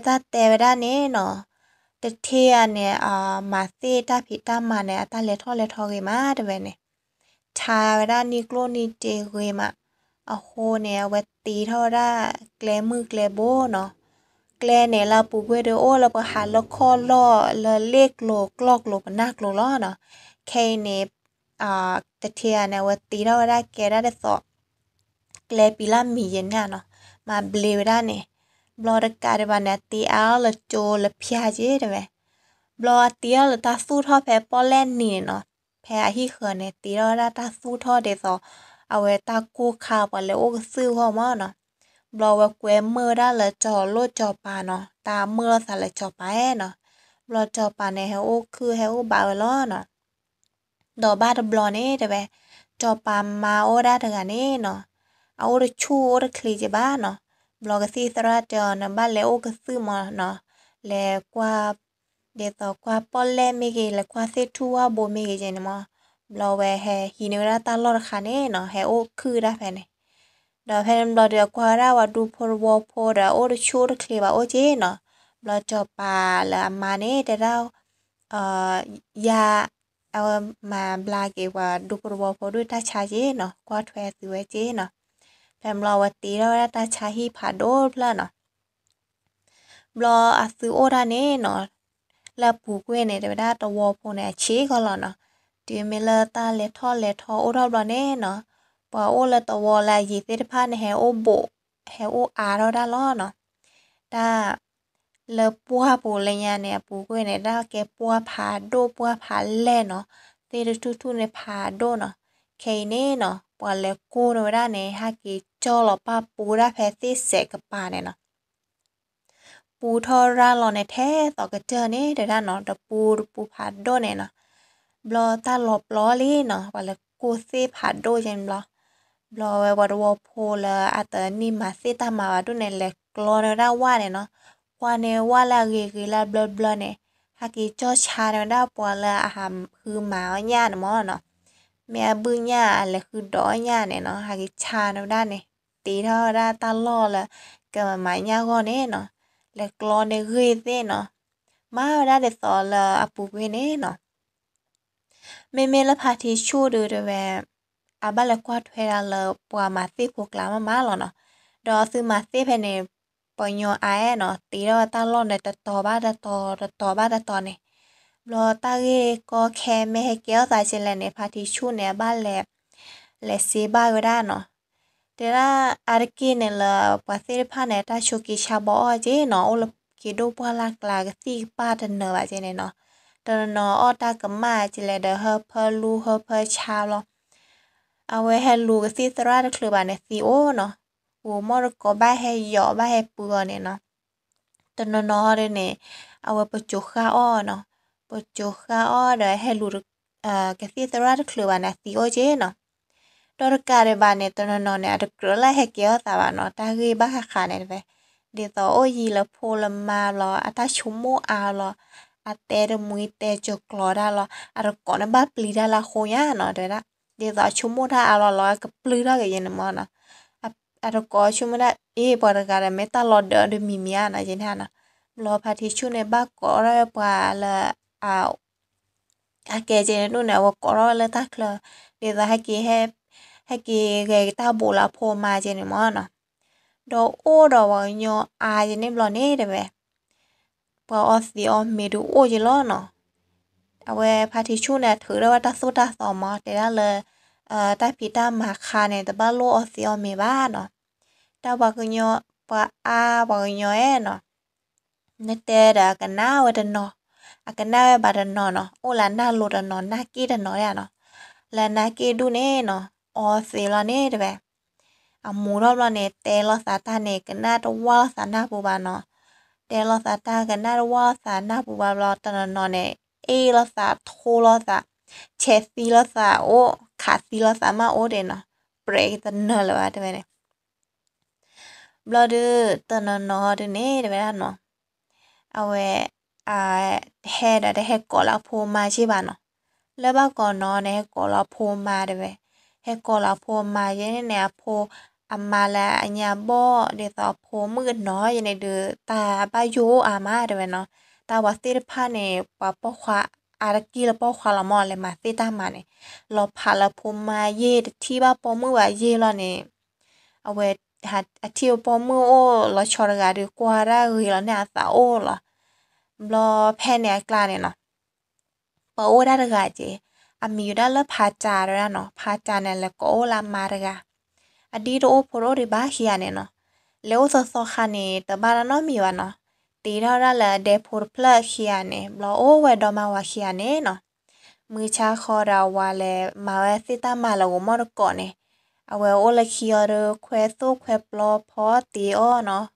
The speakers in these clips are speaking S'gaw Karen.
တၢ်တဲဝဲဒၣ်န့ၣ်နီၤ, တထ့ဧါန့ၣ် မၤသ့ၣ်တၢ်ဖံးတၢ်မၤန့ၣ် အတၢ်လဲၤထီၣ်လဲၤထီဂ့ၤမးတဲဝဲန့ၣ်, ထါဝဲဒၣ်နံၣ်ကျိၣ်နံၣ်တ့ဂ့ၤမး, အဃိန့ၣ် အဝဲတ့ထီၣ်ဝဲဒၣ်ကျဲမုၢ်ကျဲဘိနီၤ, ကျဲန့ၣ်လၢအပူၤကွံာ်ဒီးအိၣ်လၢပှၤဟးလၢခီၣ်လီၢ်လၢလ့ၣ်ကျိၤကျီၢ်ကျိၤ ပနၢ်ကျိၤလီၤနီၤ, ခဲအံၤန့ၣ် တထ့ဧါန့ၣ် အဝဲတ့ထီၣ်ဝဲဒၣ်ကဲဒၣ်ဒ်သိး ကျဲပံၤလၢမံၤယဲန့ၣ်နီၤ, မၤဘျ့ဝဲဒၣ်န့ၣ်, ဘျီတကးဒံးဘၣ်န့ၣ် အတ့အါထီၣ်လၢကၠိလၢဖၠါက့တဲဝဲ, ဘျီအတ့ထီၣ်လၢတၢ်သူၣ်ထီၣ်ဖဲပီၣ်လဲၣ်နံၤန့ၣ်နီၤ, ဖဲအဟံၣ်ဃၢၤန့ၣ် တ့ထီၣ်ဝဲဒၣ်တၢ်သူၣ်ထီၣ်ဒ်သိး အဝဲတၢ်ကိၢ်ခါပှၤလဲၤအိၣ်ကသုၣ်အဂီၢ်မးနီၤ, ဘျီအဝဲကွဲမုာ်ဝဲဒၣ်လၢစီၤလိၣ်စီၤပၤနီၤ, တၢ်မုာ်လိာ်သးလၢစီၤပၤနီၤ, ဘျီစီၤပၤန့ၣ် ဟဲအိၣ်ခုၣ်ဟဲအိၣ်ဘးဝဲလီၤနီၤ, ဒီးဘၣ်တဘျီန့ၣ်တဲဝဲ, စီၤပၤမါအိၣ်ဒၣ်တဂၤန့ၣ်နီၤ, အအိၣ်တဆူၣ်အိၣ်တချ့က့ဘၣ်နီၤ, ဘျီကသံၣ်သရၣ်တဲအီၤန့ၣ် ဘၣ်လဲၤအိၣ်ကသုၣ်မးနီၤ, လဲၤကွၢ် ဒ်သိးကွၢ်ပီၣ်လဲၣ်မ့ၢ်ဂ့ၤ လဲၤကွၢ်သ့ၣ်ထူၣ်ဝၣ်ဘိမ့ၢ်ဂ့ၤက့န့ၣ်မး, ဘျီဝဲဟဲဟံးန့ၢ်ဝဲဒၣ်တၢ်လီၢ်တခါန့ၣ်နီၤ, ဟဲအိၣ်ခုၣ်ဒၣ်ဖဲန့ၣ်, ဒီးဖဲန့ၣ်ဘျီဒီး ကွၢ်ဝဲဒၣ်ပှၤဒူဖိတဝီဖိဒီး အိၣ်တဆူၣ်အိၣ်တချ့ဘၣ်အိၣ်က့နီၤ, ဘျီစီၤပၤလၢအမါန့ၣ် တဲဒၣ် ယၤ အဝဲမၤဘျါက့ၤပှၤဒူဖိတဝီဖိဒုၣ်တၢ်ဆါက့နီၤ, ကွၢ်ထွဲသုဝဲက့နီၤ, ဖဲန့ၣ်ဘျီအဝဲတ့ထီၣ်ဝဲဒၣ်တၢ်ဆါဟံၣ်ဖးဒိၣ်တဖျၢၣ်နီၤ ဘျီအသုအိၣ်ဒၣ်န့ၣ်နီၤ, လၢအပူၤကွံာ်န့ၣ် တဲဝဲဒၣ်တဝီဖိန့ၣ် အဆံးကီးလီၤနီၤ, တုၤမ့ၢ်လၢတၢ်လဲၤထီၣ်လဲၤထီအိၣ်ထီၣ်ဘျီန့ၣ်နီၤ, ပှၤအိၣ်လၢတဝီလၢအယံၤသ့ၣ်တဖၣ်န့ၣ် ဟဲအိၣ်ဘူး ဟဲအိၣ်အါထီၣ်ဒၣ်လီၤနီၤ, တၢ် လၢပှၢ်ပူၤလၢညါန့ၣ် အပူၤကွံာ်န့ၣ် တၢ်ကဲပှၢ်ဖးဒိၣ်ပှၢ်ဖးလဲၢ်နီၤ, သ့ၣ်တထူၣ်ထူၣ်န့ၣ်ဖးဒိၣ်နီၤ, ခဲအံၤန့ၣ်နီၤ ပှၤလဲၤကိၢ်န့ၢ်ဝဲဒၣ်န့ၣ် ဟဲက့ၤကၠီၣ်လီၤပၢ်ပူၤဒၣ်ဖဲသ့ၣ်စဲးကပၤန့ၣ်နီၤ ပူထီၣ်ရၣ်လီၤန့ၣ် ထဲသိးကတၢၢ်န့ၣ် တဲဒၣ်နီၤ တပူၤတပူၤဖးဒိၣ်န့ၣ်နီၤ, ဘျီတၢ်လီၤပျီလံနီၤ ပှၤလဲၤကိၢ်သ့ၣ်ဖးဒိၣ်ကဲန့ၣ်ဘျီ, ဘျီဝဲပှၤတဝီဖိလၢအတနံၣ်မၤသ့ၣ်တၢ်မၤဘၣ်ဒိၣ်န့ၣ် လဲၤကျီန့ၢ်ဝဲဒၣ်ဝၣ်န့ၣ်နီၤ, ကွၢ်န့ၢ်ဝၣ်လၢအဂ့ၤဂ့ၤလၢအဘျၢဘျၢန့ၣ်, ဟဲက့ၤကၠီၣ်ဆါန့ၢ်ဝဲဒၣ်ပှၤလၢအဟးဃုမၤအီၣ်ညၣ်န့ၣ်မၢ်နီၤ မ့ၢ်အဘုၣ်ညၣ်အလဲၤဃုဒိးအီၣ်ညၣ်န့ၣ်နီၤ ဟဲက့ၤဆါန့ၢ်ဝဲဒၣ်န့ၣ်, တ့ထီၣ်ဝဲဒၣ်တၢ်လီၢ်လၢ ကမၤညၣ်ဂီၢ်န့ၣ်နီၤ, လဲၤကျီန့ၢ်ဂ့ၢ်သ့ၣ်နီၤ, မၤဝဲဒၣ်ဒ်သိးလၢအပူၤကွံာ်န့ၣ်နီၤ, မ့မ့ၢ်လၢဖါထံဆူၣ်ဒုးတဲဝဲ, အဘၣ်လဲၤကွၢ်ထွဲဒၣ်လၢပှၤမၤသ့ၣ်ဖိကျါမးမးလီၤနီၤ, ဒီးအသုမၤသ့ၣ်ဖဲန့ၣ်, ပှၤကညီအါအဲၣ်နီၤ တ့ထီၣ်ဝဲတၢ်လီၢ်န့ၣ် တတီၤဘၣ်တတီၤ တတီၤဘၣ်တတီၤန့ၣ်, ဘျီတၢ်ဂ့ၢ်ကီခဲမ့ၢ်ဟဲကဲထီၣ်သးကဲလဲၣ်န့ၣ် ဖါထံဆူၣ်န့ၣ် အဘၣ်လဲၤ လဲၤစ့ဘၣ်ဝဲဒၣ်နီၤ, တဲဒၣ်အါတက့ၢ်န့ၣ်လၢ ပှၤသ့ၣ်တဖၣ်န့ၣ် တၢ်ဆိးက့ဆါဘီအီၣ်က့နီၤ အိၣ်လၢက့ၤဒိၣ်ပှၢ်လၢ်ကျါကသံၣ်ကပၢ်တနၢၤဘၣ်ကဲန့ၣ်နီၤ, တနီၤနီၤအီၣ်တၢ်ကမၣ်ကဲလဲၣ်ဒီး ဟၢဖၢလူဟၢဖၢဆါဘျီ အဝဲဟဲလူၤကသံၣ်သရၣ်တချုးဘၣ်န့ၣ် သံအိၣ်နီၤ, ပူၤမီၢ်တကိးဘၣ်ဟဲယိးဘၣ်ဟဲပုၢ်အီၤန့ၣ်နီၤ, တနီၤနီၤဒ်န့ၣ်, အဝဲပစိၤဃာ်အီၣ်နီၤ, ပစိၤဃာ်အီၣ်ဒီးဟဲလူၤ ကသံၣ်သရၣ်တချုးဘၣ်န့ၣ် သံအိၣ်က့နီၤ, ဒီးတကးဒံးဘၣ်န့ၣ် တနီၤနီၤန့ၣ် အတကြၢးလၢဟဲကဲထီၣ်သးဘၣ်နီၤ တၢ်ဂ့ၢ်ဘၣ်ဃးဃးန့ၣ်တဝဲ, ဒ်သိးအိၣ်ယံၤလၢဖိလၢမါဘျီ အတၢ်ဆိကမိၣ်အါဘျီ, အတဲတမှံၤတဲစိၤကျိၤတၢ်လီၤ အတကိးန့ၣ်ဘၣ်ပျံၤတၢ်လၢအဃိညါနီၤ တဲဝဲဒၣ်, ဒ်သိးအဆိကမိၣ်တၢ်အါဘျီလီၤ အကပျုၢ်ထီၣ်က့ၤယဲန့ၣ်မၢ်နီၤ, အတကိးဆိကမိၣ်ဒၣ် အ့ ပှၤတဂၤဒီးမ့ၢ်တၢ်လီၤဒၢးတမံၤမံၤဧါနီၤ ယဲန့ၣ်နီၤ, ဘျီဖါထံဆူၣ်န့ၣ် ဘၣ်ကိးထီၣ်ဝဲပှၤလၢ အကဲကဲန့ၣ်ဒိၣ်န့ၣ် အဝဲကိးထီၣ်ဝဲလၢတၢ်ချၢ, ဒ်သိး ဟဲက့ၤဂဲၤက့ၤတၢ်ဘူးလၢအဖိအမါကဲန့ၣ်မၢ်နီၤ, ဒီးအိၣ်ဒီးပှၤကညီအါကဲန့ၣ်ဘျီန့ၣ်တဝဲ, ပှၤအီသံးအီမ့ၤဒုးအိၣ်က့လီၤနီၤ, အဝဲဖါထံဆူၣ်န့ၣ် အထုးထီၣ်ဝဲတၢ်သိၣ်တၢ်သီမး တဲဒၣ်လၢ တၢ်ဖံးတၢ်မၤခါန့ၣ် တဘၣ်လိၣ်အီသံးအီမ့ၤဘၣ်နီၤ, တၢ်ပှၤကညီ ပှၤအါပှၤကညီအဲၣ်နီၤ နတဲဒီးအကနၣ်ဝဲတနီၤ, အကနၣ်ဝဲဘၣ်တနီၤနီၤ, အိၣ်လၢနၢ်လိၤတနီၤ နၢ်က့ၣ်တနီၤဒၣ်နီၤ, လၢနၢ်က့ၣ်ဒူၣ်န့ၣ်နီၤ အီသံးလီၤန့ၣ်တဝဲ, အမူထီၣ်ဘျီန့ၣ် တဲလိာ်သးတၢ်န့ၣ် ကနၣ်တဝၢ်လိာ်သးနၢ်ပူၤဘၣ်နီၤ, တဲလိာ်သးတၢ်ကနၣ်တဝၢ်လိာ်သးနၢ်ပူၤဘၣ်ဘျီ တနီၤနီၤန့ၣ် အ့ၣ်လိာ်သးထိလိာ်သး, ဆဲးသံလိာ်သးအိၣ် ခးသံလိာ်သးမးအိၣ်ဒဲးနီၤ, ပြဲးကတနၢၤလၢၤဘၣ်တဲဝဲန့ၣ် ဘျီဒုး တနီၤနီၤဒုးန့ၣ် တဲဝဲဒၣ်နီၤ, အဝဲ ဟဲဒီးတဟဲကိးလၢအဖိမါက့ဘၣ်နီၤ, လၢဘၣ်ကိးနီၤန့ၣ် ဟဲကိးလၢအဖိမါတဲဝဲ, ဟဲကိးလၢအဖိမါယဲန့ၣ်န့ၣ် အဖိ အမါလၢအညါဘီၣ် ဒ်သိးအဖိမုၣ်ကနီၤယဲန့ၣ်ဒုး တၢ်ဘၣ်ယိၣ်အိၣ်အါမးတဲဝဲနီၤ. တၢ်ဝၤသ့ၣ်တဖၣ်န့ၣ် ပှၤပိာ်ခွါ အါတက့ၢ်လၢပိာ်ခွါလီၤမး လဲၤမၤသ့ၣ်တၢ်မၤန့ၣ် လီၤဖးလၢဖိမါယဲၢ် တထံၣ်ဘၣ်ပိာ်မုၣ်ဘၣ်ယဲၢ်လီၤန့ၣ် အဝဲ အထံၣ်အပိာ်မုၣ်အိၣ်လီၤဆီတဂၤဒီး ကွၢ်ဒၣ်ဂ့ၤလီၤန့ၢ်အသးအိၣ်လီၤ. ဘျီဖဲန့ၣ်အကျါန့ၣ်နီၤ ပှၤအိၣ်ဒၣ်တဂၤက့ၤ အမံၤဝဲဒၣ်လၢဖးကၠၤတဲဝဲဒၣ်နီၤ. ဖးကၠၤန့ၣ် လဲၤကိးအိၣ်လၢအမါတဂၤ အဒံၣ်တအိၣ်ဖိတအိၣ်ဒံးဘၣ်ခံဂၤန့ၣ်နီၤ. လဲၤအိၣ်သီသီခါန့ၣ် တဘၣ်တၢ်နီတမံၤဘၣ်နီၤ. တ့ထီၣ်ဒၣ်လၢအဒဲဖိတဖျၢၣ်ခံဂၤန့ၣ် ဘျီအိၣ်ဝဲဒီမါဝၤခံဂၤန့ၣ်နီၤ. မုၢ်ဆါခီဒီးအဝၤလဲၤမၤဝဲသ့ၣ်တၢ်မၤလၢဂိၤမီၣ်တကိးန့ၣ် အဝဲအိၣ်လၢခံအီၤဒီး ခွဲသိၣ်ခွဲပျီဖီတ့အီၤနီၤ.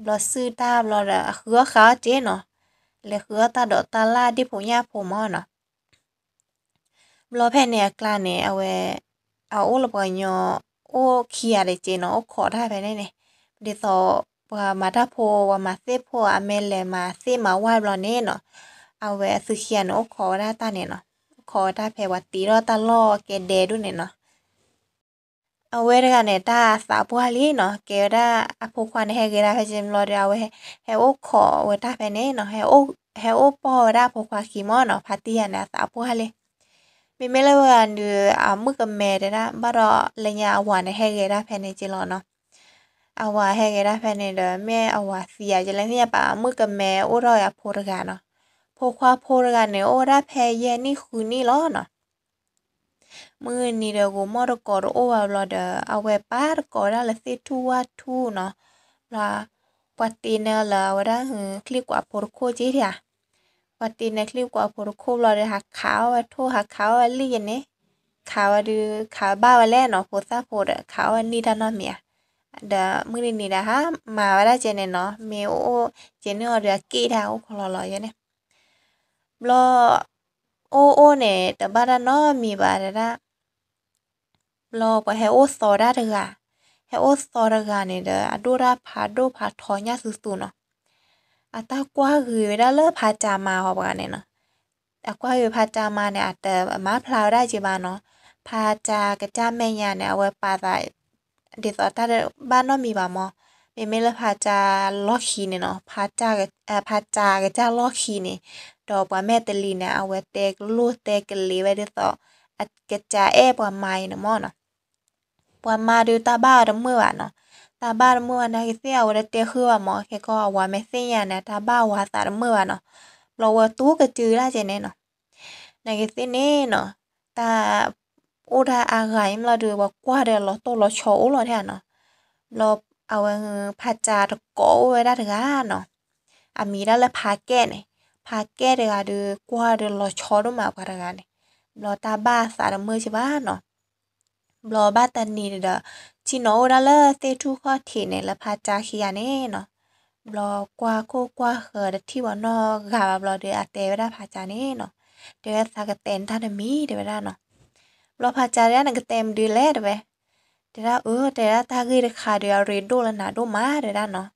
ဘျီစုၣ်တၢ်ဘျီဒီး အဃုအီၣ်ဃုအီၣ်က့ၤနီၤ. လဲၤဃုအီၣ်တၢ်ဒိးတၢ်လၢ်ဒ့ၣ်ဖိညၣ်ဖိမၢ်နီၤ. ဘျီဖဲန့ၣ်အကျါန့ၣ် အဝဲ အအိၣ်လၢပှၤကညီ အိၣ်ခံဂၤတက့ၢ်နီၤ အိၣ်ခိးတၢ်ဖဲန့ၣ်န့ၣ်. ဒ်သိး ပှၤမၤတၢ်ဖိ ပှၤမၤသ့ၣ်ဖိ အမ့ၢ်လဲၤမၤသ့ၣ်မၤဝၢ်ဘျီန့ၣ်နီၤ အဝဲအသုခံဂၤန့ၣ် အိၣ်ခိးဝဲဒၣ်တၢ်န့ၣ်နီၤ. အိၣ်ခိးဝဲတၢ်ဖဲပှၤတ့ထီၣ်တၢ်လီၢ်ကဲဒဲဒိၣ်န့ၣ်နီၤ. အဝဲတဂၤန့ၣ် တၢ်သးပှၢ်လံနီၤ ကဲဝဲဒၣ်အဖိခွါန့ၣ် ဟဲဂဲၤဒၣ်ဖဲက့ၤဘျီဒီး အဝဲ ဟဲအိၣ်ခိးဝဲတၢ်ဖဲန့ၣ်နီၤ ဟဲအိၣ်ပိာ်ဝဲဒၣ်အဖိခွါခံမၢ်နီၤ. ဖါတံၢ်ယၤန့ၣ် အသးပှၢ်လံ. မ့မ့ၢ်လၢဝဲဂၤဒုး အမုၣ်ကမဲတဲဒၣ် ဘၣ်ဒီးလၢညါအဝၤန့ၣ် ဟဲဂဲၤဒၣ်ဖဲန့ၣ်က့ၤလီၤနီၤ. အဝၤဟဲဂဲၤဒၣ်ဖဲန့ၣ်ဒီး မ့ၢ်အဝၤသံဧါ ယလဲၤသ့ၣ်ညါ ပှၤအမုၣ်ကမဲအိၣ်ထီၣ်ဝဲအဖိတဂၤနီၤ. ဖိခွါဖိတဂၤန့ၣ် အိၣ်ဝဲဒၣ်ဖဲယဲၢ်နံၣ်ဃုနံၣ်လီၤနီၤ. မုၢ်နံၤဒီးဂိၤမီၣ်တကိးတအိၣ်ဘၣ်ဘျီဒီး အဝဲပာ်တကိးဝဲဒၣ်လၢသ့ၣ်ထူၣ်ဝၣ်ထူၣ်နီၤ. ဘျီ ပှၤတ့နၢလၢအဝဲဒၣ် ချံၣ်ကွၢ်ဖိတခိၣ်က့ၤဧါ. ပှၤတ့နၢချံၣ်ကွၢ်ဖိတခိၣ်ဘျီဒီး ဟးခးအီၣ်ဝဲထိၣ် ဟးခးအီၣ်ဝဲလံၣ်ယဲန့ၣ်. ခးဝဲဒုး ခးဝဲဘၣ်ဝဲလဲၣ်နီၤ ဖိသၣ်ဖိဒီး ခးအီၣ်ဝဲနံၣ်တၢ်နီတမံၤဧါ. ဒီးမုၢ်နံၤနံၤဒီး ဟးမၤဝဲဒၣ်ကဲန့ၣ်နီၤ မ့ၢ်အိၣ်ကဲန့ၢ်အီၤဒီး အက့ၣ်တၢ်အိၣ်ခိးလီၤလီၤယဲန့ၣ်. ဘျီ အိၣ်အိၣ်န့ၣ် တဘၣ်တၢ်နီတမံၤဘၣ်တဲဒၣ်. ဘျီပှၤဟဲအိၣ်သီဒၣ်တဂၤ, ဟဲအိၣ်သီတဂၤန့ၣ်ဒီး အဒိၣ်တၢ်ဖးဒိၣ်ဖးထီညၣ်သူသူနီၤ. အတၢ်ကွၢ်ဂ့ၤဝဲဒၣ်လၢဖးကၠၤမါဟီပှၤန့ၣ်နီၤ. အကွၢ်ဂ့ၤဖးကၠၤမါန့ၣ် အတမၤဖျါဝဲဒၣ်က့ၤဘၣ်နီၤ. ဖးကၠၤကစၢ်မဲာ်ညါန့ၣ် အဝဲပာ်သး ဒ်သိးတၢ်ဘၣ်နီတမံၤဘၣ်မၢ်. မ့မ့ၢ်လၢဖးကၠၤလီၢ်ခံန့ၣ်နီၤ, ဖးကၠၤကစၢ်လီၢ်ခံန့ၣ်, ဒီးပှၤမဲာ်တလံၤန့ၣ် အဝဲတဲကလိၢ်တဲကလံၤဝဲဒ်သိး အကစၢ်အဲၣ်ပှၤမါအံၤန့ၣ်မၢ်နီၤ. ပှၤမါဒုးတၢ်ဘၣ်အီၤတမုာ်ဘၣ်နီၤ, တၢ်ဘၣ်တမုာ်ဘၣ်နာ်က့သ့ၣ် အဝဲတတဲဃုာ်ဘၣ်မၢ်, ခဲကီးအဝၤမ့ၢ်သ့ၣ်ညါန့ၣ် တၢ်ဘၣ်ဝၤသးတမုာ်ဘၣ်နီၤ. ဘျီဝဲတိကတုၤဒၣ်ကဲန့ၣ်နီၤ. နာ်က့သ့ၣ်န့ၣ်နီၤ, တၢ် အိၣ်ဒၣ်အါဂၤအံၤမးလီၤဒီး ပှၤကွၢ်ဒီးလီၤတိၢ်လီၤဆီအိၣ်လီၤထဲနီၤ. ဘျီအဝဲဖးကၠၤတကိးအိၣ်ဝဲဒၣ်တဂၤနီၤ, အမံၤဒၣ်လၢဖးကဲန့ၣ်, ဖးကဲတဂၤဒီး ကွၢ်ဒီးလီၤဆီဒိၣ်မးပှၤတဂၤန့ၣ်, ဘျီတၢ်ဘၣ်အသးတမုာ်က့ၤဘၣ်နီၤ. ဘျီဘၣ်တနံၤဒီး ဆ့ၣ်နီၤအိၣ်ဝဲဒၣ်လၢသ့ၣ်ထူၣ်ခီၣ်ထံးန့ၣ် လၢဖးကၠၤခံဂၤန့ၣ်နီၤ. ဘျီကွၢ်ခိၣ်ကွၢ်ဃၢၤတထံၣ်ပှၤနီတဂၤဘၣ်ဘျီဒီး အတဲဝဲဒၣ်ဖးကၠၤန့ၣ်နီၤ, တဲဝဲဒၣ်သးကတဲနတၢ်တမံၤတဲဝဲဒၣ်နီၤ. ဘျီဖးကၠၤတဲဒၣ် နကတဲမနုၤလဲၣ်တဲဝဲ, တဲဒၣ်အၢ တဲဒၣ်တၢ်ဂ့ၢ်တခါဒီး အရ့ဒိၣ်လၢနၤဒိၣ်မးတဲဒၣ်နီၤ.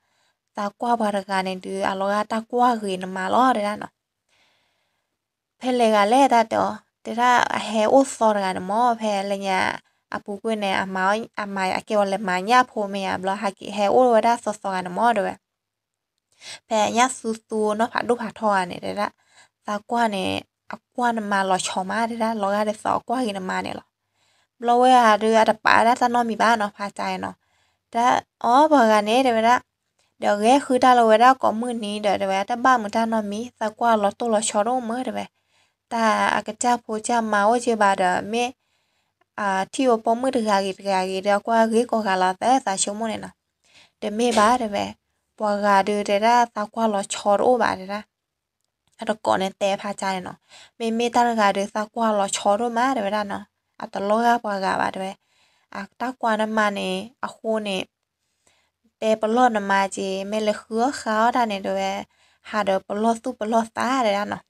သးကွၢ်ပှၤတဂၤန့ၣ်ဒုး အလီၤဂာ်တၢ်ကွၢ်ဂ့ၤနမါလီၤတဲဒၣ်နီၤ. ဖဲလဲၣ်ဂၤလဲၣ်တၢ်တဲအီၤ, တဲဒၣ်အဟဲအိၣ်သီတဂၤန့ၣ်မၢ်, ဖဲလၢညါအပူၤကွံာ်န့ၣ် အမၤအကဲဝဲလဲၤမၤညၣ်ဖိမ့ၢ်ဧါ, ဘျီဟဲက့ၤဟဲအိၣ်ဝဲဒၣ်သီသီဂၤန့ၣ်မၢ်တဲဝဲ. ဖဲညၣ်သူသူနီၢ်ဖးဒိၣ်ဖးထီဂၤန့ၣ်တဲဒၣ်, သးကွၢ်န့ၣ် အကွၢ်နမါလီၤဆီမးတဲဒၣ်, လီၤဂာ်ဒ်သိးအကွၢ်ဂ့ၤနမါန့ၣ်လီၤ. ဘျီဝဲဂၤဒုးအတပာ်ဝဲဒၣ်တၢ်နီတမံၤဘၣ်နီၤ, ဖးကၠၤနီၤ. တဲဒၣ်အီၤ ပှၤဂၤန့ၣ်တဲဝဲဒၣ်, ဒီးဂဲၤဃုတၢ်လၢဝဲဒၣ်ကိးမုၢ်နံၤဒီး တဲဝဲတၢ်ဘၣ်မုာ်တၢ်နီတမံၤ, သးကွၢ်လီၤတိၢ်လီၤဆီဒိၣ်မးတဲဝဲ. တၢ်အကစၢ်ဖိကစၢ်မါအိၣ်က့ၤဘၣ်ဒီး မ့ၢ် ထံၣ်ဝဲပိာ်မုၣ်တဂၤဂ့ၤတဂၤဂ့ၤဒီး အကွၢ်ဂ့ၤကိးဂၤလီၤသဲသးဆိကမိၣ်န့ၣ်နီၤ. တမ့ၢ်ဘၣ်တဲဝဲ, ပှၤဂၤဒုးတဲဒၣ် သးကွၢ်လီၤဆီတအိၣ်ဘၣ်တဲဒၣ်. အတကိးန့ၣ်တဲဖးကၠၤန့ၣ်နီၤ, မ့မ့ၢ်တၢ်တဂၤဒုး သးကွၢ်လီၤဆီဒိၣ်မးတဲဝဲဒၣ်နီၤ, အတလီၤဂာ်ပှၤဂၤဘၣ်တဲဝဲ. အတၢ်ကွၢ်နမါန့ၣ် အဃိန့ၣ် တဲပလီၢ်နမါက့ၤ, မ့ၢ်လဲၤဃုအီၣ်ဃုအီၣ်တၢ်န့ၣ်တဲဝဲ, ဟးဒီးပလီၢ်သူၣ်ပလီၢ်သးတဲဒၣ်နီၤ.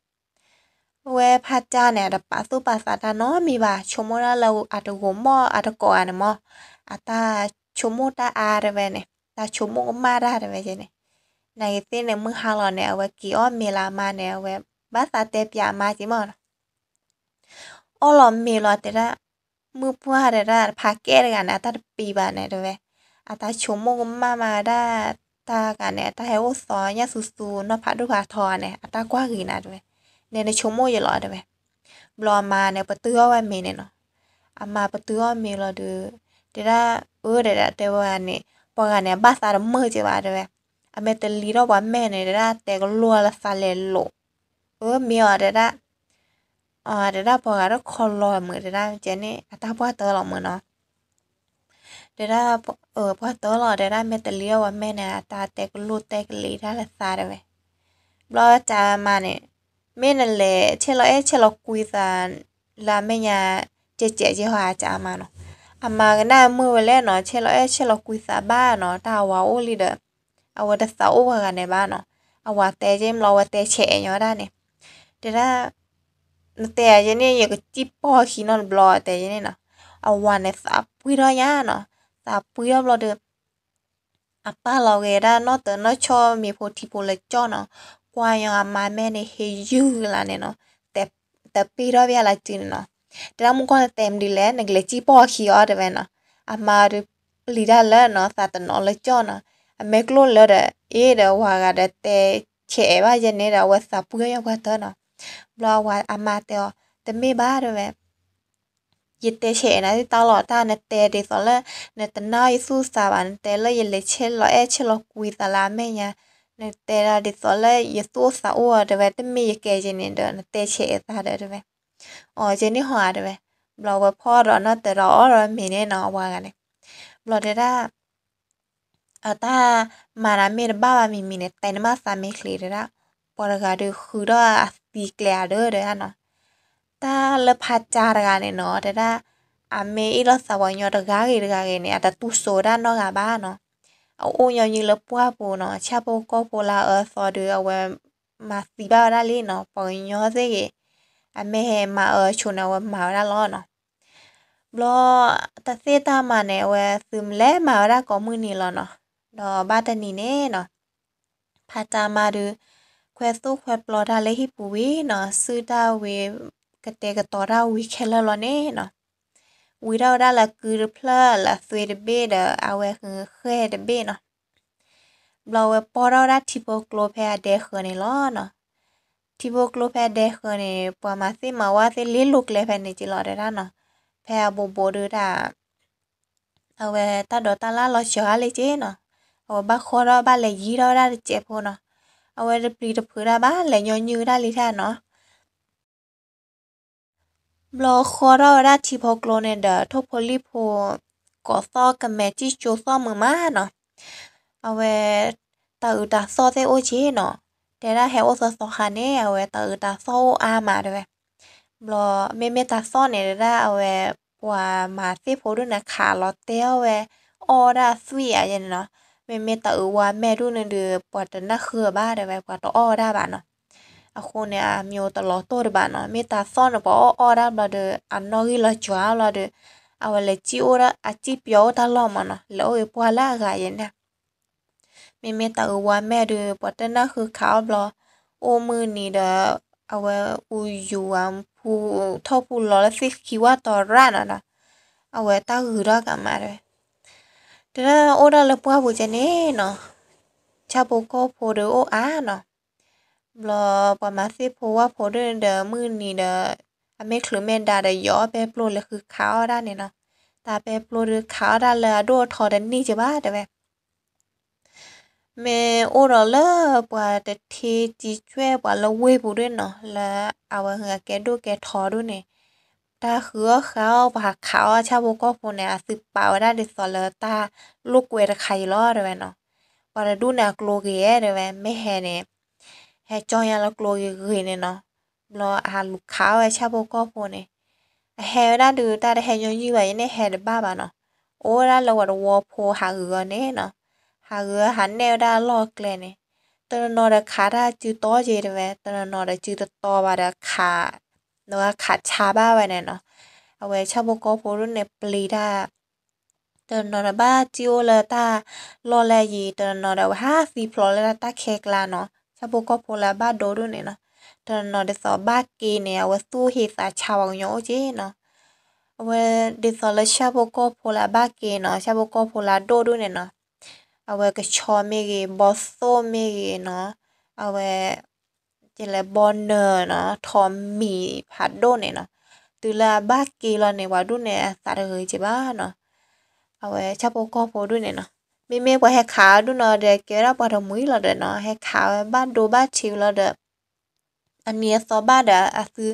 ဝဲဖးကၠၤန့ၣ် အတပာ်သူၣ်ပာ်သးတၢ်နီတမံၤဘၣ်, ဆိကမိၣ်ဒၣ်လၢအတဂိၤမီၣ်အတကိးဂၤန့ၣ်မၢ်, အတၢ်ဆိကမိၣ်တၢ်အါတဲဝဲန့ၣ်, တၢ်ဆိကမိၣ်ကမၣ်တၢ်တဲဝဲကဲန့ၣ်. နာ်က့သ့ၣ်န့ၣ် မုၢ်ဟါလီၤန့ၣ် အဝဲက့ၤအီၣ်မ့ၤလၢအမါန့ၣ် အဝဲဘၣ်သးတဲပၠးအမါက့ၤမၢ်နီၤ. အီၣ်လီၤမ့ၤလီၤတဲဒၣ်, မုၢ်ပှၢ်တဲဒၣ် ဖးကဲတဂၤန့ၣ် အတၢ်တပံၤဘၣ်န့ၣ်တဲဝဲ. အတၢ်ဆိကမိၣ်ကမၣ်မးဒၣ်, တၢ်ဂၤန့ၣ် အတၢ်ဟဲအိၣ်သီညၣ်သူသူနီၢ်ဖးဒိၣ်ဖးထီဂၤန့ၣ် အတၢ်ကွၢ်ဂ့ၤနၤတဲဝဲ, နဲနဆိကမိၣ်ယလီၤတဲဝဲ. ဘျီအမါန့ၣ် ပတုာ်အီၣ်ဝဲမ့ၤန့ၣ်နီၤ, အမါပတုာ်အီၣ်မ့ၤလီၤဒီး, တဲဒၣ်, အၢ တဲဒၣ်တဲဝဲန့ၣ်, ပှၤဂၤန့ၣ် အဘၣ်သးတမုာ်က့ၤဘၣ်တဲဝဲ, အမ့ၢ်တလံၤထီၣ်ပှၤမဲာ်န့ၣ် တဲဒၣ်တဲကလိၢ်လၢသးလဲၤလိာ်, အၢ မ့ၢ်အီၤတဲဒၣ်, တဲဒၣ်ပှၤဂၤတခီလီၤမုာ်တဲဒၣ်ကဲန့ၣ် အတၢ်ပှၢ်တၢၢ်လီၤမုာ်နီၤ. တဲဒၣ်, ပှၢ်တၢၢ်လီၤတဲဒၣ် မ့ၢ်တလံၤထီၣ်ပှၤမဲာ်န့ၣ် အတၢ်တဲကလိၢ်တဲကလံၤတၢ်လၢသးတဲဝဲ. ဘျီဝဲကးမါန့ၣ်, မ့ၢ်နလဲၤဆဲးလီၤအဲၣ်ဆဲးလီၤကွံသး လၢအမဲာ်ညါ, ကဲးကဲးကဲးဟီဧါကးမါနီၤ. အမါကနၣ်မုာ်ဝဲလဲၣ်နီၤ, ဆဲးလီၤအဲၣ်ဆဲးလီၤကွံသးဘၣ်နီၤ, တၢ်အဝၤအိၣ်လံဒီး အဝဲတသးအိၣ်ပှၤဂၤန့ၣ်ဘၣ်နီၤ. အဝၤတဲက့ၤဘျီဝဲတဲဆဲးအဲၣ်ညီဒၣ်န့ၣ်, တဲဒၣ်, နတဲယဲန့ၣ် ယကစံၣ်ပီၢ်ခံနီတဘျီတဲယဲန့ၣ်နီၤ. အဝၤန့ၣ်သးပှ့ၤထီၣ်ညါနီၤ, သးပှ့ၤထီၣ်ဘျီဒီး အပာ်လီၤက့ၤဒၣ်နီၣ်တၢၤနီၣ်ဆီမ့ၤဖိထံဖိလၢကၠီၣ်နီၤ, ကွၢ်ညီအမါမဲာ်န့ၣ်ဟ့ယုၢ်လၢန့ၣ်နီၤ, တဲပ့ၢ်ထီၣ်ဘၣ်လၢစုန့ၣ်နီၤ. တဲဒၣ်မုၢ်ကီၢ်နတဲမနုၤလဲၣ် နကလဲၤစံၣ်ပီၢ်ခံအီၤတဲဝဲနီၤ. အမါဒီးပျံၤတၢ်လၢနီၤ သးတနီၤလၢကၠီၣ်နီၤ, အမဲာ်ကျိၣ်လၢဒီး အ့ဒီးဝၤဂၤဒီးတဲ ဆဲးအဲၣ်ဘၣ်ယဲန့ၣ်ဒီး အဝဲသးပှ့ၤထီၣ်ညါပှၢ်တၢၢ်နီၤ. ဘျီအမါတဲအီၤ, တမ့ၢ်ဘၣ်တဲဝဲ ယတဲဆဲးအဲၣ်နၤသ့ၣ်တၢ်လီၤတၢ် နတဲဒ်သိးလၢ နတနာ်ယသူၣ်သးဘၣ်, နတဲလၢယလဲၤဆဲးလီၤအဲၣ်ဆဲးလီၤကွံသးလၢအမဲာ်ညါ, နတဲဒၣ်ဒ်သိးလၢယသူၣ်အိၣ်သးအိၣ်တဲဝဲ, တမ့ၢ်ယကဲယဲန့ၣ်ဒီး နတဲဆဲးအဲၣ်သးဒီးတဲဝဲ. အီၤကဲန့ၣ်ဟီဧါတဲဝဲ. ဘျီဝဲဖီၣ်ဒီးနီၣ်တၢၤဒီးအီၣ်ဒီးမ့ၤန့ၣ်နီၤ အဝၤဂၤန့ၣ်. ဘျီတဲဒၣ် အတၢ်မၤနၤမ့ၢ်တဘၣ်ဘၣ်မံၤမံၤန့ၣ် တဲနမၣ်သးမ့ၢ်ချ့တဲဒၣ်, ပှၤတဂၤဒီးဃုာ်ဒီးအသံကျဲဧါဒီးတဲဒၣ်နီၤ. တၢ်လၢဖါကၢ်တဂၤန့ၣ်နီၤ တဲဒၣ်, အမ့ၢ်အ့ၣ်လိာ်သးပှၤကညီတဂၤဂ့ၤတဂၤဂ့ၤန့ၣ် အတတူၢ်စိဝဲဒၣ်နီတဂၤဘၣ်နီၤ. အအိၣ်ညီနုၢ်လၢပှၢ်ပူၤနီၤ, ဆၣ်ဖိကီၢ်ဖိလၢအအၢအသီဒီး အဝဲမၤသံဘၣ်ဝဲဒၣ်လံနီၤ, ပှၤကညီသ့ၣ်ဂ့ၤ, အမ့ၢ်ဟဲမၤအၢဆိန့ၣ် အဝဲမၤဝဲဒၣ်လီၤနီၤ. ဘျီ တၢ်သ့ၣ်တၢ်မၤန့ၣ် အဝဲသုးလဲၤမၤဝဲဒၣ်ကိးမုၢ်နံၤလီၤနီၤ. ဒီးဘၣ်တနံၤန့ၣ်နီၤ, ဖါတၢ်မါဒုး ခွဲသိၣ်ခွဲပျီတၢ်လၢဟံၣ်ပူၤဝံၤနီၤ, စုတၢ်ဝံၤ ကတဲာ်ကတီၤတၢ်ဝံၤခဲလၢာ်လီၤန့ၣ်နီၤ. ဝံၤထီၣ်ဝဲဒၣ်လၢကုတဖျၢၣ်လၢအသွံတဘ့ၣ်ဒီး အဝဲဃဲတဘ့ၣ်နီၤ. ဘျီဝဲပီၢ်ထီၣ်ဝဲဒၣ်ထံဖိကျိဖဲအဒဲဃၢၤန့ၣ်လီၤနီၤ. ထံဖိကျိဖဲအဒဲဃၢၤန့ၣ် ပှၤမၤသ့ၣ်မၤဝၣ်သ့ၣ်လ့လိာ်ကျဲဖဲန့ၣ်က့လီၤတဲဒၣ်နီၤ. ဖဲအဘိးဘိးဒုးတၢ် အဝဲတၢ်ဒိးတၢ်လၢ်လီၤစှၤလံက့နီၤ. အဝဲဘၣ်ဃီထီၣ်ဘၣ်လဲၤယံၤထီၣ်ဝဲဒၣ်တစဲးဖိနီၤ. အဝဲတပျံၤတဖုးတၢ်ဘၣ် လဲၤညီနုၢ်ဝဲဒၣ်လံတၢ်နီၤ. ဘျီဃီထီၣ်ဝဲဒၣ်ထံဖိကျိန့ၣ်ဒီး ထိၣ်ဖိလံၣ်ဖိ ကိးသီၣ်ကမဲာ်စံၣ်ကၠိသီၣ်မုာ်မးနီၤ. အဝဲ တၢ်အုးတၢ်သီၣ်သ့ၣ်အိၣ်က့နီၤ. တဲဒၣ်ဟဲအိၣ်သီသီခါန့ၣ် အဝဲတၢ်အုးတၢ်သီၣ်အိၣ်အါမးတဲဝဲ. ဘျီမ့မ့ၢ်တၢ်သီၣ်န့ၣ်တဲဒၣ် အဝဲပှၤမၤသ့ၣ်ဖိဒုးန့ၣ် ခးလီၤတဲအီၣ်ဝဲ အီၣ်ဝဲဒၣ်သွံၣ်ဧါယဲန့ၣ်နီၤ. မ့မ့ၢ်တၢ်အုးဝါမဲာ်ဒုးန့ၣ်ဒီး ပှၤတနၢ်ဃုဘၣ်တဲဝဲ ပှၤတအီၣ်ဝဲဒၣ်ဘၣ်နီၤ. အဃိန့ၣ် အမံၤတလီၤတိၢ်တဘၣ်နီၤ. မ့ၢ်တၢ်သီၣ်န့ၣ် ပှၤအီၣ်အီၣ်ဒၣ်ဘျီဒီး အနီၣ်ဂံၢ်လီၤစှၤဘျီဒီး အဝဲလဲၤစံၣ်အိၣ်ဒၣ် အစံၣ်ပျီၤအိၣ်တၢ်လီၢ်မးနီၤ. လဲၤအိၣ်ဂ့ၤပှၢ်လၢအဂၤယဲန့ၣ် မ့မ့ၢ်တၢ်အုးဝါမဲာ်ဒုး ပှၤတနၢ်ဃုခးအီၣ်ဘျီ အိၣ်မုၢ်နံၤဒီး အဝဲအူယူၤဝဲဖူ ထီၣ်ဖူလီၤလၢသ့ၣ်ခံဝၣ်တီၤရၣ်နီၤဒီး အဝဲတၢ်ဂုၤထီၣ်ကမးတဲဝဲ. တဲဒၣ်အိၣ်ဒၣ်လၢပှၢ်ပူၤကဲန့ၣ်နီၤ ဆၣ်ဖိကီၢ်ဖိဒီးအိၣ်အါနီၤ. ဘျီပှၤမၤသ့ၣ်ဖိဝၣ်ဖိဒုးဒီးမုၢ်နံၤဒီး အမ့ၢ်ချုးမ့ၢ်ဒါဒီး ယီၤအီၣ်ပဲပျိလဲၤဃုခးအီၣ်ဒၣ်န့ၣ်နီၤ. တၢ်ပဲပျိဒုးခးအီၣ်ဒၣ်လၢအဒိၣ်အထီတန့ၢ်က့ဘၣ်တဲဝဲ. မ့ၢ်အိၣ်ဒီးလၢပှၤတထံစံကွဲၢ်ပှၤလၢဝ့ၢ်ပူၤဒုးနီၤ လၢအဝဲဂၤကဲဒိၣ်ကဲထီဒုးန့ၣ် တၢ်ဃုအီၣ်ဃုအီၣ်ပှၤဟးခးအီၣ်ဆၣ်ဖိကီၢ်ဖိန့ၣ် အသုးပာ်ဝဲဒၣ်ဒ်သိးလၢတၢ်လိာ်ကွဲတခါအံၤလီၤတဲဝဲနီၤ. ပှၤတဒူၣ်န့ၣ်အကျိၤဂ့ၤတဲဝဲ မ့ၢ်ဟဲန့ၣ် ဟဲကၠီညါလၢကျိၤဂ့ၤဂ့ၤန့ၣ်နီၤ. ဘျီအဟးလူၤခးအီၣ်ဝဲဆၣ်ဖိကီၢ်ဖိန့ၣ် အဟဲဝဲဒၣ်ဒုးတၢ်တဟဲညီနုၢ်ဘၣ်ယဲန့ၣ်ဟဲတဘၣ်ဘၣ်နီၤ. အိၣ်ဝဲဒၣ်လၢပှၤတဝီဖိဟးဂုာ်အီၤန့ၣ်နီၤ. ဟးဂုာ်ဟးနဲၣ်ဝဲဒၣ်အလီၢ်အကျဲန့ၣ် တနီၤနီၤဒီးခးတၢ်စုတီက့တဲဝဲ တနီၤနီၤဒီးစုတတီဘၣ်ဒီးခး ဒီးခးဆါဘၣ်ဝဲန့ၣ်နီၤ. အဝဲဆၣ်ဖိကီၢ်ဖိဒုးန့ၣ်ပျံၤတၢ် တနီၤနီၤဒီးဘၣ်စံၣ်အိၣ်လၢတၢ်လီၢ်လၢအယံၤ တနီၤနီၤဒီးအဝဲဟးသံဖျိးလၢတၢ်ခဲကျါနီၤ. ဆၣ်ဖိကီၢ်ဖိလၢအဘၣ်ဒိဒုးန့ၣ်နီၤ. တနီၤနီၤဒ်သိးဘၣ်က့န့ၣ် အဝဲသူၣ်ဟ့သးဆါပှၤကညီအိၣ်က့နီၤ. အဝဲဒ်သိးလၢဆၣ်ဖိကီၢ်ဖိလၢအဘၣ်က့ၤနီၤ, ဆၣ်ဖိကီၢ်ဖိလၢအဒိၣ်ဒိၣ်န့ၣ်နီၤ, အဝဲကဆီမ့ၢ်ဂ့ၤ, ဘီသိၣ်မ့ၢ်ဂ့ၤနီၤ, အဝဲ ကလဲၤဘီနၢၤနီၤ, ထိးမံၤဖးဒိၣ်န့ၣ်နီၤ, တုၤလၢအဘၣ်က့ၤလီၤန့ၣ် ပှၤဒူၣ်န့ၣ်အသးတဂ့ၤက့ၤဘၣ်နီၤ. အဝဲဆၣ်ဖိကီၢ်ဖိဒူၣ်န့ၣ်နီၤ, မ့မ့ၢ်ပှၤဟဲခးအဒူၣ်နီၤဒီး ကဲဝဲဒၣ်ပှၤတမှံၤလီၤဒီးနီၤ, ဟဲခးဝဲဘၣ်ဒိဘၣ်ထံးလီၤဒီး အနံၤအသီဘၣ်ဒီး အသု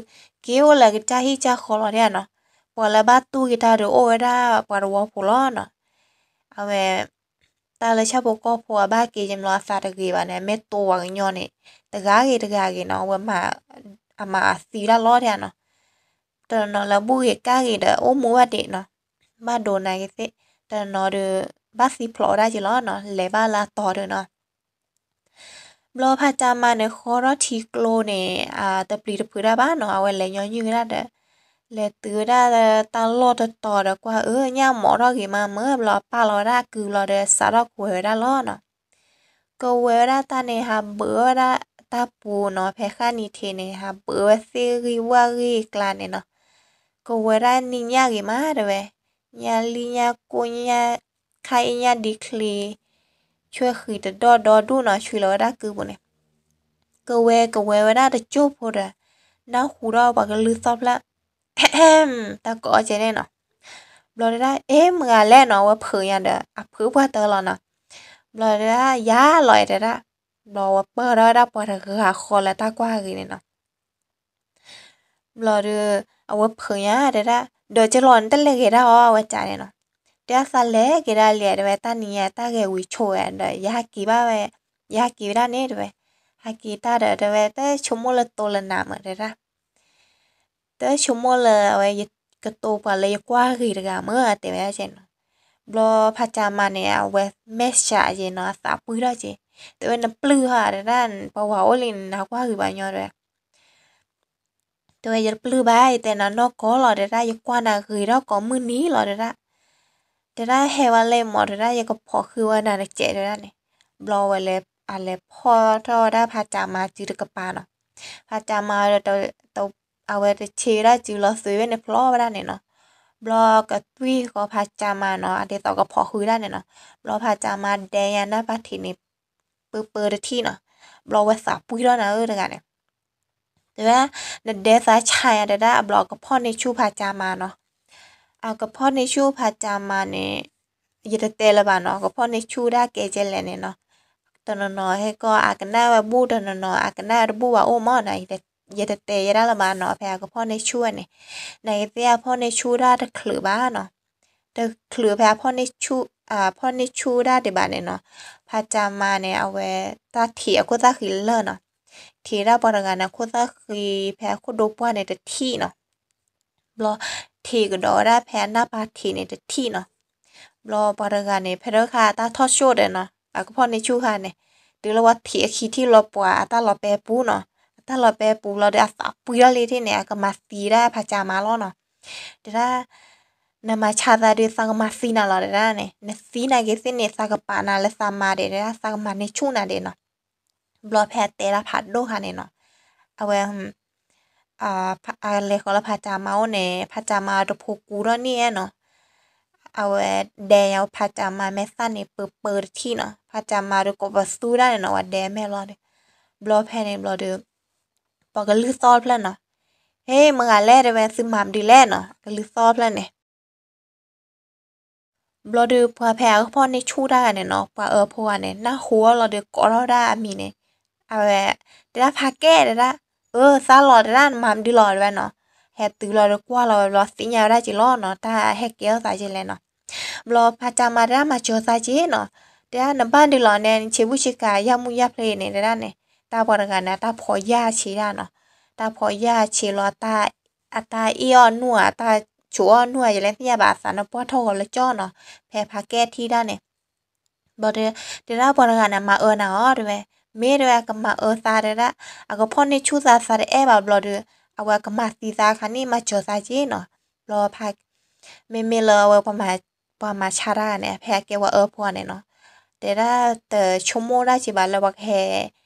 က့ၤအိၣ်လၢကစၢ်ဟံၣ်ကစၢ်ဃီလီၤဒၣ်နီၤ, ပှၤလၢဘၣ်တူၢ်က့ၤတၢ်ဒီးအိၣ်ဝဲဒၣ်ပှၤတဝီဖိလီၤနီၤ. အဝဲ တၢ်လၢဆၣ်ဖိကီၢ်ဖိအဘၣ်က့ၤက့ၤမးလီၤအသးတဂ့ၤဘၣ်န့ၣ် မ့ၢ်တိဝဲကညီန့ၣ် တဂၤဂ့ၤတဂၤဂ့ၤနီၤ, အဝဲ အမၤအသံတၢ်လီၤဒၣ်နီၤ. တနီၤနီၤလၢဘူၣ်ဂ့ၤကၢ်ဂ့ၤဒီးအိၣ်မူဘၣ်ဒံးနီၤ, ဘၣ်ဒိနၤက့ၤသ့ၣ်, တနီၤနီၤဒီး ဘၣ်သံဖျိးဝဲဒၣ်က့ၤလီၤနီၤ, လဲၤဘၣ်လၢအတီၤဒီးနီၤ. ဘျီဖးကၢ်မါန့ၣ် ဃီထီၣ်ထံကျိန့ၣ် တပျံၤတဖုးတၢ်ဘၣ်နီၤ, အဝဲလဲၤညီနုၢ်ဝဲဒၣ်ဒီး လဲၤတုၤဝဲဒၣ်လၢတၢ်လီၢ်တတီၤဒီးကွၢ်အၢ ညၣ်မိးထီၣ်ဂ့ၤမးမၢ်, ဘျီအပာ်လီၤဝဲဒၣ်အကုဘျီဒီး စးထီၣ်ကဝဲၤဝဲဒၣ်လီၤနီၤ. ကဝဲၤဝဲဒၣ်တၢ်န့ၣ် ဟးဘုးဝဲဒၣ်တၢ်ပူၤနီၤ, ဖဲဃၣ်နံၤထံးန့ၣ် ဟးဘုးဝဲသ့ၣ်ဂံၢ်ဝၣ်ဂံၢ်ကျါန့ၣ်နီၤ. ကဝဲၤဒၣ်နံၤညၣ်ဂ့ၤမးတဲဝဲ, ညၣ်လံၣ်ညၣ်ကိၣ်ညၣ် ခါအ့ၣ်ညၣ်ဒံချံ ဆွဲဃံၤတဒီၣ်ဒီဒူၣ်နီၤ, ဆွံလီၤဝဲဒၣ်ကုပူၤန့ၣ်. ကဝဲၤကဝဲၤဝဲဒၣ်တစိၢ်ဖိဒီး နၢ်ဟူထီၣ်ပှၤကလုၢ်သီၣ်ဖျၢၣ် တၢ်ကိးကဲန့ၣ်နီၤ. ဘျီတဲဒၣ် အ့ မတၤဂၤလဲၣ်နီၤ, အဝဲဖုးညါဒီး အဖုးပှၢ်တၢၢ်လီၤနီၤ. ဘျီတဲဒၣ် ယၤလီၤတဲဒၣ်, ဘျီဝဲပၢၢ်ထီၣ်ဝဲဒၣ်ပှၤတဂၤဃီလၢတၢ်ကွၢ်ဂ့ၤန့ၣ်နီၤ. ဘျီဒီး အဝဲဖုးညါတဲဒၣ် ဒီးကလီၤန့ၣ် တလဲၤဂ့ၤဒၣ်အီၤ အဝဲကးန့ၣ်နီၤ. တဲဒၣ်သးလဲၤက့ၤဒၣ်လံ တဲဝဲ တၢ်နံၤညါတၢ်ဂဲၤဝံၤဆိၣ်ဝဲဒီး ယဟဲက့ၤဘၣ်ဝဲ, ယဟဲက့ၤဝဲဒၣ်န့ၣ်တဲဝဲ, ဟဲက့ၤတၢ်ဒီးတဲဝဲ တဆိကမိၣ်လၢတိၤလၢနၤမၢ်တဲဒၣ် တဆိကမိၣ်လၢအဝဲကတိၤပှၤလၢယကွၢ်ဂ့ၤတဂၤမၢ် တဲဝဲဒၣ်ကဲနီၤ. ဘျီဖးကၢ်မါန့ၣ် အဝဲမဲာ်ဆှးကဲနီၤ အသးပှံၢ်ထီၣ်ကဲ, တဲဝဲနပျုၢ်ဟီ တဲဒၣ် ပှၤဝၤအိၣ်လံန့ၣ် နကွၢ်ဂ့ၤပှၤညီတဲဝဲ တဲဝဲယတပျုၢ်ဘၣ် ယတဲနၤနီၢ်ကီၢ်လီၤ တဲဒၣ် ယကွၢ်နၤဂ့ၤထီၣ်ကိးမုၢ်နံၤလီၤ တဲဒၣ်, တဲဒၣ်ဟဲဝဲလၢမၢ် တဲဒၣ် ယကဖိးဃုာ်ဝဲနၤတစဲးတဲဒၣ်န့ၣ်. ဘျီဝဲလဲၤ အလဲၤဖီၣ်ထီၣ်ဝဲဒၣ်ဖးကၢ်မါစုတကပၤနီၤ. ဖးကၢ်မါဒီး အဝဲတဆ့ဝဲဒၣ်စုလီၤသုးဝဲန့ၣ်ဖျိဝဲဒၣ်န့ၣ်နီၤ. ဘျီကသွံၣ်ဃီဖးကၢ်မါနီၤ အဒ်သိးကဖိးဃုာ်ဒၣ်န့ၣ်နီၤ. ဘျီဖးကၢ်မါဒဲညါနၢ်ပၢၢ်ထံးန့ၣ် ပၢပၢတထံၣ်နီၤ. ဘျီဝဲသးပှံၢ်ထီၣ်နၤဧၢတဂၤန့ၣ် တဲဝဲ နဒဲသးဆါညါတဲဒၣ် ဘျီကဖီၣ်န့ၢ်ဆူၣ်ဖးကၢ်မါနီၤ. အကဖီၣ်န့ၢ်ဆူၣ်ဖးကၢ်မါန့ၣ် ယတတဲလၢၤဘၣ်နီၤ ကဖီၣ်န့ၢ်ဆူၣ်ဒၣ်ကဲကဲလဲၣ်န့ၣ်နီၤ. တနီၤနီၤဟဲကီၢ်အကနၣ်ဝဲဘူၣ် တနီၤနီၤအကနၣ်ဝဲတဘူၣ်ဘၣ်အိၣ်မၢ်နီၤ. ယတတဲယဲဒၣ်လၢၤဘၣ်နီၤ ဖဲအကဖီၣ်န့ၢ်ဆူၣ်ဝဲန့ၣ် နကသ့ၣ်အဖီၣ်န့ၢ်ဆူၣ်ဒၣ်တချုးဘၣ်နီၤ. တချုးဖဲအဖီၣ်န့ၢ်ဆူၣ် အဖီၣ်န့ၢ်ဆူၣ်ဒၣ်ဒံးဘၣ်န့ၣ်နီၤ. ဖးကၢ်မါန့ၣ် အဝဲတၢ်ထံးအခိၣ်သၣ်ဃံလၢာ်နီၤ. ထံးဒၣ်ပှၤတဂၤန့ၣ် အခိၣ်သၣ်ဃံဖဲအခိၣ်ဒိပှၢ်န့ၣ်တထံၣ်နီၤ. ဘျီ ထံးကဒီးဝဲဒၣ်ဖဲအနၢ်ပၢၢ်ထံးန့ၣ်တထံၣ်နီၤ. ဘျီပှၤတဂၤန့ၣ် ဖဲဒၣ်ခါအတၢ်ထီၣ်ၡိၣ်ဒီးနီၤ အကဖီၣ်န့ၢ်ဆူၣ်ခါန့ၣ် တုၤလၢပှၤထံးအခံထံၣ်လီၤပှၤအတၢ်လီၤပဲပူၤနီၤ. အတၢ်လီၤပဲပူၤလီၤဒီးအသးပှံၢ်ထီၣ်လံထံၣ်န့ၣ် အကမၤသံဒၣ်ဖးကၢ်မါလီၤနီၤ. တဲဒၣ် နမၤဆါသးဒီးသးကမၤသံနၤလီၤတဲဒၣ်န့ၣ် နသံနၤက့ၤသ့ၣ်န့ၣ် သးကပာ်နၤလၢသးမါဒဲးတဲဒၣ် သးကမၤန့ၢ်ဆူၣ်နၤဒဲးနီၤ. ဘျီဖဲအတဲဒၣ်ဖးဒိၣ်ခါန့ၣ်နီၤ အဝဲ အလဲၤဃီၤလၢဖးကၢ်မါအိၣ်န့ၣ် ဖးကၢ်မါတဖိကူထီၣ်န့ၣ်နီၤ. အဝဲဒဲညါဖးကၢ်မါမဲာ်သၣ်န့ၣ် ပၢပၢတထံၣ်နီၤ. ဖးကၢ်မါဒီးကိးပသူဒၣ်န့ၣ်နီၤ ဝဲဒဲမဲာ်လီၤဒီး ဘျီဖဲန့ၣ်ဘျီဒီး ပှၤကလုၢ်သီၣ်တဖျၢၣ်နီၤ. ဟ့ မတၤဂၤလဲၣ်တဲဝဲ သုမၤမနုၤလဲၣ်နီၤ ကလုၢ်သီၣ်တဖျၢၣ်န့ၣ် ဘျီဒီးပှၤဖဲအကဖီၣ်န့ၢ်ဆူၣ်တၢ်ဂၤန့ၣ်နီၤ ပှၤအၢဖိဂၤန့ၣ် နၢ်ဟူအီၤလီၤဒီးကိးထီၣ်ဝဲဒၣ်အမံၤန့ၣ် အဝဲ တဲဒၣ်ဖးကဲတဲဒၣ် အၢ သးလီၤတဲဒၣ် နမၤမနုၤလီၤတဲဝဲနီၤ. ဟဲတုၤလီၤဒီးကွၢ်လီၤဝဲဘျီသ့ၣ်ညါဝဲဒၣ်က့ၤလီၤနီၤ တၢ်ဟဲကဲထီၣ်သးက့ၤလဲၣ်နီၤ. ဘျီဖးကၢ်မါတဲဒၣ်မၤစၢၤသးက့ၤနီၤ တဲဒၣ်နဘၣ်ဒုးလီၤန့ၣ် နဆံးဘူၣ်ဆံးကၤယၢ်မူၢ်ယၢ်ဖျ့န့ၣ်တဲဒၣ်န့ၣ် တၢ်ပှၤတဂၤန့ၣ် တၢ်ဖီၣ်ယၢ်ဆံးဒၣ်နီၤ တၢ်ဖီၣ်ယၢ်ဆံးလီၤ အတၢ်အ့ၣ်အီၣ်နူၢ်ဧါ တၢ်ဆိးအီၣ်နူၢ်ဧါ ယလဲၤသ့ၣ်ညါဘၣ်အသးန့ၣ် ပှၢ်ထီၣ်ဂီၤလၢကၠီနီၤ ဖဲဖးကဲထံၣ်ဒၣ်န့ၣ် ဘျီဒီး တဲဒၣ်ပှၤတဂၤန့ၣ် မၤအၢနၤအီၤတဲဝဲ မ့ၢ်တဲဝဲ အကမၤအၢသးတဲဒၣ် အကဖီၣ်န့ၢ်ဆူၣ်သးသးတအဲၣ်ဘၣ်ဘျီဒီး အဝဲကမၤသံသးခါန့ၣ် မၤစၢၤသးက့ၤနီၤ ဘျီ မ့မ့ၢ်လၢအဝဲ ပှၤမၤဆါတၢ်ဂၤန့ၣ် ဖဲအကဲဝဲအၢဖိဂၤန့ၣ်နီၤ တဲဒၣ်တဆိကမိၣ်ဒၣ်က့ၤဘၣ်လၢ ပှၤကဟဲ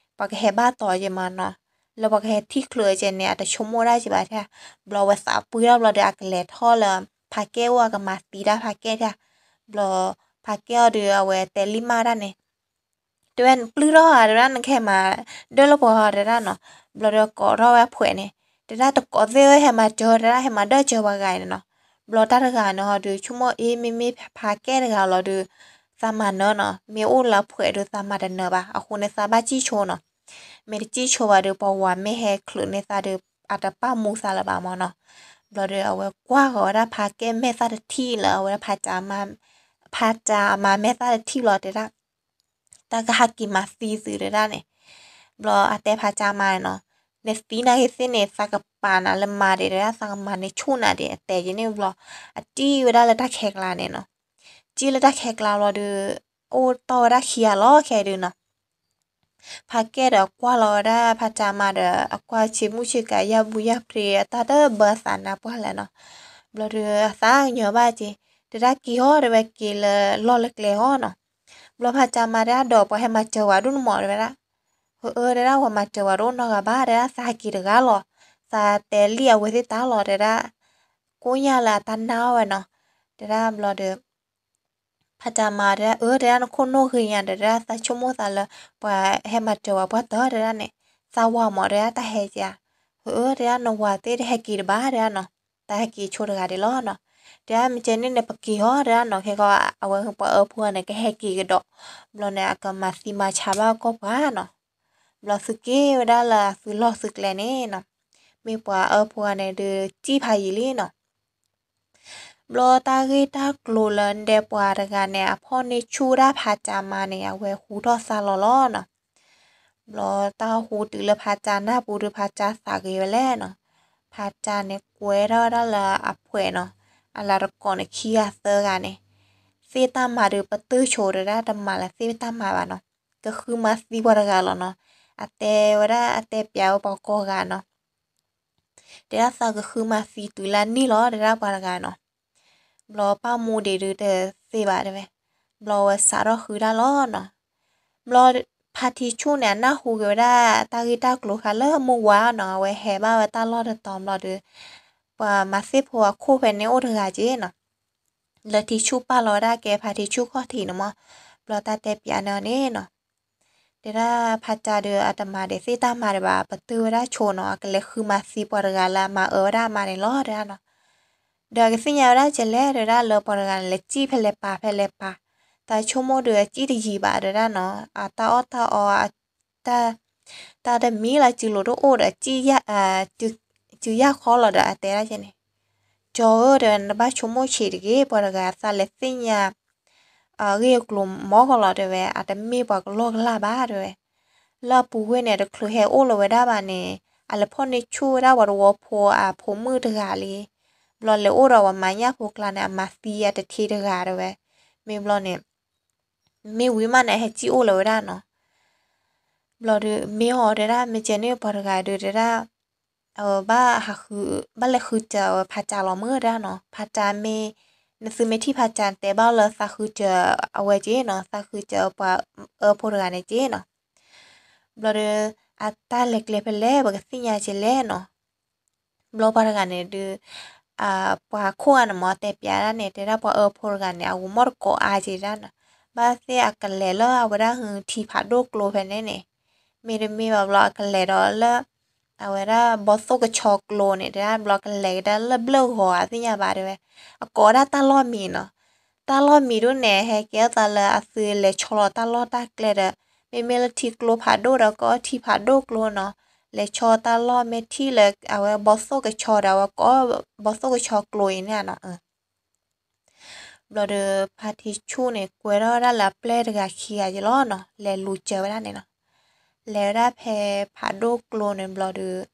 ဘၣ်တီၤက့ၤမးနီၤ လၢပှၤကဟဲထံၣ်ချုးက့ၤန့ၣ် အတဆိကမိၣ်ဒၣ်က့ၤဘၣ်ထဲ ဘျီဝဲသးပှံၢ်ထီၣ်ဘျီဒီး အကလဲၤထီၣ်လၢ ဖးကဲအိၣ်အကမၤသံတၢ်ဖးကဲဒၣ်, ဘျီဖးကဲအီၤဒီး အဝဲတဲလံမၢ်ဒၣ်န့ၣ် တဲဝဲပျုၢ်ထီၣ်ဧါ တဲဒၣ် နကဟဲမၤဒၢၣ်လၢပှၤဧါ တဲဒၣ်နီၤ. ဘျီဒီးကိးထီၣ်ဝဲအဖှဲးန့ၣ် တဲဒၣ် တကိးသ့ၣ်ဧၢ ဟဲမၤစၢၤ တဲဒၣ် ဟဲမၤဒၢၣ်စၢၤပှၤဂၤန့ၣ်နီၤ. ဘျီတၢ်တဂၤန့ၣ်ဟီဒီး ဆိကမိၣ်အ့ မ့မ့ၢ်ဖးကဲတဂၤလီၤဒီး သးမၤနၢၤနီၤ, မ့ၢ်အိၣ်လၢအဖှဲးဒီးသးမၤတနၢၤဘၣ်, အဃိန့ၣ်သးဘၣ်စံၣ်ဆိနီၤ. မ့ၢ်တစံၣ်ဆိဘၣ်ဒီး ပှၤဝၤမ့ၢ်ဟဲချုးန့ၢ်သးဒီး အတပာ်မူသးလၢၤဘၣ်မၢ်နီၤ. ဘျီဒီးအဝဲကွၢ်ဃီၤဝဲဒၣ်ဖးကဲမဲာ်သၣ်တထံၣ်လၢအဝဲဒၣ်ဖးကၠၤမါ, ဖးကၠၤအမါမဲာ်သၣ်တထံၣ်လီၤ တဲဒၣ် တၢ်ကဟဲက့ၤမၤသံသု တဲဒၣ်န့ၣ်. ဘျီအတဲဖးကၠၤမါန့ၣ်နီၤ, နသံနာ်က့ၤသ့ၣ်န့ၣ် သးကပာ်နၤလၢမၤဒံး တဲဒၣ် သးကမၤန့ၢ်ဆူၣ်နၤဒံး အတဲက့ၤန့ၣ်ဘျီ, အတံၢ်ဝဲဒၣ်လၢတၢ်ခဲကျါန့ၣ်နီၤ. တံၢ်လၢတၢ်ခဲကျါဘျီဒီး အိၣ်တီၢ်ဝဲဒၣ်ခံဂၤလီၤခဲဒုးနီၤ. ဖးကဲဒီးအကွၢ်လီၤဝဲဒၣ်ဖးကၠၤမါဒီး အကွၢ်ဆ့မုၣ်ဆ့ကၤ ယၢ်ဘူယၢ်ဖျ့ အတၢ်တဘၢအသးနါပှၢ်လဲၣ်နီၤ. ဘျီဒီးအသးကညီၤဘၣ်က့ၤ, တဲဒၣ်က့ၤဟီ တဲဝဲ က့ၤလၢလီၢ်လၢကျဲဟီနီၤ. ဘျီဖးကၠၤမါတဲဒၣ် ဒီးပှၤဟဲမၤစၢၤဝဲဒၣ်န့ၣ်မၢ် တဲဝဲဒၣ်. အၢ တဲဒၣ် ပှၤမၤစၢၤဝဲဒၣ်အိၣ်နီတဂၤဘၣ် တဲဒၣ် သးဟဲက့ၤတဂၤလီၤ. သးတဲလံအဝဲသ့ၣ်တၢ်လီၤ တဲဒၣ်, ကိးညါလၢအတၢ်နာ်အီၤဝဲနီၤ. တဲဒၣ်ဘျီဒီး ဖးကၠၤမါတဲဒၣ် အၢ တဲဒၣ် နခိၣ်နူာ်ဂ့ၤညါဒီး တဲဒၣ် သးဆိကမိၣ်သးလၢ ပှၤဟဲမၤစၢၤဝဲပှၢ်တၢၢ် တဲဒၣ်န့ၣ်, သးဝၤမၢ် တဲဒၣ် တၢ်ဟဲက့ၤဧါ. အၢ တဲဒၣ် နဝၤသ့ၣ်တဟဲက့ၤတဘၣ် တဲဒၣ်နီၤ, တၢ်ဟဲက့ၤဆိတဂၤဒံးလီၤနီၤ. တဲဒၣ် မ့ၢ်ကဲန့ၣ်န့ၣ် ပက့ၤဟီ တဲဒၣ်နီၤ, ခဲကီး အဝဲပှၤအၢဖိဂၤန့ၣ် ကဟဲက့ၤကဒီး, ဘျီန့ၣ် အကမၤသံမၤဆါဘၣ်ကီၢ်ပှၤနီၤ. ဘျီသုးက့ၤဝဲဒၣ်လၢအသုးလီၢ်သုးကျဲန့ၣ်နီၤ, မ့ၢ်ပှၤအၢဖိဂၤန့ၣ်ဒုး စံၣ်ဖးယံာ်လံနီၤ. ဘျီတၢ်ဂ့ၢ်တၢ်ကျိၤလၢဒဲပှၤတဂၤန့ၣ် အဖီၣ်န့ၢ်ဆူၣ်ဒၣ်ဖးကၠၤမါန့ၣ် အဝဲဟူထီၣ်သါလီၤလီၤနီၤ. ဘျီတၢ်ဟူတုၤလၢဖးကၠၤနၢ်ပူၤဒီး ဖးကၠၤသးဂ့ၤဝဲလဲၣ်နီၤ. ဖးကၠၤန့ၣ်ကွဲထီၣ်ဝဲဒၣ်လၢအဖှဲးနီၤ, အလၤတကိးန့ၣ် ခံဂၤသၢဂၤန့ၣ်, သ့ၣ်တၢ်မၤဒီးပတုာ်ဆိ တဲဒၣ် တမၤလၢသ့ၣ်တၢ်မၤဘၣ်နီၤ, ကဃုမၤသံပှၤတဂၤလီၤနီၤ. အတဲဝဲဒၣ်အတဲပၠးဝဲပှၤကိးဂၤနီၤ တဲဒၣ် သးကဃုမၤသံတုၤလၢန့ၣ်လီၤ တဲဒၣ် ပှၤတဂၤနီၤ. ဘျီပာ်မူဒံးဒုးတသ့ဘၣ်တဲဝဲ, ဘျီဝဲစးထီၣ်ဃုတၢ်လီၤနီၤ. ဘျီဖါထံဆူၣ်န့ၣ် အနၢ်ဟူက့ၤဝဲဒၣ်တၢ်ဂ့ၢ်တၢ်ကျိၤဃာ်လၢမုၢ်ဝါနီၤ, အဝဲဟဲဘၣ်ဝဲတၢ်လီၢ်တတီၤဘျီဒီး ပှၤမၤသ့ၣ်ဖိအခိၣ်ဖဲန့ၣ်အိၣ်တဂၤက့နီၤ, လၢထံဆူၣ်ပာ်လီၤဝဲဒၣ်ကဲဖါထံဆူၣ်ခီၣ်ထံးန့ၣ်မၢ်, ဘျီတၢ်တဲပၠးန့ၢ်အီၤန့ၣ်နီၤ တဲဒၣ်ဖါကၠၤဒီး အတမၤဒီးသ့ၣ်တၢ်မၤဒံးဘၣ်, ပတုာ်ဝဲဒၣ်ဆိနီၤ, အကလဲၤဃုမၤသံပှၤတဂၤလၢအမၤအၢဝဲဒၣ်အမါန့ၣ်လီၤ တဲဒၣ်နီၤ. ဒီးအကသ့ၣ်ညါဝဲဒၣ်ကလဲၣ် တဲဒၣ် လၢပှၤတဂၤန့ၣ် လဲၤစံၣ်ဖဲလဲၣ်ပာ်ဖဲလဲၣ်ပာ်, တၢ်ဆိကမိၣ်ဒီးအစံၣ်တယံၤဘၣ် တဲဒၣ်နီၤ, အတၢ်အီၣ်တၢ်အီ တၢ်တမံၤလၢစုလိၤတအိၣ်ဒီး စုယၢ်ခီလီၤဒီး အတဲဒၣ်ကဲန့ၣ်, ကၠီဧၢ တဲဝဲ နဘၣ်ဆိကမိၣ်ဆံးတဂ့ၤ, ပှၤတဂၤသးလဲၤသ့ၣ်ညါ အဂ့ၢ်အကျိၤမီၢ်ကီးလီၤ တဲဝဲ, အတမ့ၢ်ပှၤကလီၢ်ကလၢ်ဘၣ် တဲဝဲ. လၢအပူၤကွံာ်န့ၣ် တချုးဟဲအိၣ်လၢၤဝဲဒၣ်ဘၣ်န့ၣ် အလဲၤဖီၣ်န့ၢ်ဆူၣ်ဝဲဒၣ်ပှၤတဝီဖိအဖိမုၣ်တဂၤလံ. ဘျီလဲၤအိၣ်ဒီးပှၤမၤညၣ်ဖိကျါန့ၣ် အမၤသံအတထ့တဂၤ တဲဝဲ. မ့ၢ်ဘျီန့ၣ် မ့ၢ်ဝံၤမးန့ၣ် ဟဲစံၣ်အိၣ်လၢၤဝဲဒၣ်နီၤ. ဘျီဒီးမ့ၢ်အီၤတဲဒၣ် မ့ၢ်ကဲန့ၣ်ပှၤတဂၤဒီးတဲဒၣ် အဝဲဘၣ်ဃု ဘၣ်လဲၤဃုစၢၤဝဲဖးကၠၤလီၤမၢ် တဲဒၣ်နီၤ. ဖးကၠၤမ့ၢ် နသုမ့ၢ်ထံၣ်ဖးကၠၤ တဲဘၣ်လၢသးဃုစၢၤအဝဲက့နီၤ, သးဃုစၢၤပှၤအၢဖိတဂၤန့ၣ်က့နီၤ. ဘျီဒီး အတၢ်လဲၤကျဲဖဲလဲၣ် ပကသ့ၣ်ညါကလဲၣ်နီၤ. ဘျီပှၤတဂၤန့ၣ်ဒုး ပှၤခိၣ်ဂၤန့ၣ်မ့ၢ်တဲပၠးဒၣ်န့ၣ် တဲဒၣ်ပှၤအၢဖိတဂၤန့ၣ် အဂီၤမီၢ်တကိးအါက့ဒၣ်နီၤ. ဘၣ်သ့ၣ်အကလဲၤလၢအဝဲဒၣ်ဟုထံဖးဒိၣ်ကျိဖဲန့ၣ်န့ၣ်, မ့တမ့ၢ်ဘၣ်ဘျီအကလဲၤဒီးလၢ အဝဲဒၣ်ဘီသိၣ်ကဆီကျိန့ၣ် တဲဒၣ်ဘျီကလဲၤကဒါလၢဘျၢၣ်ဂီၤဧါသ့ၣ်ညါဘၣ်တဲဝဲ. အကိးဝဲဒၣ်တၢ်လီၢ်မံၤနီၤ. တၢ်လီၢ်မံၤဒၣ်န့ၣ် ဟဲကဲထီၣ်သးလၢအသုလဲၤဆီလီၤတၢ်လီၢ်တၢ်ကျဲဒီး မ့မ့ၢ်လၢထံကျိဖးဒိၣ်ဒီး ကိးထံဖးဒိၣ်ကျိနီၤ, လဲၤဆီတၢ်လီၢ်မ့ၢ်ထံၣ်လၢအဝဲဘီသိၣ်ကဆီဒီး အဝဲကိးဘီသိၣ်ကဆီကျိအံၤန့ၣ်နီၤ. ဘျီဒီးဖါထံဆူၣ်န့ၣ် ကွဲထီၣ်ဝဲဒၣ်လၢအပျဲၢ်တဂၤခံဂၤက့လီၤနီၤ, လဲၤလူၤစၢၤဝဲဒၣ်န့ၣ်နီၤ. လဲၤဝဲဒၣ်ဖဲဖးဒိၣ်ကျိန့ၣ်ဘျီဒီး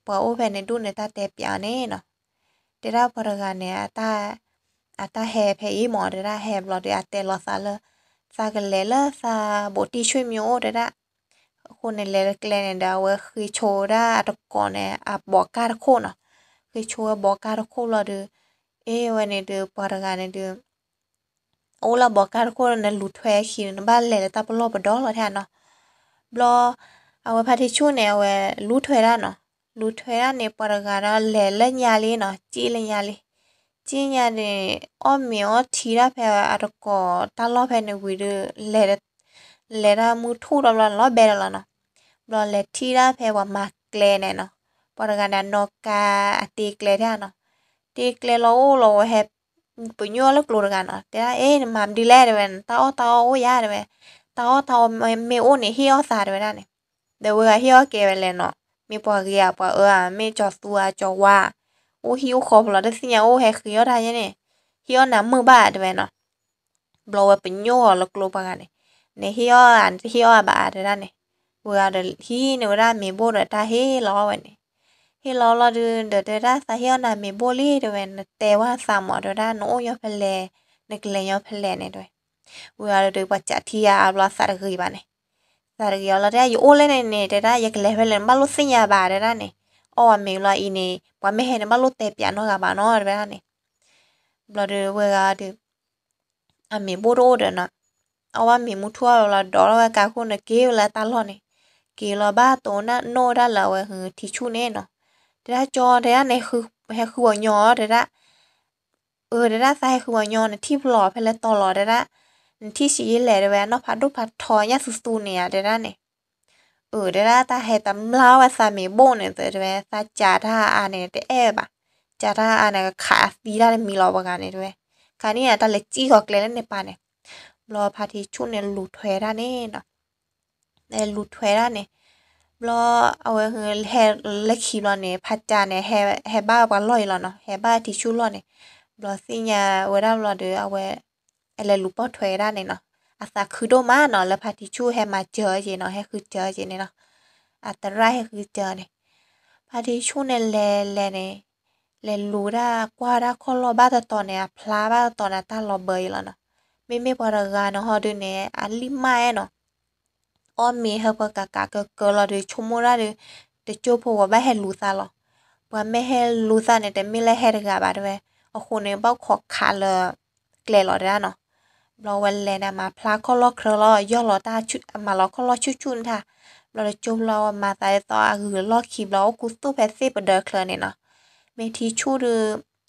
ပှၤအိၣ်ဖဲန့ၣ်ဒၣ်န့ၣ် တၢ်တဲပၠးအီၤန့ၣ်နီၤ. တဲဒၣ်ပှၤတဂၤန့ၣ် အတၢ်ဟဲဖဲအံၤမ့ၢ်တဲဒၣ် ဟဲဘျီဒီးအတဲလီၤသးလၢ သးကလဲၤလၢသးဘိးတံၢ်ဆွံမံအိၣ်တဲဒၣ်. အဃိန့ၣ်လဲၤလၢကျဲန့ၣ်ဒီး အဝဲဃ့ဆိဝဲဒၣ်အတကိးန့ၣ် အဘီးကၢ်တခိၣ်နီၤ. ဃ့ဆိဝဲဘီးကၢ်တခိၣ်ဘျီဒီး အ့ၣ်ဝဲန့ၣ်ဒီးပှၤတဂၤန့ၣ်ဒီး အိၣ်လၢဘီးကၢ်တခိၣ်န့ၣ် လူၤထွဲခံန့ၣ် နဘၣ်လဲၤလၢတၢ်ပလီၢ်ပဒီလီၤထဲနီၤ. ဘျီ အဝဲဖါထံဆူၣ်န့ၣ် အဝဲလူၤထွဲဒၣ်နီၤ. လူၤထွဲဒၣ်န့ၣ် ပှၤတဂၤဒီးလဲၤလၢညါလံနီၤ, စံၣ်လၢညါလံ. က့ညါန့ၣ် အီၣ်မ့ၤအီထံတၢ်ဖဲအတကိးတၢ်လီၢ်ဖဲန့ၣ်ဝံၤဒီး လဲၤတၢ်မုၢ်ထူၣ်ဒီးဘျီလီၤဘဲဒီးလီၤနီၤ. ဘျီလဲၤထံၣ်ဒၣ်ဖဲပှၤမၤကျဲန့ၣ်နီၤ, ပှၤတဂၤန့ၣ် အနီၣ်ကါအတ့ကျဲဒၣ်နီၤ, တ့ကျဲလီၤအိၣ်လီၤဝဲဟဲ ပညိၣ်လၢကျိၤတဂၤနီၤ, တဲဒၣ် အ့ နမၤမနုၤလဲၣ် တဲဝဲ, တၢ်အီၣ်တၢ်အီအိၣ်ယါ တဲဝဲ, တၢ်အီၣ်တၢ်အီမ့ၢ်အိၣ်န့ၣ် ဟ့ၣ်အီၣ်သး တဲဝဲဒၣ်န့ၣ်. ဒီးဝဲဂၤဟ့ၣ်အီၣ်ကဲဝဲလဲၣ်နီၤ, မ့ၢ်ပှၤဂ့ၤဧါ ပှၤအၢဧါ, မ့ၢ်ကၠီၤသူဧါ ကၠီၤဝါ, အိၣ်ဟံၣ်အိၣ်ဃီဖဲလီၤ တသ့ၣ်ညါအိၣ်ဟဲဃ့အီၣ်တၢ်ယဲန့ၣ်, ဟ့ၣ်အီၣ်နၤမုာ်ဘၣ် တဲဝဲနီၤ. ဘျီဝဲပညိၣ်အီၤလၢကျိၤပှၤဂၤန့ၣ်, နဟ့ၣ်အီၣ်ဧါ နတဟ့ၣ်အီၣ်ဘၣ် တဲဒၣ်န့ၣ်. ဝဲဂၤဒီး ဟံးန့ၢ်ဝဲဒၣ်မ့ၤဘိၣ်ဒီးတၢ်ဟ့ၣ်လီၤဝဲန့ၣ်, ဟ့ၣ်လီၤလီၤဒုး ဒီးတဲဒၣ် သးဟ့ၣ်အီၣ်နၤမ့ၤဘိၣ်လံ တဲဝဲ, နတဲဝဲသးမး တဲဝဲဒၣ်, နအိၣ်ညီဖဲလဲၣ်, နကလဲၤညီဖဲလဲၣ်န့ၣ် တဲဝဲ. ဝဲဂၤဒီး ပှၤကးထံယါအါဘျီသးတဂ့ၤဘၣ်န့ၣ်, သးတဂ့ၤအီၤလီၤ တဲဒၣ် ယအိၣ်လဲၣ်န့ၣ်န့ၣ် တဲဒၣ် ယကလဲၤဖဲလဲၣ် နဘၣ်လိၣ်သ့ၣ်ညါဘၣ် တဲဒၣ်န့ၣ်, အီၣ်ဝဲမ့ၤလီၤအံၤန့ၣ် ပှၤမ့ၢ်ဟဲန့ၣ် ဘၣ်လိၣ်တဲပၠးနီတဂၤဘၣ်နီၤ တဲဝဲဒၣ်န့ၣ်. ဘျီဒီးဝဲဂၤဒီး အမ့ၤဘိၣ်တအိၣ်ဒီးနီၤ, အီၣ်ဘၣ်မ့ၤမုၢ်ထူၣ်အါဘျီ ဒိးထီၣ်ဝဲကါခိၣ်န့ၣ် က့ၤဝဲလၢတၢ်လီၢ်န့ၣ်, က့ၤလီၤဘၣ်တိၢ်နီၣ်ဒၣ်လၢအဝဲထံဆူၣ်န့ၣ်နီၤ. တဲဒၣ် ကၠီ တဲဒၣ် နဟဲဃုပှၤညီ တဲဒၣ်, အၢ တဲဒၣ် သးဟဲဃုပှၤညီ နထံၣ်ဖျိးဖဲလဲၣ်တီၤလီၤ တဲဒၣ်, နထံၣ်ဆံးယ့လဲၣ် တဲဝဲ အနီၢ်ဖးဒိၣ်ဖးထီညၣ်သူသူန့ၣ်ဧါ တဲဒၣ်န့ၣ်. အၢ တဲဒၣ် တၢ်ဟဲတမျၢ်ဝဲသးမ့ၤဘိၣ်န့ၣ် တဲဝဲ သးကးတၢ်အါန့ၣ် တအဲၣ်ဘၣ်, ကးတၢ်အါန့ၣ် ကခးသံတၢ်တမံၤလီၤ ပှၤဂၤန့ၣ် တဲဝဲ, ခါန့ၣ် တၢ်လဲၤစံၣ်ဃီၤကျဲလၢန့ၣ်ပၢ်န့ၣ်. ဘျီဖါထံဆူၣ်န့ၣ်လူၤထွဲဒၣ်န့ၣ်နီၤ, လူၤထွဲဒၣ်န့ၣ်, ဘျီအဝဲဟဲလၢခံဘျီန့ၣ် ဖါကၠါန့ၣ် ဟဲဘၣ်ပှၤလီၢ်အံၤလီၤနီၤ, ဟဲဘၣ်ထံဆူၣ်လီၢ်န့ၣ်, ဘျီသ့ၣ်ညါဝဲဒၣ်ဘျီဒီး အဝဲ အလဲၤလူၤပိာ်ထွဲဒၣ်န့ၣ်နီၤ, အသးခုဒိၣ်မးနီၤ လၢဖါထံဆူၣ်ဟဲမၤစၢၤက့ၤနီၤ, ဟဲဃုစၢၤက့ၤန့ၣ်နီၤ, အသရၣ်ဟဲဃုစၢၤန့ၣ်, ဖါထံဆူၣ်န့ၣ်လဲၤလဲၤန့ၣ်, လဲၤလူၤဒၣ်ကွၢ်ဒၣ်ခီၣ်လီၢ်ဘၣ်တတီၤန့ၣ် အဖျါဘၣ်တတီၤန့ၣ် အတၢ်လီၤဘၢအံၤလီၤနီၤ, မ့မ့ၢ်ပှၤတဂၤန့ၣ်ဟီဒုးန့ၣ် အလံၣ်မၢ်အဲၣ်နီၤ အီၣ်မ့ၤဟဲပှၤကးကးကၢကၢလီၤဒီး ဆိကမိၣ်ဒၣ်ဒီး တကၠိဖိပှၤဘၣ်ဟဲလူၤသးလီၤ, ပှၤမ့ၢ်ဟဲလူၤသးန့ၣ် တမ့ၢ်လၢဟဲတဂၤဘၣ်တဲဝဲ, အဃိန့ၣ် ဘၣ်ခိးခးလၢကျဲလီၤတဲဒၣ်နီၤ, ဘျီဝဲလဲၤန့ၣ် မၤဖျါခီၣ်လီၢ်ချၢလီၤ ယီၢ်လီၤတၢ် မၤလီၤခီၣ်လီၢ်ဆူၣ်ဆူၣ်န့ၣ်ထါ, ဘျီတကၠိဖိလီၤဝဲမၤသးဒ်သိးအဂုၤလီၢ်ခံဘျီ အိၣ်ခူသူၣ်ဖဲသ့ၣ်ပဒၢချၢန့ၣ်နီၤ, မ့ၢ်ထံဆူၣ်ဒီး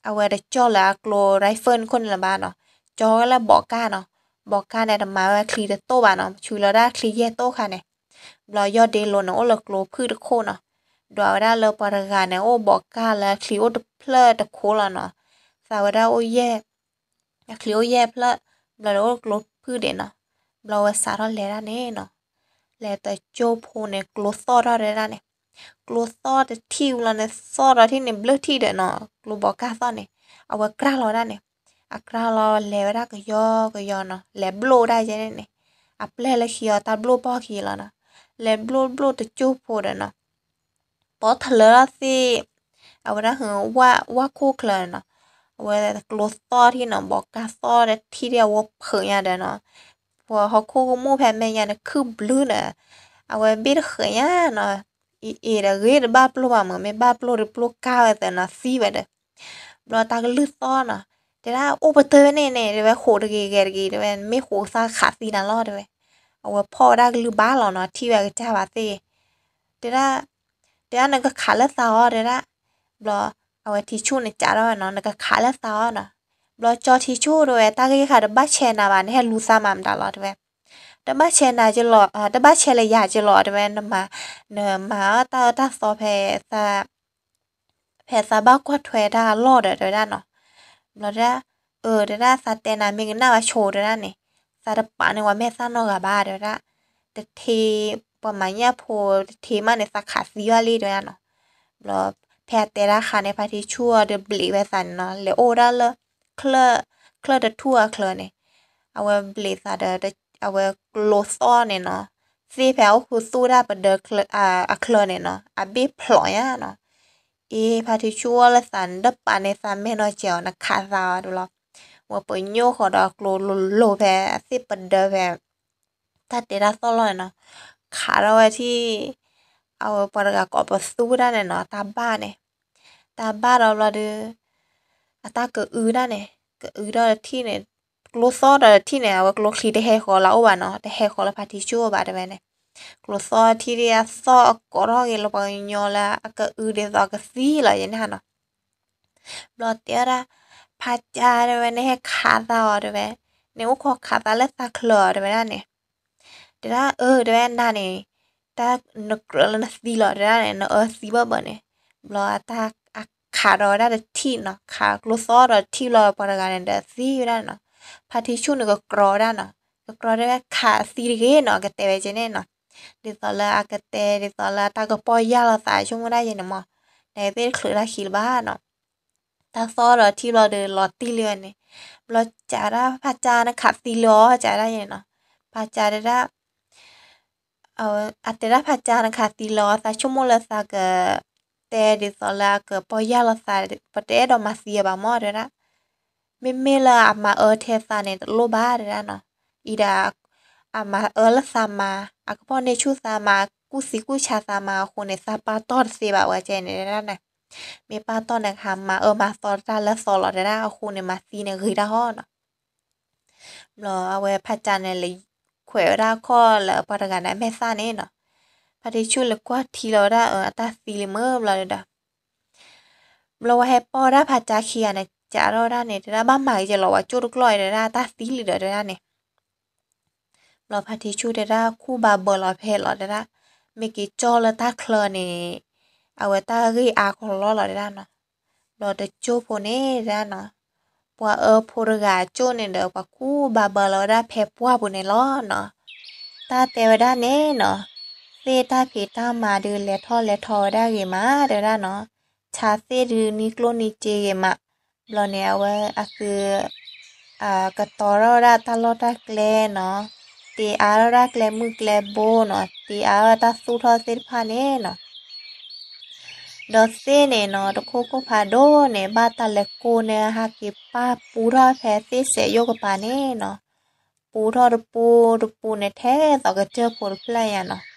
အဝဲတကၠီၣ်လၢအကျိ rifle ခိၣ်န့ၣ်လၢၤဘၣ်နီၤ, ကၠီဝဲလၢဘီးကၢ်နီၤ, ဘီးကၢ်န့ၣ် တမၤဝဲချံတတိၢ်ဘၣ်နီၤ, ဆူလီၤဒၣ်ချံယဲၢ်တိၢ်ခါန့ၣ်, ဘျီယီၢ်ဒ့လိၤန့ၣ် အိၣ်လၢကျိဖုၣ်တခိၣ်နီၤ, ဒွးဝဲဒၣ်လၢပှၤတဂၤန့ၣ် အိၣ်ဘီးကၢ်လၢချံအိၣ်တဖျၢၣ်တခိၣ်လီၤနီၤ, သးဝဲဒၣ်အိၣ်ယဲၢ် အချံအိၣ်ယဲၢ်ဖျၢၣ်, ဘျီဒီးအိၣ်ကျိဖုၣ်ဒံးနီၤ, ဘျီဝဲစးထီၣ်လဲၤဒၣ်န့ၣ်နီၤ, လဲၤတကၠိဖိန့ၣ် ကျိသီၣ်ထီၣ်တဲဒၣ်န့ၣ်, ကျိသီၣ်တထံၣ်ဘျီန့ၣ် သီၣ်ဒီးထံၣ်န့ၣ် ဘျၢထံၣ်ဒီးနီၤ, ကျိဘီးကၢ်သီၣ်န့ၣ်, အဝဲကြၢ်လီၤဒၣ်န့ၣ်, အကြၢ်လီၤလဲၤဝဲဒၣ်ကယီကယီနီၤ, လဲၤဘျိၣ်ဒၣ်ယဲန့ၣ်န့ၣ်, အပျဲၢ်လၢခံအီၤတၢ်ဘျိၣ်ပီၢ်ခံလီၤနီၤ, လဲၤဘျိၣ်ဘျိၣ်တကၠိဖိဒီးနီၤ ပီၣ်ထလၢထီၣ်သ့ၣ်, အဝဲဒၣ်ဟူးဝၣ်ခိၣ်ချၢနီၤ, အဝဲကျိသီၣ်ထံၣ်နီၤ ဘီးကၢ်သီၣ်ဒီးထံၣ်ဒၣ်အဝဲဖုးညါဒီးနီၤ, ပှၤဟီၣ်ခိၣ်ကမူၣ်ဖဲမဲာ်ညါန့ၣ်ခုၣ်ဘျုးဒီး, အဝဲဘ့ၣ်တဃဲးညါနီၤ, အံၤအံၤဒီးဂ့ၤတဘၣ်ပျိၢ်ဘၣ်မး မ့ၢ်ဘၣ်ပျိၢ်ဒီးပျိၢ်ကၢ်ဝဲသ့နီၤ သံဝဲဒီး, ဘျီတၢ်ကလုၢ်သီၣ်နီၤ, တဲဒၣ်အိၣ်ပတၢၢ်ဝဲန့ၣ်န့ၣ် တဲဝဲဃိးတဂ့ၤဂဲၤတဂ့ၤ တဲဝဲ မ့ၢ်ဃိးသးခးသံနၤလီၤ တဲဝဲ, အဝဲဖီၣ်ဝဲဒၣ်ကလုၢ်ဘၣ်လီၤနီၤ ထံၣ်ဝဲအကစၢ်ဘၣ်သ့ၣ် တဲဒၣ်, တဲဒၣ်နကခးလၢသးအီၤ တဲဒၣ်, ဘျီအဝဲထံဆူၣ်န့ၣ်ကးထီၣ်ဝဲနီၤ နကခးလၢသးအီၤနီၤ, ဘျီကၠီထံဆူၣ်တဲဝဲ တၢ်ဂ့ၢ်ဃးတဘၣ်ဆဲးနၤဘၣ် နဟဲလူၤသးမးမတၤလီၤ တဲဝဲ, တဘၣ်ဆဲးနၤကလီၤ တဘၣ်ဆဲးလၢယၤကလီၤ တဲဝဲ နမၤ, နမၤအီၣ်တၢ်အၢတၢ်သီဖဲ ဖဲသးဘၣ်ကွၢ်ထွဲတၢ်အလီၢ်ဒီး တဲဝဲဒၣ်နီၤ, ဘျီတဲဒၣ်, အၢ တဲဒၣ် သးတဲနၤမ့ၢ်ကနၣ်ဝဲဆိ တဲဒၣ်န့ၣ်, သးတပာ်န့ၢ်ဝဲမဲာ်သၣ်နီတဂၤဘၣ် တဲဝဲဒၣ်, တထ့, ပှၤမၤညၣ်ဖိတထ့မးန့ၣ် သးခးသံဝဲလံ တဲဝဲဒၣ်နီၤ, ဘျီဖဲအတဲတၢ်ခါန့ၣ် ဖါထံဆူၣ်အီၤဒီးဘျံးဝဲသးန့ၣ်နီၤ လဲၤအိၣ်ဝဲဒၣ်လၢ ချၢၣ်တထူၣ်အချၢန့ၣ်, အဝဲဘျံးသးဒီး အဝဲကျိသီၣ်န့ၣ်နီၤ, သ့ၣ်ဖဲအအိၣ်ဃူသူၣ်ဒၣ်ပဒၢအချၢန့ၣ်နီၤ အဘ့ၣ်ဖျိးညါနီၤ, အ့ ဖါထံဆူၣ်အီၣ်လၢသးန့ၣ် တပာ်န့ၢ်သးမဲာ်နီတစဲးအီၤ နခးသးအီၤတဘျီ, ဝဲပညိၣ်ဃီဒီးအကျိလိၤလိၤဖဲအသ့ၣ်ပဒၢဖဲ တၢ်တဲတၢ်သီၣ်လီၢ်န့ၣ်နီၤ, ခးထီၣ်ဝဲထံၣ် အဝဲပှၤတဂၤကိးပသူဒၣ်န့ၣ်နီၤ တၢ်ဘၣ်န့ၣ်, တၢ်ဘၣ်ဒီးဘျီဒီး အတၢ်ကအုဒၣ်န့ၣ်, ကအုဒီးတထံၣ်န့ၣ်, ကျိသီၣ်ဒီးတထံၣ်န့ၣ် အဝဲကျိချံတဟဲဃီၤလၢအအိၣ်ဘၣ်နီၤ တဟဲဃီၤလၢဖါထံဆူၣ်အအိၣ်ဘၣ်တဲဝဲန့ၣ်, ကျိသီၣ်ထံၣ်ဒၣ်အသီၣ်အကိးထီၣ်က့ၤလၢပှၤကညီလၢအကအုဒ်သိးကသံလီၤယဲန့ၣ်ဟါနီၤ, ဘျီတဲဝဲဒၣ်, ဖးကၠါတဲဝဲ နဟဲခးသးအီၤတဲဝဲ, နအိၣ်ခိးခးသးလၢသးချၢအီၤတဲဝဲဒၣ်န့ၣ်, တဲဒၣ်အၢတဲဝဲ နၤန့ၣ် တၢ်နကြၢးလၢနသံလီၤ တဲဒၣ်န့ၣ် နအၢသံဘၣ်ဘၣ်န့ၣ်, ဘျီအတၢ်အခးဒီးဝဲဒၣ်တထံၣ်နီၤ, ခးကျိသီဒီးထံၣ်ဘျီပှၤတဂၤန့ၣ်ဒီးသံဝဲဒၣ်နီၤ, ဖါထံဆူၣ်န့ၣ်ကကြီဝဲဒၣ်နီၤ, ကကြီတဲဝဲ ခးသံတဂ့ၤနီၤ ကတဲဝဲကဲန့ၣ်နီၤ, ဒ်သိးလၢအကတဲ ဒ်သိးလၢအတၢ်ကပီၢ်ယၢ်လီၤသးဆိကမိၣ်ဒၣ်ယဲန့ၣ်မး, နသ့ၣ်တချုးတၢ်ခံလၢၤဘၣ်နီၤ တၢ်သီဒီးထံဘျီဒီးလီၤတံၢ်လံဝဲန့ၣ်, ဘျီကးဒၣ်ဖးကၠါနခးသံလၢၤအီၤ ကးဒၣ်ယဲန့ၣ်နီၤ, ဖးကၠါတဲဒၣ်, အတဲဒၣ်ဖးကၠါနခးသံလၢၤအီၤ သးဆိကမိၣ်လၢသးက, တဲဒ်သိးလၢအကပီၢ်ယၢ်လီၤသး, ပတအဲၣ်ဒိးမၤသံအီၤဘၣ်မးတဲဒၣ်, မ့မ့ၢ်လၢအမၤအၢထဲသးန့ၣ်တလိၣ်ဘၣ်တဲဒၣ်နီၤ, အံၤဒီး, အမၤအၢလၢသးမၤ, အကပီၢ်န့ၢ်ဆူၣ်သးမၤ, ကူၣ်သံကူၣ်ဆါသးမၤအဃိန့ၣ် သးပာ်တီၢ်တသ့ဘၣ်ဝဲကဲန့ၣ်တဲဒၣ်န့ၣ်, မ့ၢ်ပာ်တီၢ်န့ၣ်ကမၤအၢမၤသီတၢ်လၢသီလီၤတဲဒၣ်အဃိန့ၣ် မၤသံန့ၣ်ဂ့ၤတၢ်ဟီနီၤ ဘျီအဝဲဖးကၠါန့ၣ်လဲၤခွဲးဝဲဒၣ်အခီၣ်လၢပှၤတဂၤန့ၣ်အမဲာ်သၣ်န့ၣ်နီၤ, ဖါထံဆူၣ်လဲၤကွၢ်ထံလီၤဝဲဒၣ်အတၢ်သံလံမ့ၢ်ဘျီဒီး, ဘျီဝဲဟဲပီၢ်ဝဲဒၣ်ဖးကၠါခံဂၤန့ၣ် ကးထီၣ်ဝဲဒၣ်န့ၣ် တဲဒၣ်ဘၣ်မၤက့ၤက့ၤလီၤ ပှၤကၠိတကျီၢ်အံၤတဲဒၣ်တၢ်သံလံဒီးတဲဒၣ်န့ၣ် ဘျီဖါထံဆူၣ်တဲဒၣ်ခူၣ်ဘၣ်ဘၢလီၤဖဲလီၤတဲဒၣ်, မ့ၢ်က့ၤကၠီလၢတၢ်ချၢန့ၣ်, အဝဲတၢ်ဂ့ၢ်အါကလီလီၤတဲဒၣ်နီၤ, ဘျီတကၠိဖိန့ၣ်တဲဒၣ်နီၤ, ပှၤအၢဖိတဂၤကၠိန့ၣ်ဒီး ပှၤခူၣ်ဘၣ်ဘၢလီၤဝဲဒၣ်ဖဲပှၢ်ပူၤန့ၣ်လီၤနီၤ, တၢ်တဲဝဲဒၣ်န့ၣ်နီၤ, သ့ၣ်တၢ်ဖံးတၢ်မၤဒုးလဲၤထီၣ်လဲၤထီဝဲဒၣ်ဂ့ၤမးတဲဝဲဒၣ်နီၤ, ဆါသ့ၣ်ဒုးနံၤကျိၣ်နံၤစ့ဂ့ၤမး, ဘျီန့ၣ်အဝဲအသု ကတီၤထီၣ်ဝဲဒၣ်တၢ်လီၢ်တၢ်ကျဲနီၤ, တ့အါထီၣ်ဒၣ်ကျဲမုၢ်ကျဲဘိနီၤ, တ့အါထီၣ်တၢ်သူၣ်ထီၣ်သ့ၣ်တဖၣ်န့ၣ်နီၤ, ဒီးသ့ၣ်န့ၣ်နီၤ တခိၣ်ခိၣ်ဖးဒိၣ်န့ၣ် ဘၣ်တၢ်လဲၤကိၢ်န့ၣ် ဟးက့ၤပာ်ပူထီၣ်ဖဲသ့ၣ်စဲးယိၣ်ကပၤန့ၣ်နီၤ, ပူထီၣ်တပူတပူန့ၣ် ထဲသိးကစၢၢ်ဖိတဖျၢၣ်ညါနီ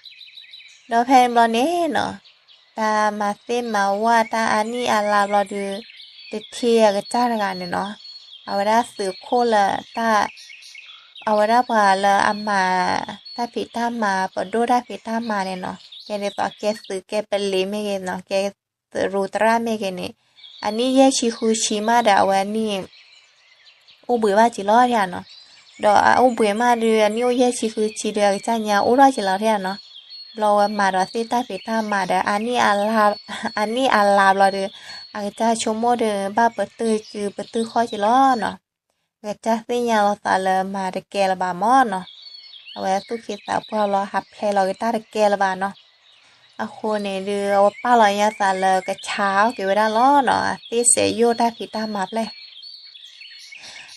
ၤ, ဒီးဖဲန့ၣ်ဘျီန့ၣ်နီၤ, တၢ်မၤသ့ၣ်မၤဝၣ်တၢ်အါနံၣ်အါလါဘျီဒီး, တထံအကစၢ်တဂၤန့ၣ်နီၤ, အဝဲဒၣ်သုးခိၣ်လၢတၢ်, အဝဲဒၣ်ပှၤလၢအမၤတၢ်ဖံးတၢ်မၤ ပဒိၣ်တၢ်ဖံးတၢ်မၤန့ၣ်နီၤ, ကဲဒ်သိးကဲသုးကဲပလံၤမ့ၢ်ဂ့ၤနီၤ, ကဲသုးရူးသရၣ်မ့ၢ်ဂ့ၤန့ၣ်, အနံၣ်ယဲၢ်ဆံဃုဆံမးဒီးအဝဲနံၣ် အိၣ်ဘှံးဘၣ်က့ၤလီၤဒၣ်နီၤ, ဒီးအအိၣ်ဘှံးမးဒီး အနံၣ်အိၣ်ယဲၢ်ဆံဃုဆံဒီး အကစၢ်ညါအိၣ်ထီၣ်က့ၤလီၤဒၣ်နီၤ, ဘျီဝဲမၤဒီးသ့ၣ်တၢ်ဖံးတၢ်မၤဒီး အါနံၣ်အါလါဘျီဒီး, အကစၢ်ဆိကမိၣ်ဒီး ဘၣ်ပတုာ်စုပတုာ်ခီၣ်က့ၤလီၤနီၤ, အကစၢ်သ့ၣ်ညါလီၤသးလၢမၤတကဲလၢၤဘၣ်မးနီၤ, အဝဲသူၣ်က့သးပှၢ်လီၤ ဟးဖျဲးလီၤက့ၤတၢ်တကဲလၢၤဘၣ်နီၤ, အဃိန့ၣ်ဒီး အဝဲပာ်လီၤညါသးလၢကဆါအီၣ်က့ၤဝဲဒၣ်လီၤနီၤ, အသ့ၣ်စဲးယိၣ်တၢ်ဖံးတၢ်မၤဖျဲၣ်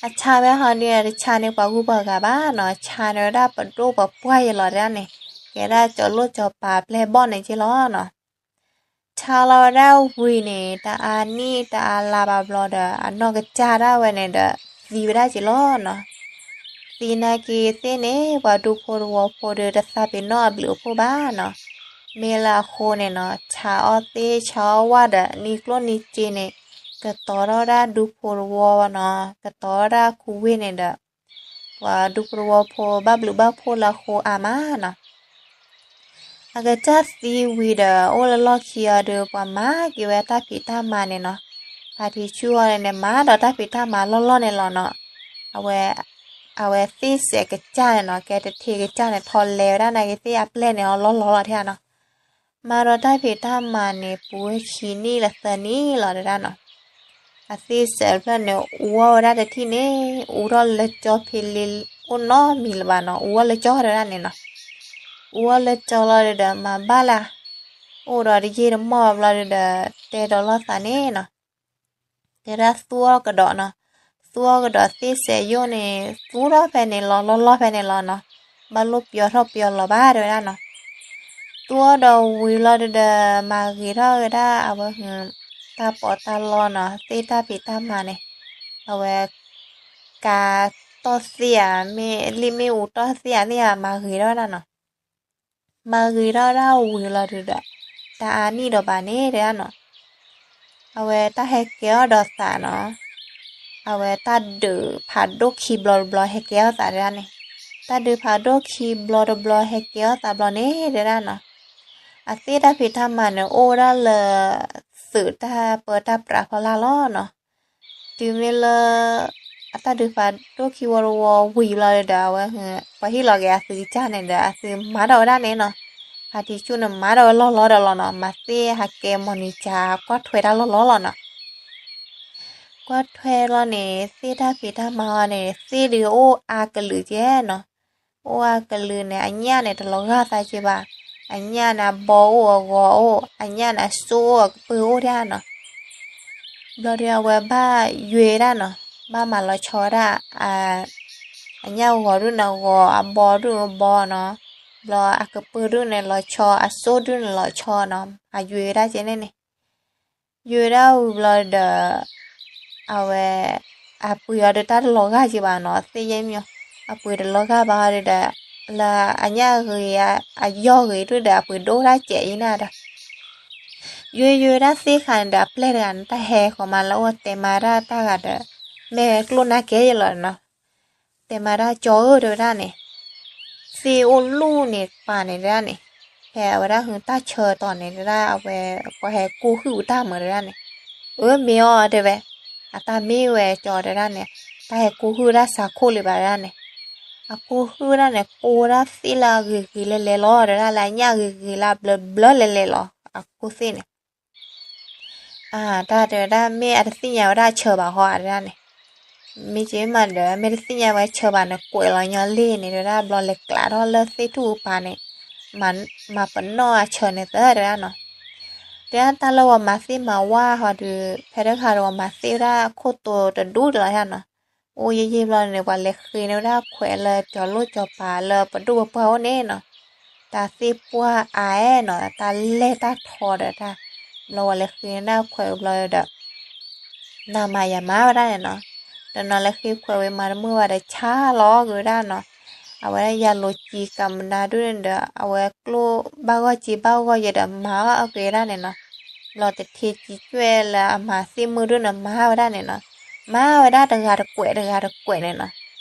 အဆါဝဲဟီဒုး တဆါန့ၢ်ပှၤဂုၤပှၤဂၤဘၣ်နီၤ, ဆါန့ၢ်ဝဲဒၣ်ပဒိၣ်ပပှၢ်ယလီၤဒၣ်န့ၣ်, ကဲဒၣ်ကၠီၤလိၣ်ကၠီၤပၤပျဲၢ်ဘီၣ်န့ၣ်က့လီၤနီၤ, ဆါလီၤဝဲဒၣ်ဝံၤန့ၣ် တအါနံၣ်တအါလါဘၣ်ဘျီဒီး အနီၢ်ကစၢ်ဒၣ်ဝဲန့ၣ်ဒီး သံဝဲဒၣ်က့လီၤနီၤ, သံနာ်က့ၤသ့ၣ်န့ၣ် ပှၤဒူဖိတဝီဖိဒီး တသးပ့ၤနီၣ်အဘျုးအဖှိၣ်ဘၣ်နီၤ, မ့ၢ်လၢအဃိန့ၣ်နီၤ ဆါအီၣ်သ့ၣ်ဆါအီၣ်ဝၣ်ဒီး နံၤကျိၣ်နံၤစ့န့ၣ် ကတီၤထီၣ်ဝဲဒၣ်ဒူဖိတဝီနီၤ, ကတီၤထီၣ်ဝဲဒၣ်ခူဝ့ၢ်န့ၣ်ဒီး ပှၤဒူဖိတဝီဖိဘၣ်ဘျုးဘၣ်ဖှိၣ်လၢအဃိအါမးနီၤ, အကစၢ်သံဝံၤဒီး အိၣ်လၢလီၢ်ခံအီၤဒီး ပှၤမၤက့ၤဝဲတၢ်ဖံးတၢ်မၤန့ၣ်နီၤ, ဖါထံဆူၣ်အီၤန့ၣ် မၤဒီးတၢ်ဖံးတၢ်မၤလီၢ်လီၢ်န့ၣ်လီၤနီၤ, အဝဲ, အဝဲသ့ၣ်စဲးကစၢ်န့ၣ်နီၤ ကဲတထံကစၢ်န့ၣ် ထီၣ်လဲၤဝဲဒၣ်နာ်က့ၤသ့ၣ်အပျဲၢ်န့ၣ်အီၤလီၢ်လီၢ်လီၤထဲနီၤ မၤဒီးတၢ်ဖံးတၢ်မၤန့ၣ် ပူၤဝဲခံနံၣ်လၢသၢနံၣ်လီၤတဲဒၣ်နီၤ, အသ့ၣ်စဲးတဖျၢၣ်န့ၣ် အူအီၣ်ဝဲဒၣ်တထံၣ်န့ၣ် အူထီၣ်လၢကၠီဖံလံ အိၣ်နီတမံၤလၢၤဘၣ်နီၤ, အူအီၣ်လၢကၠီတဲဒၣ်န့ၣ်နီၤ, အူအီၣ်လၢကၠီလီၤဒီး မၤဘၣ်လၢ အိၣ်ဒီးတယံာ်တမီၢ်ဘျီဒီး တဲဒီးလိာ်သးန့ၣ်နီၤ တဲဒၣ်သူအီၣ်ကဒီးနီၤ, သူအီၣ်ကဒီးသ့ၣ်စဲးယိၣ်န့ၣ် သူထီၣ်ဖဲန့ၣ်လီၤ လီၢ်လီၢ်ဖဲန့ၣ်လီၤနီၤ, ဘၣ်လိၣ်ပယီၤထီၣ်ပယီၤလီၤဘၣ်တဲဝဲဒၣ်နီၤ, သူအီၣ်ဒီးဝံၤလီၤဒီး မၤဂ့ၤထီၣ်ဝဲဒၣ်အဝဲ တၢ်ပီးတၢ်လီနီၤ သ့ၣ်တၢ်ဖံးတၢ်မၤန့ၣ်, အဝဲ ကၤတီၢ်သ့ၣ်ဧါ မ့ၢ်လံာ်မ့ၣ်အူတီၢ်သ့ၣ်ဧါသ့ၣ်ဧါ မၤဂ့ၤထီၣ်ဝဲဒၣ်နီၤ မၤဂ့ၤထီၣ်ဝဲဒၣ်ဝံၤလီၤဒုးဒီး တအါနံၣ်ဒီးဘၣ်န့ၣ်တဲဒၣ်နီၤ, အဝဲတၢ်ဟဲကဲထီၣ်ဒီးသးနီၤ, အဝဲတၢ်ဒုးဖးဒိၣ်ခံဘျီတဘျီဟဲကဲထီၣ်သးတဲဒၣ်န့ၣ်, တၢ်ဒုးဖးဒိၣ်ခံဘျီတဘျီဟဲကဲထီၣ်သးဘျီန့ၣ်တဲဒၣ်နီၤ, အသ့ၣ်တၢ်ဖံးတၢ်မၤန့ၣ် အိၣ်ဝဲဒၣ်လၢ သုးတၢ်ပၢတၢ်ပြးဖီလာ်လီၤနီၤ တုၤမ့ၢ်လၢ အတၢ်ဒုးဖးဒိၣ်ခံဝီတဝီဝံၤလီၤဒီး အဝဲ ပှၤဟ့ၣ်လီၤက့ၤအသုကစၢ်န့ၣ်ဒီး အသုမၤထီၣ်ဝဲဒၣ်န့ၣ်နီၤ. ဖါတံၢ်ဆူၣ်န့ၣ် မၤထီၣ်ဝဲလီၤလီၤဒီးလီၤနီၤ. မၤသ့ၣ်ဟးကဲမီၤနံၤစၢ် ကွၢ်ထွဲတၢ်လီၤလီၤလီၤနီၤ. ကွၢ်ထွဲလီၤန့ၣ် သ့ၣ်တၢ်ဖံးတၢ်မၤအီၤန့ၣ် သ့ၣ်ဒုးအိၣ်အါကလုာ်ကဲနီၤ. အိၣ်အါကလုာ်န့ၣ် အညၣ်န့ၣ် တလီၤဂာ်သးက့ဘၣ်. အညၣ်န့ၣ် အဘီအိၣ်အဂီၤအိၣ်, အညၣ်န့ၣ် အစိအိၣ်အကပၢၤအိၣ်ဒၣ်နီၤ. ဘျီဒီးအဝဲဘၣ်ယွဲဒၣ်နီၤ, ဘၣ်မၤလီၤဆီဝဲဒၣ် အညၣ်ဂီၤဒုၣ်န့ၣ်ဂီၤ, အဘီဒုၣ်န့ၣ်ဘီနီၤ. ဘျီအကပၢၤဒုၣ်န့ၣ်လီၤဆီ, အစိဒုၣ်န့ၣ်လီၤဆီနီၤ, အယွဲဒၣ်ကဲန့ၣ်န့ၣ်. ယွဲဒၣ်ဝံၤဘျီဒီး အဝဲ အပှ့ၤအီၤဒီးတၢ်တလီၤဂာ်က့ဘၣ်နီၤ, သ့ၣ်ယဲၢ်မံၤ, အပှ့ၤတလီၤဂာ်ဘၣ်ဒီး လၢအညၣ်ဂ့ၤ အယီၢ်ဂ့ၤဒုၣ်ဒီး အပှ့ၤဒိၣ်ဒၣ်ကဲအံၤန့ၣ်ဒီး ယွဲယွဲဒၣ်သ့ၣ်ဃာ်န့ၣ်ဒီး အပျဲၢ်တဂၤန့ၣ် တၢ်ဟဲဃီၤမးလၢအအိၣ်တဲမၤတၢ်တၢ်ဂၤဒီး မ့ၢ်ကျိၣ်နၢ်ကဲယလီၤနီၤ. တဲမၤတၢ်ကၠီဧၢ တဲဝဲဒၣ်န့ၣ်, သ့ၣ်အိၣ်လူၢ်န့ၣ်ပာ်န့ၣ်တဲဒၣ်န့ၣ်, ဖဲအဝဲဒၣ်ဟုတၢ်ဆၢတီၤန့ၣ်တဲဒၣ် အဝဲ ပှၤဟဲကိၢ်ဟုၣ်တၢ်မုာ်တဲဒၣ်န့ၣ်, အၢမ့ၢ်အီၤတဲဝဲ, အတၢ်မ့ၢ်ဝဲကၠီတဲဒၣ်န့ၣ်, တၢ်ဟဲကိၢ်ဟုၣ်ဒၣ်စးခိၣ်လံဘၣ်တဲဒၣ်န့ၣ်, အကိၢ်ဟုၣ်ဒၣ်န့ၣ် ကိၢ်ဝဲဒၣ်သ့ၣ်လၢအဂ့ၤဂ့ၤလဲၤလဲၤလီၤတဲဒၣ် လၢအညၣ်ဂ့ၤဂ့ၤလၢအဘျၢဘျၢလဲၤလဲၤလီၤ အကိၢ်သ့ၣ်န့ၣ် အတၢ်တဲဝဲဒၣ် မ့ၢ်အတသ့ၣ်ညါဝဲဒၣ်အဆၢဘၣ်ဟီတဲဒၣ်န့ၣ်, မ့ၢ်က့မးဒီး မ့ၢ်တသ့ၣ်ညါဝဲဆၢဘၣ်န့ၣ် ကွဲးလီၤညီလ့ၣ်န့ၣ်တဲဒၣ် ဘျီလဲၤကျးထီၣ်လၢသ့ၣ်ထူၣ်အပၤန့ၣ်, မၤပနီၣ်အဆၢန့ၣ်သၢတဲဒၣ်နီၤ. တဲဒၣ်တၢ်လၢပှၤမၤသ့ၣ်မၤဝါဟီဒီး ဖဲတခါဒီးပှၤမၤသ့ၣ်ဝဲဒၣ်ခိၣ်တိၤတဒူၣ်တလီၤနီၤ. အိၣ်ယဲၢ်ယဲၢ်ဘျီန့ၣ် ပှၤလဲၤဃ့န့ၢ်ဝဲဒၣ်ခွဲးလၢကၠီၤလိၣ်ကၠီၤပၤလၢပဒိၣ်ပပှၢ်အိၣ်န့ၣ်နီၤ, တၢ်သ့ၣ်ပှၢ်အါနီၤ တၢ်လဲၢ်တၢ်ထီဒီးတၢ်, ဘျီပှၤလဲၤဃ့န့ၢ်ခွဲးဘျီဒီး နမၤယမၤဝဲဒၣ်န့ၣ်နီၤ, တနီၤလဲၤဃ့ခွဲးဝံၤမၤတမုာ်ဘၣ်ဒီးဆါလီၤက့ၤဝဲဒၣ်နီၤ, အဝဲဒၣ်ယၤလိာ်စ့ကၤမနၤဒုၣ်န့ၣ်ဒီး အဝဲကျိၣ်ဘၣ်ဂီၢ်စ့ဘၣ်ဂီၢ်ယဲဒီး မၤအီၣ်အက့ၤဝဲဒၣ်န့ၣ်နီၤ, ဘျီတထံစံကွဲးလၢအမၤသ့ၣ်မုၢ်ဒုၣ်န့ၣ် မၤဝဲဒၣ်န့ၣ်နီၤ, မၤဝဲဒၣ်တဂၤတကွဲးတဂၤတကွဲးန့ၣ်နီၤ,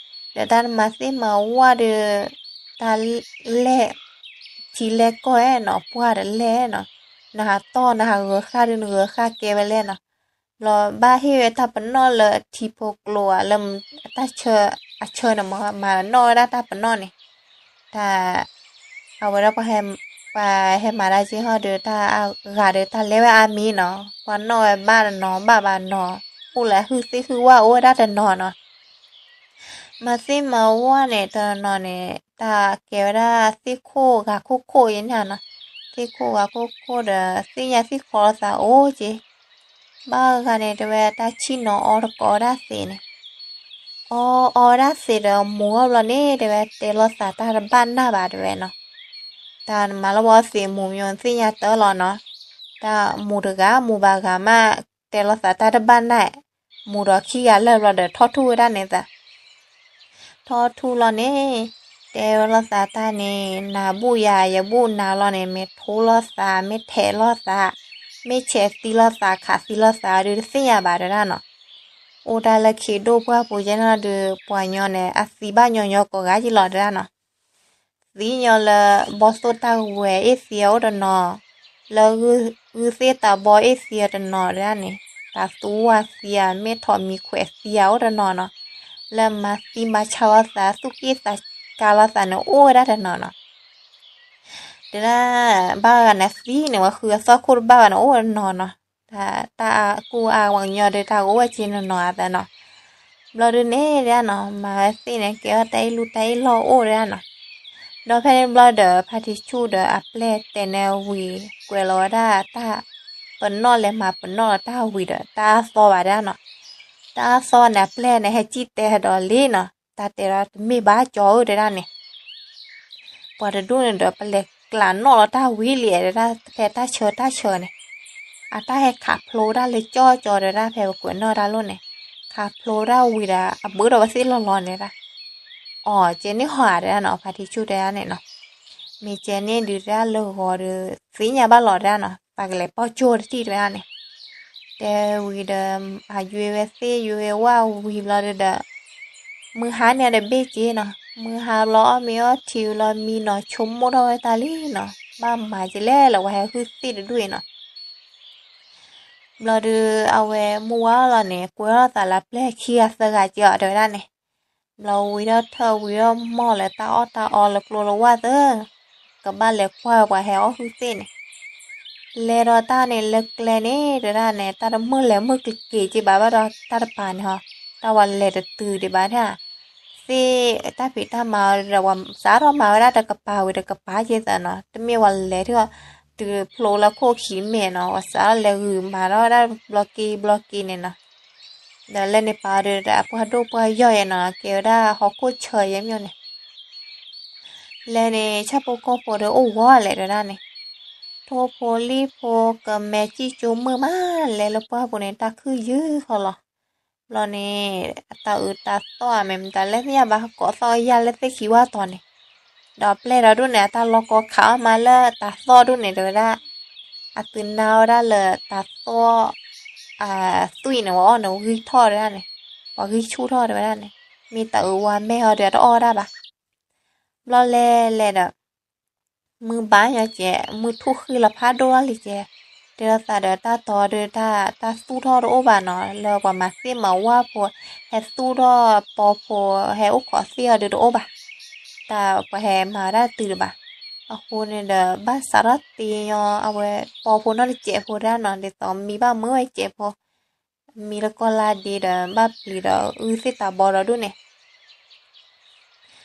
ဒီးတၢ်နမၤသ့ၣ်မၤဝါဒီး တၢ်လဲၢ် ထံလဲၢ်ကီၢ်နီၤ ပှၢ်ဒီးလဲၢ်နီၤ, နဟးတီၢ်နဟးဂၢၤဃာ်ဒုးနဂၢၤဃာ်ကဲဝဲလဲၢ်နီၤ, ဘျီဘၣ်ဟ့ၣ်ဝဲတၢ်ပနီၣ်လၢထံဖိကျိၤဧါ လၢတၢ်ဆၢ အဆၢန့ၣ်မၤ မၤနီၣ်ဝဲဒၣ်တၢ်ပနီၣ်န့ၣ်, တၢ် အဝဲဒၣ်ပှၤဟဲ ပှၤဟဲမၤတၢ်က့ဟီဒီး တၢ်ဂၤဒီးတၢ်လဲဝဲအါမံၤနီၤ, ပှၤနီၣ်ဝဲဘၣ်တနီၤဘၣ်ဘၣ်နီၤ, အိၣ်လၢဟုသ့ၣ်ဟုဝၣ်အိၣ်ဝဲဒၣ်တနီၤနီၤ မၤသ့ၣ်မၤဝါန့ၣ် တနီၤန့ၣ် တၢ်ကဲဝဲဒၣ်သ့ၣ်ခိၣ်ဂၤခိၣ်ခိၣ်ယဲၢ်န့ၣ်နီၤ, သ့ၣ်ခိၣ်ဂၤခိၣ်ခိၣ်ဒီး သ့ၣ်ညါသ့ၣ်ခီလိာ်သးအိၣ်က့, ဘၣ်ဂၤန့ၣ် တဲဝဲတၢ်ဆံၣ်နီၤအီတကိးဝဲဒၣ်သ့န့ၣ်, အီအီဝဲဒၣ်သ့ဒီးမူၤအီၣ်ဘျီန့ၣ် တဲဝဲတဲလိာ်သးတၢ်တဘၣ်နၢ်ဘၣ်တဲဝဲနီၤ, တၢ်နမၤလၢပှၤသ့မူၤမၠိသ့ၣ်ညါတၢ်လီၤနီၤ, တၢ်မူၤတဂၤမူၤဘၣ်ဂၤမး တဲလိာ်သးတၢ်တဘၣ်နၢ်, မူၤဒီးခံဂၤလၢာ်ဘျီဒီးထီၣ်ထူၣ်ဝဲဒၣ်န့ၣ်သး ထီၣ်ထူၣ်လီၤန့ၣ်, တဲဝဲလိာ်သးတၢ်န့ၣ် နၤဘူၣ်ယၤ ယဘူၣ်နၤလီၤန့ၣ် မ့ၢ်ထိလိာ်သး မ့ၢ်ထဲးလိာ်သး မ့ၢ်ဆဲးသံလိာ်သး ခးသံလိာ်သးဒုးတသ့ၣ်ညါဘၣ်တဲဒၣ်နီၤ, အိၣ်ဒၣ်လၢခ့ဒိၣ်ပှၢ်ပူၤယဲၢ်န့ၣ်ဒီး ပှၤညီန့ၣ် အသံဘၣ်ညီညီကိးဂၤယလီၤတဲဒၣ်နီၤ သံညီလၢ ဘီသိၣ်တၢ်ဝဲၤအ့ၣ်သံအအိၣ်တနီၤ, လၢဂုၢ်သ့ၣ်တၢ်ဘီအ့ၣ်သံအတနီၤဒၣ်န့ၣ်, တၢ်သူဝါသံဧါ မ့ၢ်ထိးမံၤခွဲးသံဧါအိၣ်တနီၤနီၤ, လၢမၤသံမၤဆါလိာ်သး သူၣ်က့ၣ်သးကါလိာ်သးန့ၣ်အိၣ်ဝဲဒၣ်တနီၤနီၤ တဲဒၣ် ဘၣ်ဂၤန့ၣ်သံန့ၣ် ဝဲဃုအသီၣ်ခိၣ်တဘၣ်ဘၣ်န့ၣ် အိၣ်ဝဲတနီၤနီၤ, တၢ် တၢ်အကူၣ်အါဝဲကညီဒီး တၢ်ကအိၣ်ဝဲက့နီၤနီၤအသးနီၤ, ဘျီဒုးန့ၣ်ဒၣ်နီၤ မၤဝဲသ့ၣ်န့ၣ် ကဲထီၣ်တၢ်အ့ၣ်လူတၢ်အ့ၣ်လီၢ်အိၣ်ဒၣ်နီၤ, ဒီးဖဲန့ၣ်ဘျီဒီး ဖါတံၢ်ဆူၣ်ဒီးအပျဲၢ်တဲန့ၢ်ဝံၤ ကွဲးလီၤဝဲဒၣ်တၢ် ပနီၣ်လဲၤမၤပနီၣ်လီၤတၢ်ဝံၤဒီး တၢ်အါသီဘၣ်ဒၣ်နီၤ, တၢ်အါသီန့ၣ် အပျဲၢ်န့ၣ် ဟဲစံၣ်တဲၤဒီးလံနီၤ, တၢ်တဲဒီးတမ့ၢ်ဘၣ်ကၠီဧၢတဲဒၣ်န့ၣ် ပှၤတဒူၣ်န့ၣ်ဒီး ပလဲၤကျးနီၣ်လီၤတၢ်ဝံၤလံတဲဒၣ် ဖဲတၢ်ဆၢတၢ်ဆၢန့ၣ်, အတၢ်ဟဲခးဖျိဒၣ်လၢကၠီကၠီတဲဒၣ် ဖဲပကွဲးနီၣ်တၢ်လိၣ်န့ၣ်, ခးဖျိဒၣ်ဝံၤဒီး အဘၢဒီးဝဲသ့ၣ်လီၤလီၤန့ၣ်ဒၣ်, အီၤကဲန့ၢ်ဟီဧါတဲဒၣ်နီၤ ဖါတံၢ်ဆူၣ်တဲဒၣ်န့ၣ်နီၤ, မ့ၢ်ကဲန့ၢ်ဒုးတဲဒၣ်လၢဂီၤဒီး သ့ၣ်ညါဘၣ်လီၤတဲဒၣ်နီၤ ပှၤကလဲၤပီၢ်ကၠိတထံၣ်တဲဒၣ်န့ၣ်, တဲဝံၤဒီး အယွဲဝဲသ့ၣ်ယွဲဝဲဝါဝံၤဘျီဒီး မုၢ်ဟါန့ၣ်တဘ့ၣ်က့နီၤ, မုၢ်ဟါဘျီအီၣ်မ့ၤအီထံဝံၤလီၤ မံနီၤဆိကမိၣ်ထီၣ်ဝဲတၢ်လံနီၤ, ဘၣ်မၤကလဲၣ်လၢပှၤဟဲဟုသ့ၣ်တဒူၣ်အံၤနီၤ ဘျီဒုး အဝဲမုၢ်ဝါလီၤန့ၣ် ကွဲထီၣ်သးလၢပျဲၢ်ခံဂၤသၢဂၤက့ၤအီၤ တဲဝဲဒၣ်န့ၣ်. ဘျီဝံထီၣ်ထၢၣ်ဝံထီၣ်မီၢ်လၢတၢ်အီၣ်တၢ်အီလၢကျိလၢဝၢ်သၢ, ကဘၣ်လဲၤကွၢ်ပှၤဟဲအီၣ်ဟုၣ်သ့ၣ်န့ၣ်. လဲၤဒီးတၢ်န့ၣ်လၢကျဲန့ၣ် တဲဝဲဒၣ်န့ၣ် တၢ်တမုာ်လဲၤမုာ်ကက့ၤက့ၤဘၣ်ဘၣ်ဒီးတၢ်တပၤန့ၣ်ဟီ, တၢ်ဝဲလဲၤတတုၤဒံးဘၣ်ဒၣ် သ့ၣ်တၢ်ဖံးတၢ်မၤဒီး ပှၤစးထီၣ်မၤဝဲဒၣ်တကပၤဝံၤတကပၤက့ၤသးနီၤ, တမ့ၢ်ပှၤလဲၤထီၣ်တုၤဖျိလၢခိၣ်ခံမ့ၢ်နီၤ, ပှၤစးထီၣ်လဲၤဂုာ်မၤထီၣ်ဝဲဒၣ်ဘျီက့ဘျီက့န့ၣ်နီၤ. ဒီးလဲၤန့ၣ်ပာ်အီၤဒီး အပှၢ်ဒိၣ်ပှၢ်ယီၢ်ယဲနီၤ, ကဲဝဲဒၣ်ဟီၣ်ခိၣ်ဆၢယဲမ့ၢ်န့ၣ် လဲၤန့ၣ် ဆၣ်ဖိကီၢ်ဖိဒီးအိၣ်ဂီၤလဲၣ်တဲဝဲဒၣ်န့ၣ်, ထိၣ်ဖိလံၣ်ဖိကမဲာ်ကံၣ်ကၠိမုာ်မး လဲၤလၢပှၢ်ပူၤန့ၣ် တၢ်ခုၣ်ယုၢ်ဃီလီၤ. ဘျီန့ၣ် အတၢ်အုးတၢ်သီၣ်အမဲာ်မတၤလဲၣ်သ့ၣ်ညါဘၣ် ကိးသီၣ်ကယၢ်လၢသ့ၣ်ခံဝၢ်တီၤန့ၣ်, ဒီးပျဲၢ်ဒီးဒိၣ်န့ၣ် အတၢ်လီၤကီခးအီၣ်မးလၢတၢ်သီၣ်ဒိၣ်န့ၣ် တဲဝဲဒၣ်, အသုနါဝဲဒၣ်လၢတၢ်သီၣ် သွံၣ်န့ၣ် ဝဲအီၣ်န့ၣ် ဂံၢ်ထီၣ်တဲဝဲဒၣ်န့ၣ်, ပှၤဂံၢ်ဆူၣ်ထီၣ်တဲဝဲဒၣ်န့ၣ်, မ့ၢ်တၢ်အုးဝါမဲာ်ဟီဒီးတအီၣ်ဝဲဒၣ်ဘၣ်. ဘျီလဲၤလဲၤဒီး မုၢ်ဘၣ်ညီကဲး မုၢ်ထူၣ်ဃ့လီၤဖးဒိၣ်လီၤလံကဲး, တဲလိာ်သးဒီးတၢ်တီဒီး တၢ်သူၣ်ထီၣ်တအိၣ်ဘၣ်နီၤ, လၢပှၤမၤသ့ၣ်မၤဝၣ်ဖိ ဟဲသူၣ်ထီၣ်ပီဖိ ဟဲအိၣ်ခိးသ့ၣ်အီၤဒီးတအိၣ်ဘၣ်, တၢ်ပှၤဟဲမၤဝဲဒၣ်တုၤတဘၣ်. အဃိန့ၣ်ဒီး ဘၣ်စးထီၣ်တ့ညီ အဝဲပီဖိနီၢ်တစဲးဖိဒၣ်နီၤ, ဒ်သိးမံဘၣ်မုာ်ဝဲစဲးဖိ မံလၢကီၢ်လါဒ့ဒီး ဘၣ်ပျံၤဒီးအုၣ်သ့ၣ်တၢ်ဘီဒီးဒိၣ်န့ၣ် ဘျီဒီးအသု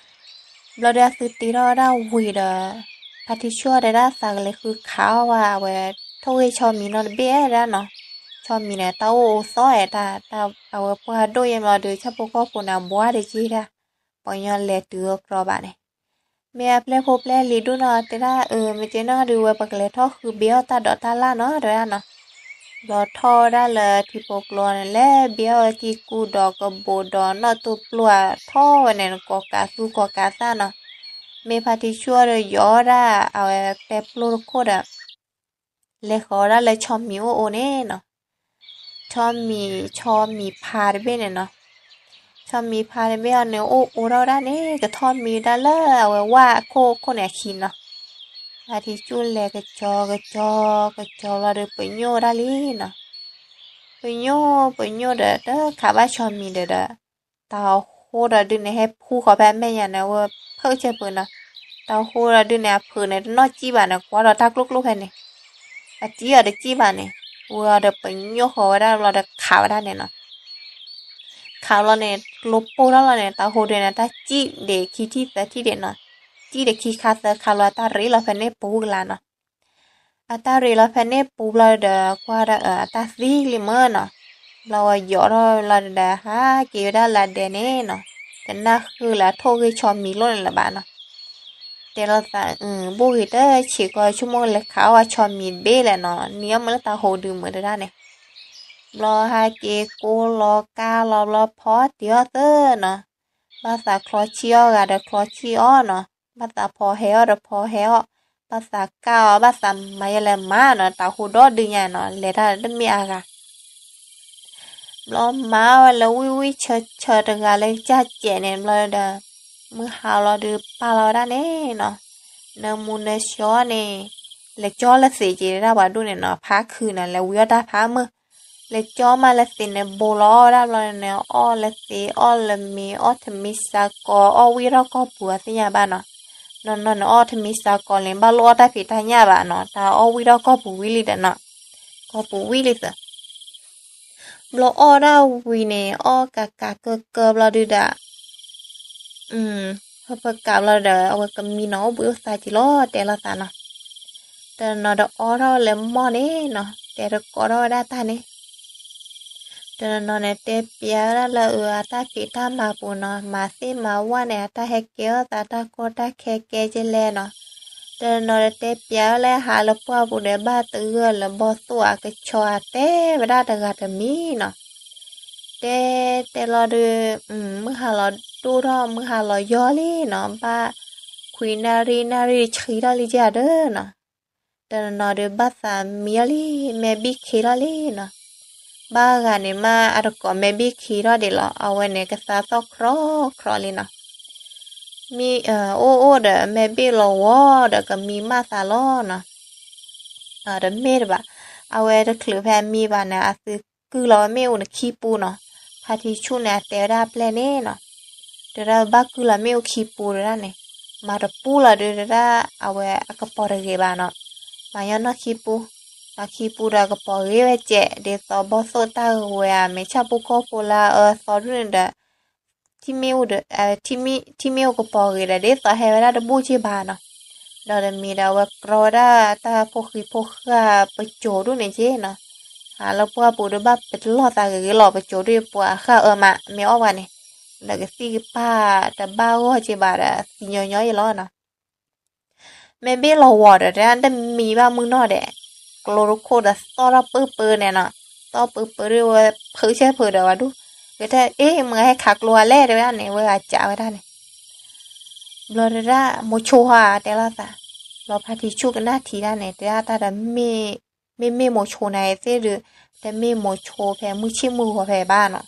တ့ထီၣ်ဝဲဒၣ်ဝံၤဒီး ဖါတံၢ်ဆူၣ်အီၤတဲဒၣ်သးကလဲၤဃုခးအီၣ်ဝဲ အဝဲထိၣ်ဂ့ၢ်ဆီမံၤနီတဘ့ၣ်ဒၣ်နီၤ, ဆီမံၤန့ၣ် တၢ်အိၣ်အိသီၣ်အဲၣ်တၢ်, အဝဲပှၢ်ဒိၣ်ယဲၢ်ဘျီဒီး ဆၣ်ဖိကီၢ်ဖိန့ၣ် အဘှါတက့ၢ်ဒၣ်, ပှၤကညီလဲၤတုၤအကြၢးဘၣ်န့ၣ် မ့ၢ်အပျဲၢ်ဖိပျဲၢ်လံၤဒိၣ်နီၤ တဲဒၣ်အၢ မ့ၢ်ကဲနီၢ်ဒုးဝဲ ပကလဲၤထီၣ်ဃုဘ့အီၣ်တၢ်ဒိးတၢ်လၣ်နီၤ တဲဝဲဒၣ်နီၤ. ဘျီထီၣ်ဝဲဒၣ်လၢထံဖိကျိန့ၣ် လဲၤဘ့အီၣ်ဝဲကံၢ်ကူဒီးကဘိးဒီးနီၣ်တိၢ်ပျိၢ်အထီၣ်ဝဲန့ၣ် ကိးကးသူကိးကးသၣ်နီၤ. မ့ၢ်ဖါတံၢ်ဆူၣ်အီၤဒီးယီၤဝဲဒၣ် အဝဲပဲပျိၢ်တခိၣ်ဒီး လဲၤဃီၤဝဲဒၣ်လၢဆီမံၤအိၣ်အိၣ်န့ၣ်နီၤ. ဆီမံၤ ဆီမံၤဖါတဘ့ၣ်န့ၣ်နီၤ. ဆီမံၤဖါတဘ့ၣ်အီၤန့ၣ် အိၣ်အိးထီၣ်ဝဲဒၣ်န့ၣ် ကထီၣ်မံၤဝဲဒၣ်လၢအဝဲဝၣ်အခိၣ်ခိၣ်န့ၣ်အခံနီၤ. ဖါတံၢ်ဆူၣ်လဲၤကစီၤကစီၤ ကစီၤဘျီဒီး ပညိၣ်ဝဲဒၣ်လံနီၤ. ပညိၣ် ပညိၣ်ဒီး တခးဘၣ်ဆီမံၤဒီးဒီး တၢ်ဟိဒီးဒုးန့ၣ် ဟဲဖူဃီၤဖဲအမဲာ်ညါန့ၣ် အဝဲဖုၣ်ကၢၢ်ပၢၤနီၤ. တၢ်ဟိဒီးဒုးန့ၣ် အဖုးန့ၣ် တနီၣ်စံၣ်ဘၣ်န့ၣ် ကွၢ်ဒီးတၢ်ကျိၣ်ကျိၣ်ဖဲန့ၣ် အစံၣ်အီၤတစံၣ်ဘၣ်န့ၣ် ဝံၤအီၤဒီးပညိၣ်ဃီၤဝဲဒၣ်ဘျီဒီးခးဝဲဒၣ်န့ၣ်နီၤ. ခးဘျီန့ၣ် ကျိပိၢ်ထီၣ်လီၤန့ၣ် တၢ်ဟိဒုးန့ၣ် တၢ်စံၣ်ဒံးခံထံၣ်သၢထံၣ်ဒံးနီၤ. စံၣ်ဒံးခံခါသၢခါလီၤ အတၢ်ရ့လီၤဖဲန့ၣ်ပူၤကလာ်နီၤ. အတၢ်ရ့လီၤဖဲန့ၣ်ပူၤဘျီဒီး ကွၢ်ဒီး အတၢ်သံလံမ့ၢ်နီၤ. ဘျီဝဲယီၤထီၣ်လီၤဒီး ဟးက့ၤဝဲဒၣ်လၢဒဲန့ၣ်နီၤ. တနၢ်ဃုာ်လၢအထိၣ်ဂ့ၢ်ဆီမံၤလိၣ်န့ၣ်လၢၤဘၣ်နီၤ. တဲလိာ်သး ဘိၣ်ဂ့ၤတဆံးကီး ဆိကမိၣ်လဲၤခးအီၣ်ဝဲဆီမံၤတဘ့ၣ်လဲၣ်နီၤ နံၤအီၣ်မ့ၢ်လၢတၢ်ဟိဒုးမုာ်တဒၣ်န့ၣ်. ဘျီဟးက့ၤကိးလီၤကါလီၤဘျီဖီတံၢ်အီၣ်သၢနီၤ. ဘၣ်သးချီဆံၣ်အီၣ်ဂၤဒီးချီဆံၣ်အီၣ်နီၤ. ဘၣ်သးဖီဟဲအီၣ်ဒီးဖီဟဲအီၣ်. ဘၣ်သးကၢ်အီၣ် ဘၣ်သးမၤယဲလဲၣ်မၤနီၤ တၢ်ဟိဒီဒုညါနီၤ လဲၤတၢ်တမ့ၢ်အါဂၤ ဘျီမၤဝဲလၢဝံၣ်ဝံၣ်ဆၢဆၢတဂၤလၢကစၢ်စဲးန့ၣ်ဘျီဒီး မုၢ်ဟါလီၤဒုးပာ်လီၤဝဲဒၣ်န့ၣ်နီၤ. နၢမူနၢဆှီန့ၣ် လဲၤကၠီလၢသ့းက့ၤဒၣ်ပှၤဒိၣ်န့ၣ်နီၤ ဖးခုးနီၤ လဲၤဝံၤအီၣ်တၢ်ဖးမုၢ် လဲၤကၠီမးလၢသ့းန့ၣ် ဘိးလီၤအီၣ်ဝဲဒၣ်ဘျီန့ၣ် အီၣ်လၢသ့းအီၣ်လၢမ့ၤ အီၣ်ထမံစးကီး အီၣ်ဝံၣ်ထီၣ်ကီၢ်ပူၤအသ့ၣ်ညါဘၣ်နီၤ. နီၢ်နီၢ်န့ၣ် အီၣ်ထမံစးကီးလံ ဘၣ်လိၣ်အီၣ်တၢ်ဖံးတၢ်ညၣ်ဘၣ်နီၤ တၢ်အီၣ်ဝံၣ်ထီၣ်ကီၢ်ပူၤဝံၤလံဒီးနီၤ ကီၢ်ပူၤဝံၤလံသၢ ဘျီအီၣ်ဒၣ်ဝံၤန့ၣ် အီၣ်ကးကးကၢကၢဘျီဒုးဒီး ဖၢဖၢကးဘျီဒီး အဝဲကမံနီၤ အိၣ်ဘှံးအိၣ်သါက့ၤလီၤ တဲလိာ်သးနီၤ. တနီၤဒီးအီၣ်ထီၣ်လၢမီၢ်န့ၣ်နီၤ တဲတကိးထီၣ်ဝဲဒၣ်တၢ်န့ၣ် တနီၤနီၤန့ၣ် တဲပျးဝဲဒၣ်လၢအတၢ်ဖံးတၢ်မၤပူၤနီၤ မၤသ့ၣ်မၤဝၣ်န့ၣ် အတၢ်ဟဲကဲထီၣ်သးတၢ်ကီတၢ်ခဲကဲကလဲၣ်နီၤ. တနီၤနီၤဒီးတဲပျးဝဲလၢဟးလၢပှၢ်ပူၤဒီး ဘၣ်တဂၢၢ်လၢဘီၣ်သိၣ်အကဆီ အတဲဝဲဒၣ်တဂၤတမံၤနီၤ. တဲတဲလီၤဒုး မုၢ်ဟါလီၤဒိၣ်ထီၣ် မုၢ်ဟါလီၤယီၤလံနီၤ ဘၣ်ခွံနၣ်ရံၣ်နၣ်ရံၣ်ဆံထီၣ်လံကဒီးနီၤ. တနီၤနီၤဒီးဘၣ်သးမံအီၤလံ မဲာ်ဘံၣ်ခံထီၣ်လံနီၤ. ဘၣ်ဂၤန့ၣ်မး အတကိးမဲာ်ဘံၣ်ခံထီၣ်ဒံးလီၤ အဝဲန့ၣ်ကသါသီၣ်ခြီခြီလံနီၤ. မံ အိၣ်အိၣ်ဒီးမဲာ်ဘံၣ်လီၤဝီၤဒီးကမံမးသးလီၤနီၤ. တမ့ၢ်တဘၣ် အဝဲတချုးဖဲအမံဘၣ်န့ၣ် အသုကုၢ်လီၤဝဲမ့ၣ်အူန့ၣ်ခံပူနီၤ. ဖါထံဆူၣ်န့ၣ် အတဲဝဲဒၣ်အပျဲၢ်န့ၣ်နီၤ, တဲဝဲဒၣ်ဘၣ်ကုၢ်လီၤမ့ၣ်အူခံပူတဲဒၣ်န့ၣ်, မၤတပူလီၤဒုးတဲဒၣ် အဝဲအကပီၤတဂ့ၤဘၣ်နီၤ, မၤညီနီၢ်ခံပူ, မၤခံပူဒီးအကပီၤဂ့ၤဝဲစဲး ဒ်သိးဘီၣ်သိၣ်တၢ်ဂဝဲဧါ မ့ၢ်ဆၣ်ဖိကီၢ်ဖိလၢအအၢအသီဒုးန့ၣ်ဒီး ထံမ့ၣ်အူဒီး ထံမ့ၣ်အူကပီၤဂ့ၤဒီး ဒ်သိးဟဲဝဲဒၣ်တဘူၣ်က့ဘၣ်နီၤ. ဒီးတမံၤဒီးအဝဲကြီဝဲဒၣ်တၢ်ဖိဃံဖိဃာ်ပစိၤဒုးန့ၣ်က့နီၤ, ဟးလၢပှၢ်ပူၤဒုးဘၣ်ပတလီၢ်သးဂ့ၤဂ့ၤလီၤ ပစိၤဒုးပှၤဃၣ်အၢမး မ့ၢ်အီၣ်ဘၣ်န့ၣ်, ဒီးကသံၣ်ကပၢ်တဘၣ်ဂီၢ်က့ဘၣ်ဒီး သံညီညီယလီၤနီၤ. မ့ၢ်ဘ့ၣ်လီၤဝီၤဒီး တဲဒၣ်တမံၤဘၣ်မုၢ်နီၢ်ဒဲး, ကျိတခိၣ်ဒီးသီၣ်ထီၣ်ပၢၢ်ပၢၢ်န့ၣ်နီၤ, သီၣ်ပၢၢ်ပၢၢ်ဒုးဝဲဖုးဆဲဖုးဒီးဝဲဒူၣ်, ဝဲတဲ အ့ၣ် မ့ၢ်ဟဲခးကျိအလဲၣ် တဲဝဲဒၣ်န့ၣ် ဝဲဂၤကးဝဲဒၣ်န့ၣ် ဘျီတဲဒၣ် မိၤဆိဟါ တဲလိာ်သး, ဘျီဖါထံဆူၣ်ကနၣ်ထံဒၣ်န့ၣ် တဲဒၣ်တၢ်ဒီး မ့ၢ်မိၤဆိန့ၣ်သ့ၣ်ဒုး, တမ့ၢ်မိၤဆိဖဲမုၢ်ဆ့ၣ်မုၢ်ဂီၤဖဲဘၣ်နီၤ,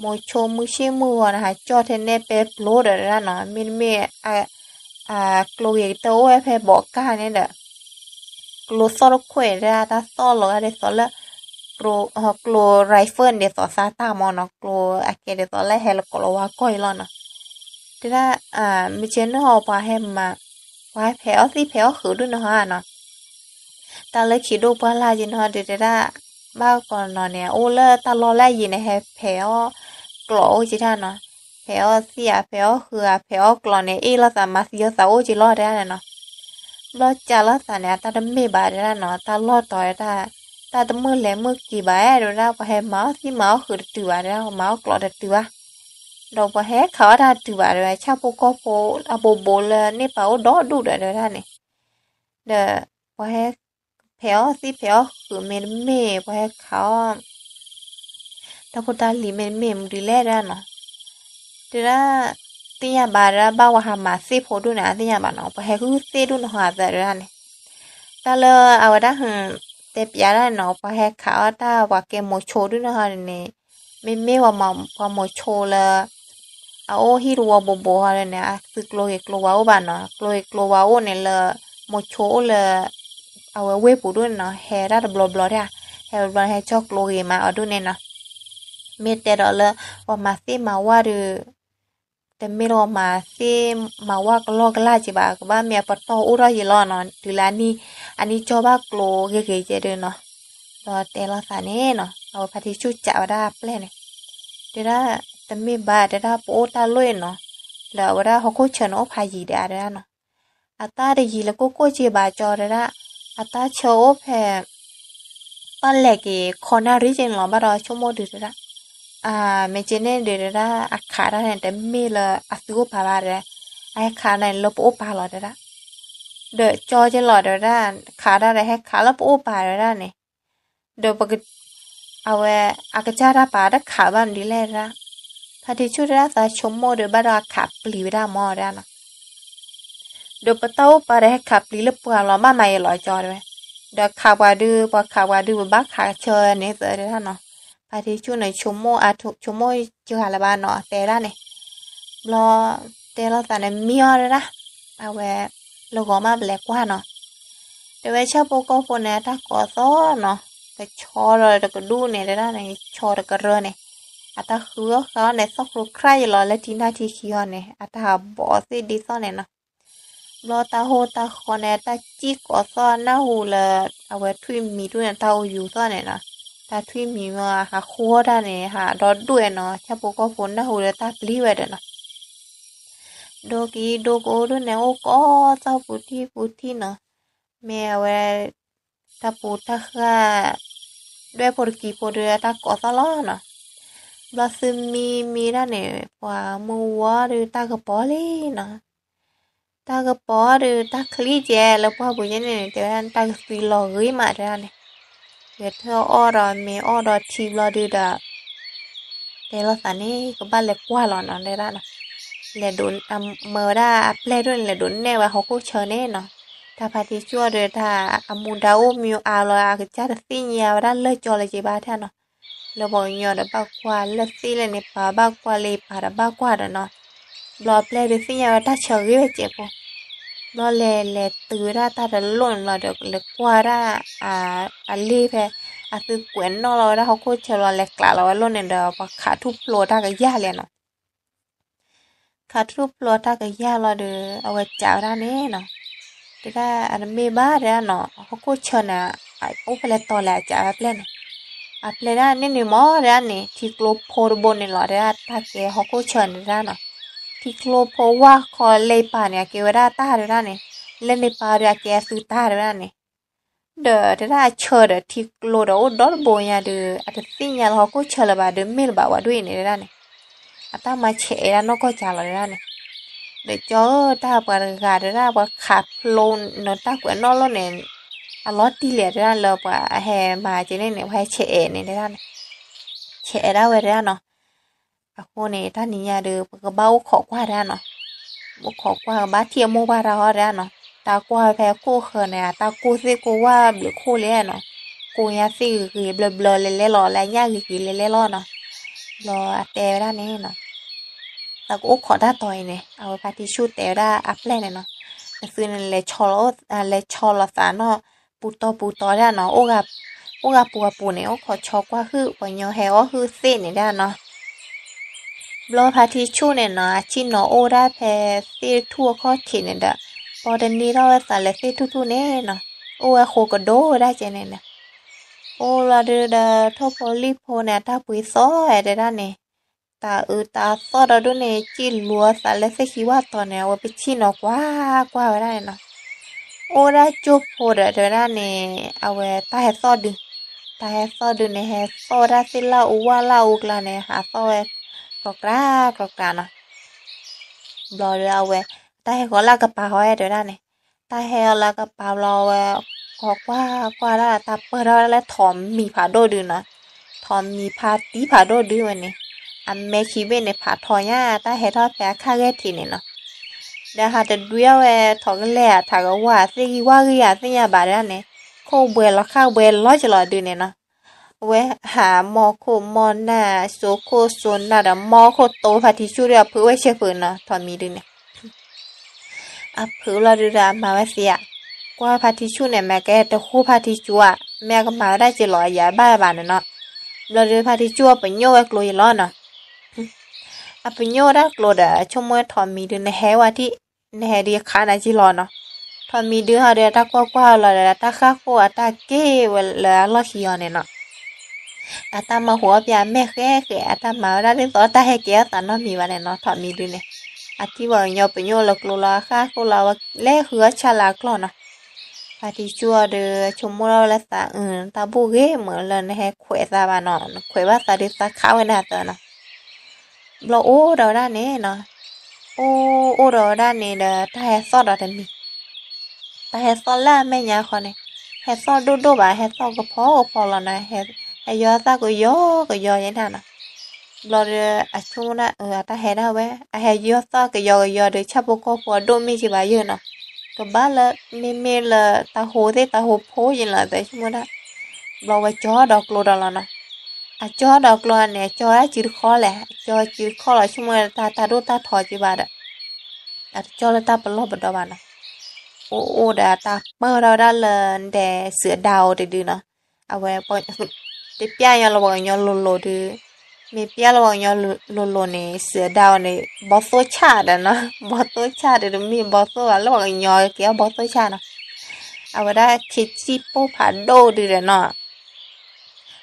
မိၤဆိမုၢ်ဆ့ၣ်မုၢ်ဂီၤန့ၣ် ဟးကၠီၣ်ထဲနဲပဲပျိဒီးတဲဒၣ်နီၤ, မ့တမ့ၢ် ကျိဂ့ၤကတၢၢ်အိၣ်ဝဲဖဲဘီးကၢ်န့ၣ်ဒီး ကျိသီၣ်တခိၣ်တဲဒၣ် တၢ်သီၣ်လီၤဂာ်ဒ်သိးလၢ ကျိ rifle န့ၣ်ဒ်သိးသါတၢ်မၢ်နီၤ, ကျိအကဲဒ်သိးလၢဟဲလၢကိးလီၤဝါကီၢ်အံၤလီၤနီၤ, တဲဒၣ် မ့ၢ်ကဲန့ၣ်ဟီ ပှၤဟဲမၤ ပှၤဟဲဖဲးအီၣ်သံၣ်ဖဲးအီၣ်ဃုာ်ဒုးန့ၣ်ဟီနီၤ, တၢ်လၢခံဒိၣ်ပှၢ်လၢ်က့နီၤဒုးတဲဒၣ် ဘၣ်ကီးနီၤန့ၣ် အိၣ်လၢတၢ်လီၢ်လၢအယံၤန့ၣ် ဟဲဖဲးအီၣ်ကျိအိၣ်က့တၢ်နီၤ, ဖဲးအီၣ်သံၣ်ဧါ ဖဲးအီၣ်ဃုာ်ဧါ ဖဲးအီၣ်ကျိန့ၣ်အ့ၣ်လိာ်သးမၤသံအီၣ်သးအိၣ်က့လီၤတဲဒၣ်န့ၣ်နီၤ, ဘျီကးလိာ်သးန့ၣ် အတၢ်တမ့ၢ်ဘၣ်တဲဒၣ်နီၤ, တၢ်လီၢ်တီၤတဲဒၣ် တၢ်တမုၢ်လဲၤမုၢ်က့ၤဘၣ်တဲဝဲဒၣ် ပှၤဟဲမၤအီၣ်သံၣ်မၤအီၣ်ဃုာ်တတုၤဘၣ်တဲဒၣ် ပှၤမၤအီၣ်ကျိတတုၤဘၣ်, ဒီးပှၤဟဲခးအီၣ်တၢ်တတုၤဘၣ်တဲဝဲ ဆၣ်ဖိကီၢ်ဖိအဘိဘိလၢန့ၢ်ပာ်အိၣ်ဒီဒူၣ်ဒီးတဲဝဲဒၣ်န့ၣ်, ဒီး ပှၤဟဲ ဖဲးအီၣ်သံၣ်ဖဲးအီၣ်ဃုာ်မ့တမ့ၢ် ပှၤဟဲခးအီၣ် တၢ်ဖိတၢ်လံၤမ့တမ့ၢ် မနုၤဒ်လဲၣ်တဲဒၣ်နီၤ, တဲဒၣ် သ့ၣ်ညါဘၣ်တဲဒၣ် ဘၣ်ပှၤဟးမၤသ့ၣ်ဖိဒိၣ်န့ၣ် အသ့ၣ်ညါဘၣ်နီၤ ပှၤဟဲဂုၢ်သ့ၣ်ဒိၣ်န့ၣ်ဟီအသးတဲဒၣ်န့ၣ်, တၢ်လၢအဝဲဒၣ် တဲပျးဒၣ်န့ၣ်နီၤ ပှၤဟဲခးအီၣ်တၢ်ပှၤကဲမိၤဆိဒိၣ်န့ၣ်ဟီန့ၣ် မ့မ့ၢ်ပှၤမိၤဆိလၢ အအိၣ်ဟံၣ်တဝီဘိဘိဟီန့ၣ် အသုကျိဂ့ၤကျိဝါအိၣ်ဘၣ်နီၤ, ကျိဂ့ၤကျိဝါအိၣ်န့ၣ်လၢ မိၤဆိအိၣ်လၢ အဝဲဝ့ၢ်ပူၤဒိၣ်န့ၣ်နီၤ ဟဲဒၣ်တဘျီဘျီဒၣ်, ဟဲဘျီဘျီန့ၣ် ဟဲကၠီကျိဂ့ၤမးအီၤဒိၣ်န့ၣ်နီၤ, မ့ၢ်တဲဒီးလၢ ပှၤမၤသ့ၣ်မၤဝၣ်ဒီး တမ့ၢ်လၢပှၤမၤသ့ၣ်မၤဝၣ်ကလီကလၢ်က့ဘၣ် ကဘၣ်မ့ၢ်အပတီၢ်အိၣ်ထီၣ်ယံၤလီၤနီၤ, တုၤလၢအနံၣ် အနံၣ်ကၠီဘၣ်ကျိဂ့ၤဂ့ၤကဲဒုးနီၤ, ဒီးတဲလိာ်သးန့ၣ်နီၤ အဝဲဖါတံၢ်ဆူၣ်ကးဝဲဒၣ်အပျဲၢ်န့ၣ်, တဲဒၣ် တမ့ၢ်ဘၣ်တဲဒၣ် ပအိၣ်တၢ်လီၢ်အံၤနီၤ, ဒီးအဝဲဒၣ်ဟီၣ်ခိၣ်ဆၢန့ၣ်အိၣ်ဖးယံၤဒဲးတဲဒၣ်နီၤ, အတၢ်တယံၤလၢကိၢ်ကိၢ်က့ဘၣ်ကၠီတဲဒၣ်, အတၢ်ဆၢအိၣ်ဖဲ ပၣ်လဲၣ်က့ၤ ခီနၣ်ရံၣ်က့န့ၣ်လီၤ ဘၣ်ဒီးဆိကမိၣ်ဒုးတဲဒၣ်, မ့ၢ်က့န့ၣ်ဒုးတဲဒၣ် အခးတၢ်န့ၣ် တမ့ၢ်လၢအသုအိၣ်ပာ်ဘၣ်တဲ, အဟဲခးတၢ်န့ၣ်လၢပအိၣ်ပာ်လီၤတဲဒၣ်, ဒီးကၠီက့လီၤတဲဝဲဒၣ်, ခးတၢ်ဒီးဟဲခးလၢပအိၣ်ပာ်တဲဝဲဒၣ်န့ၣ်, ဒီးပက အဝဲ အကစၢ်တၢ်ပာ်တခးဘၣ်မနုၤလဲၣ်တဲဒၣ်, ဖါတံၢ်ဆူၣ်တဲဒၣ်သးဆိကမိၣ်ဒီး ဘၣ်ဒီးအခးပျံၤဝဲဒၣ်မၢ်တဲဒၣ်နီၤ ဒီးပတၢ်အိၣ်ပာ်ဒီးဟဲခးပျံၤလၢပှၢ်လီၤ ဘၣ်မၤယဲလီၤကၠီတဲဝဲ, ဒီးခးပှၤဒုး ပှၤခးပှၤဒုး ပဘၣ်ခးဆၢန့ၣ်သၢတဲဒၣ်နီၤ, ဖါတံၢ်ဆူၣ်န့ၣ် ဆိကမိၣ်အါဆိကမိၣ်စှၤလၢၤဘၣ်နီၤ တဲဒၣ်န့ၣ်, ဘျီ တဲလိာ်သးန့ၣ်မံအီၤတဲဒၣ်, အဝဲ လၢဂီၤမးပလဲၤကွၢ်နီၤ တဲဝဲဆၣ်ဖိကီၢ်ဖိန့ၣ် အတၢ်ကိးသီၣ်နီၤ, ကဆီဒီးတကဒူၣ်န့ၣ်တဲဒၣ်န့ၣ် ဆီတကရၢန့ၣ်, အတၢ်ဃုအီၣ်ဃုအီၣ်န့ၣ် သီၣ်ကျိခရၣ်ယလီၤ လၢထံနၢ်ထံခံအီၤန့ၣ် အတၢ်ဘီးသ့ၣ်ဒ်သိးန့ၣ်နီၤ, ဘျီတၢ်ဟိၣ်တၢ်ဃီန့ၣ် တၢ်စံၣ်ကိးသီၣ်နၢ်ဟူလၢ အဝဲထွံၣ်မံၤဒိၣ်န့ၣ် တၢ်အိၣ်ယူၤသီၣ်န့ၣ်နီၤ, တၢ်ထွံၣ်မံၤမ့ၢ်ဟးဃုအီၣ်တၢ်န့ၣ် ဟးဒီဒူၣ်ဝဲနီၤ ဆၣ်ဖိကီၢ်ဖိနၢ်ဟူလၢတၢ်ပျံၤဝဲဒီးနီၤ ဒိကံဒိကအိၣ်ဒိၣ်န့ၣ် အိၣ်ကိးသီၣ်ပူၤထံၣ်ပူၤထံၣ်နီၤ, မ့ၢ်အဝဲ တၢ်ပူၤတၢ်ဃၢ် ဒွဲၣ်ဖိတကံဖိဒီးတၢ်ကိးသီၣ်လီၤနီၤ, ဘျီသုမံမံဒၣ်န့ၣ် ပှၤမုၢ်ဝါဒီးတၢ်ကပီၤလံနီၤ, တၢ်ကပီၤဒီးတၢ်ချံကဲလၢပှၢ်ပူၤယဲန့ၣ် တဲဝဲဒၣ်တၢ်ကသွံလီၤဂ့ၤမးတဲဒၣ်န့ၣ်, ယထၢၣ်အီၣ်ဒီးမ့ၤအီၣ်ဒီးထံဘျီဒုးဒီး တဲလိာ်သးန့ၣ် ကဘၣ်လဲၤကွၢ်လီၤနီၤ တဲဒၣ်နီၤ, လဲၤဒိး မၢဝဲဒၣ်အပျဲၢ်ဒိၣ်န့ၣ် လဲၤဒိးနဲၣ်ဝဲဟီၣ်ခိၣ်ဆၢန့ၣ်နီၤ, တၢ်ဖါတံၢ်ဆူၣ်အီၤဒီးတၢ်အမူဒါအိၣ်မံၤအါလီၤ အကစၢ်တသ့ၣ်ညါဝဲဒၣ်လၢကၠီလၢက့ဘၣ်ထဲနီၤ, လၢပှၤကညီဒီးဘၣ်ကွၢ် လၢသ့ၣ်လဲၣ်န့ၣ် ပာ်ဘၣ်ကွၢ်လၢပာ်ဒီးဘၣ်ကွၢ်ဒီးနီၤ, ဘျီအပျဲၢ်ဒုးသ့ၣ်ညါဝဲတၢ်ဆၢဂ့ၤဝဲစဲးဖိ ဘျီလဲၤလဲၤတုၤဝဲဒၣ်တၢ်တလိၣ်န့ၣ်ဘျီဒီး လဲၤကွၢ်ဝဲဒၣ် အလ့ၣ်ဖဲ အသုကွဲးနီၣ်လီၤဝဲဒၣ်ဟီၣ်ခိၣ်ဆၢလီၤ လဲၤကျးလီၤဝဲလိၣ်န့ၣ်ဒီး ပှၤခးထူၣ်ဖျိတၢ်ကယၢ်လဲၣ်နီၤ. ခးထူၣ်ဖျိတၢ်ကယၢ်လီၤဒီး အဝဲစံးဝဲဒၣ်န့ၣ်နီၤ, တဲဒၣ်အတမ့ၢ်ဘၣ်တဲဒၣ်နီၤ, ဟီၣ်ခိၣ်ဆၢန့ၣ် အိၣ်ဖဲလဲၣ်တီၤလဲၣ် အစံးဝဲပျဲၢ်န့ၣ်, အပျဲၢ်ဒၣ်န့ၣ်န့ၣ်မ့ၢ်တဲဒၣ်န့ၣ် ထံကျိဖိတဘိန့ၣ်လီၤ တဲဒၣ်တၢ်ကဲဟီၣ်ခိၣ်ဆၢန့ၣ်တဲဒၣ်နီၤ, ထံကျိဖိဝၢ်ခီလဲၤပာ်န့ၣ် အကဲဝဲဒၣ်တၢ်တဲဒၣ်န့ၣ်, လဲၤန့ၣ်ပာ်ဒီးအကဲအသုတၢ်တဲဒၣ်န့ၣ် ဒီးတဲဒၣ်အဆၢဒီးထံကျိဒီးအိၣ်ဒီတဘိညါဒီး အတသ့ၣ်ညါလၢဟီၣ်ခိၣ်ဆၢလၢၤဘၣ်ဒီးမ့ၢ်လၢၤဘၣ်ဝဲဒၣ်အံၤန့ၣ်တဲဒၣ်န့ၣ်, အတၢ်မၤဆဲးအဲၣ်ဒၣ်နီၢ်ကီၢ်စဲၤလီၤတဲဒၣ်န့ၣ်, ဒီးကၠီဧၢ တၢ်ပှၤတဂၤတဲဒၣ်ပှၤခးဖျိနတၢ်ကွဲးနီၣ်လိၣ်န့ၣ်, အလီၤတံၢ်လံတဲဒၣ်လၢပှၤအဟဲမၤကဲန့ၣ်န့ၣ် ပှၤဟဲဆဲးအဲၣ်န့ၣ်တဲဒၣ်န့ၣ်, ဆဲးအဲၣ်ဒၣ်ဝဲတဲဒၣ်နီၤ အဃိန့ၣ် တၢ်နံၤညါဒီး ပကဘၣ်အိၣ်ခိးကွၢ်တဲဒၣ်နီၤ, အိၣ်ခိးကွၢ်ကဘၣ်ထံၣ်အမိၢ်ပှၢ်တၢ်ဟီတဲဒၣ်နီၤ, တၢ်ကွၢ်ဖဲခိၣ်ဃၢၤန့ၣ် အတၢ်ကိၢ်သ့ၣ်ကိၢ်ဝၢ်ဘျုးခိၣ်လဲၣ်နီၤ, ကိၢ်ညါသ့ၣ်ဂ့ၤဂ့ၤဘျၢဘျၢလဲၤလဲၤလီၤ လၢအညၣ်ဂ့ၤဂ့ၤလဲၤလဲၤလီၤနီၤ, ဘျီအတဲဝဲဒၣ်န့ၣ်နီၤ သးကအိၣ်ခိးတၢ်တီၤအံၤန့ၣ် အဝဲဖါတံၢ်ဆူၣ်တဲဝဲဒၣ်အပျဲၢ်န့ၣ်နီၤ, နသုန့ၣ် လဲၤဆီလီၤသးနီၢ်ပူၤတီၤပူၤတီၤဒၣ်နီၤ, အိၣ်ဂၤပူၤဂၤပူၤန့ၣ် အိၣ်ခိးဆီကွၢ်ဟုၣ် ပှၤညီဟဲအီၣ်ဟုၣ်သ့ၣ်န့ၣ်ဒၣ်နီၤ, ဘျီဖါတံၢ်ဆူၣ်န့ၣ်နီၤ အဆ့ၣ်နီၤအိၣ်ဒၣ်ဖဲသ့ၣ်ထူၣ်အခီၣ်ထံးန့ၣ်ဒီး ပီတန့ၢ်ထီၣ်ဝဲသးလၢသ့ၣ်ထူၣ်ထူၣ်န့ၣ်နီၤ, အိၣ်ဝဲဃိကဒိၣ်ဝဲဒၣ်ကဲန့ၣ်န့ၣ်, အိၣ်လီၤဒုးဒီး ထိၣ်ဖိလံၣ်ဖိန့ၣ် အတၢ်ပှ့ၤသီၣ်ဝဲတဲဒၣ်န့ၣ် တၤအုးတၤသီၣ်ဒီးဒိၣ်န့ၣ် စံၣ်လူၤအသးလၢသ့ၣ်ခံဝၣ်တီၤန့ၣ် အဝဲပဆ့ၣ်နီၤကွၢ်ကွၢ်ဝဲဒၣ်န့ၣ်နီၤ, အိၣ်ဒၣ်ကၠိဖိဒီးတဲဝဲဒၣ်န့ၣ် အဝဲတၢ်ဟဲသီၣ်ဒုး, တၢ်ဟဲသီၣ်ဒုးန့ၣ် ဟဲသီၣ်ဝဲဒၣ်သ့ၣ်လၢအူဝၣ်လၢအူကျါန့ၣ် ဟးသီၣ်ဝဲ ကြီကြီကြီနီၤ, ဘျီဒီးအဝဲ တၢ်ဟဲဃီၤလၢအကပၤဃီတဲဝဲဒၣ်န့ၣ်, တၢ်ဟဲအီၤလၢအကပၤဘျီဝဲ ဃီၤကွၢ်ကွၢ်ဒၣ်တၢ်ပၢၢ်ထီၣ်ဝဲဒၣ်လၢထိးမံၤဖးဒိၣ်ဒုနီၤ, ထိးမံၤဖါတံၢ်ဖးဒိၣ်ဒုဝဲန့ၣ်, အမဲခံဘ့ၣ်န့ၣ် ဖးထီညါ တၢ်ဟဲထီၣ်ဖဲအခၣ်ဂဲၢ်ထံးန့ၣ်နီၤ, ဒီးဟးတဒွံအီၣ်ဝဲထိးကလဲၢ်ဧါ ထးကဝၢ်ဧါ သ့ၣ်ဂံၢ်ဝၣ်ဂံၢ်ဧါ သ့ၣ်ညါဘၣ်တဲဒၣ်န့ၣ်, ခိၣ်ဘှဲးလီၤခၣ်ဘှဲးလီၤကလီၤဒုန့ၣ်နီၤ, အဝဲဟးမီၢ်ခိၣ်မီၢ်နၢ် စိခိၣ်စိနၢ်ဒီး မီၢ်ခိၣ်တိဖါတံၢ်ဆူၣ်ဒီး အဖုးဝဲဆဲးဖုးနီၤ ထိးမံၤဒုန့ၣ် အဖုးလီၤဒုဒီးအမၤဝဲသ့ဧါ, ကွၢ်ဖါတံၢ်ဆူၣ်န့ၣ် မ့ၢ်ကဲတဃိဖါတံၢ်ဆူၣ်ဧါ, မ့ၢ်အကမၤဝဲဒၣ်က့ၤလီၤအယၤဘၣ်ဘၣ်န့ၣ်နီၤ, ဘျီဒီးဖါတံၢ်ဆူၣ်အပညိၣ်ဝဲကျိယလီၤနီၤ, အပညိၣ်ဝဲဒၣ်ကျိဒီး ဆိကမိၣ်ထိးမံၤဒု နဟဲဝဲထံၣ်, နဟဲဒုးယခးနၤက့ၤလီၤနီၤ, ထိးမံၤဒုဟီဒီး တၢ်ကွၢ်ကွၢ်လီၤဒီးတၢ်ဃၣ်ဃိၣ်အတၢ်က့ၢ်ဝဲလၢအလီၢ်ခံအီၤန့ၣ်နီၤ အတၢ်မၤဟူးအီၣ်ပၠးအမဲာ်ဃဲဃဲ အတၢ်မၤဝဲဒၣ်ဒ်သိးတၢ်ဟဲကဲထီၣ်သးနီတမံၤဘၣ်န့ၣ်နီၤ ထိးမံၤဒုန့ၣ်, အထံၣ်ပှၤကညီပညိၣ်လၢကျိလီၤ အဃၣ်ဃိၣ်လီၤ အဝဲလဲၤဃုအီၣ်ဆၣ်လၢအကျီၢ်နီၤ, ဖါတံၢ်ဆူၣ်အီၤဒီး ဆိကမိၣ်ထီၣ်ဝဲလၢသး အၢ တၢ်ဘူၣ်ဂ့ၤမုာ်လၢနဟဲခွဲးသးဘၣ်နီၤ နခွဲးဘၣ်သးဒုးသးခးဝဲန့ၣ်အသိးနီၤ ဘျီအိၣ်ဒီးဝဲဒၣ်န့ၣ်နီၤ, အိၣ်အိၣ်ဒီးဝဲဒၣ်န့ၣ်ဒီး တၢ်ဟဲသီၣ်ဒီးတမံၤ, တၢ်ဟဲသီၣ်လၢအမဲာ်ညါဃီန့ၣ်, ဟဲသီၣ်ဒိၣ်ဒိၣ်ဘၣ် ဟဲသီၣ်ကဖီကဖီလီၤနီၤ, ဟဲယီၤသၣ်ကယီကယီယဲဒၣ်နီၤ, ဘျီဒီး အဆိကမိၣ်ဒၣ် အတၢ်ဟဲဒၣ်ဝဲ အဟဲယီၤသီၣ်ကယီကယီဒီး ဆၣ်ဖိကီၢ်ဖိအဒိၣ်မ့ၢ်က့ၤဘၣ်ယဲၢ်နီၤ, ကဘၣ်လၢ မ့မ့ၢ်လၢတၢ်ဟိသ့ၣ်တၢ်ဟိဖိယဲၢ်လီၤ သးဆိကမိၣ်ဒၣ်, ဘျီဝဲကၠီဒီးကျိဒီးလီၤနီၤ အကၠီဒီးကျိန့ၣ် အကၠီဝဲဒၣ်စုတခီလဲၣ်, အကၠီစုတခီလီၤ ဆိကမိၣ်တၢ်တၢ်ဒိၣ်တၢ်ထီက့ၤဘၣ်ဒီး, အတကၠီလၢတၢ်ပလီၢ်ပဒီဘၣ်နီၤ, အိၣ်အိၣ်ဒီးအတၢ်ပၢၢ်ထီၣ်ဝဲဒၣ်လၢဒဲးစံးအဒါအိၣ်တဒုနီၤ, အဝဲ တပျၢ်ညီလၢပှၤကညီလိၤလိၤဒုး, မ့ၢ်ပျၢ်လၢပှၤကညီလိၤလိၤန့ၣ် စံးအဒါအိၣ်န့ၣ် ဘီသိၣ်ဆၣ်ဒီးနီၤ, ဘီသိၣ်ဆၣ်ဒီးတမ့ၢ်ဘီသိၣ်ဘၣ် လၢပှၤကညီကဲအီၣ်ဘီသိၣ်ဆၣ်နီၤ, အဝဲဒၣ်ခ့စံၣ်ပိၢ်ဖးဒိၣ်ဒုးဒီးနီၤ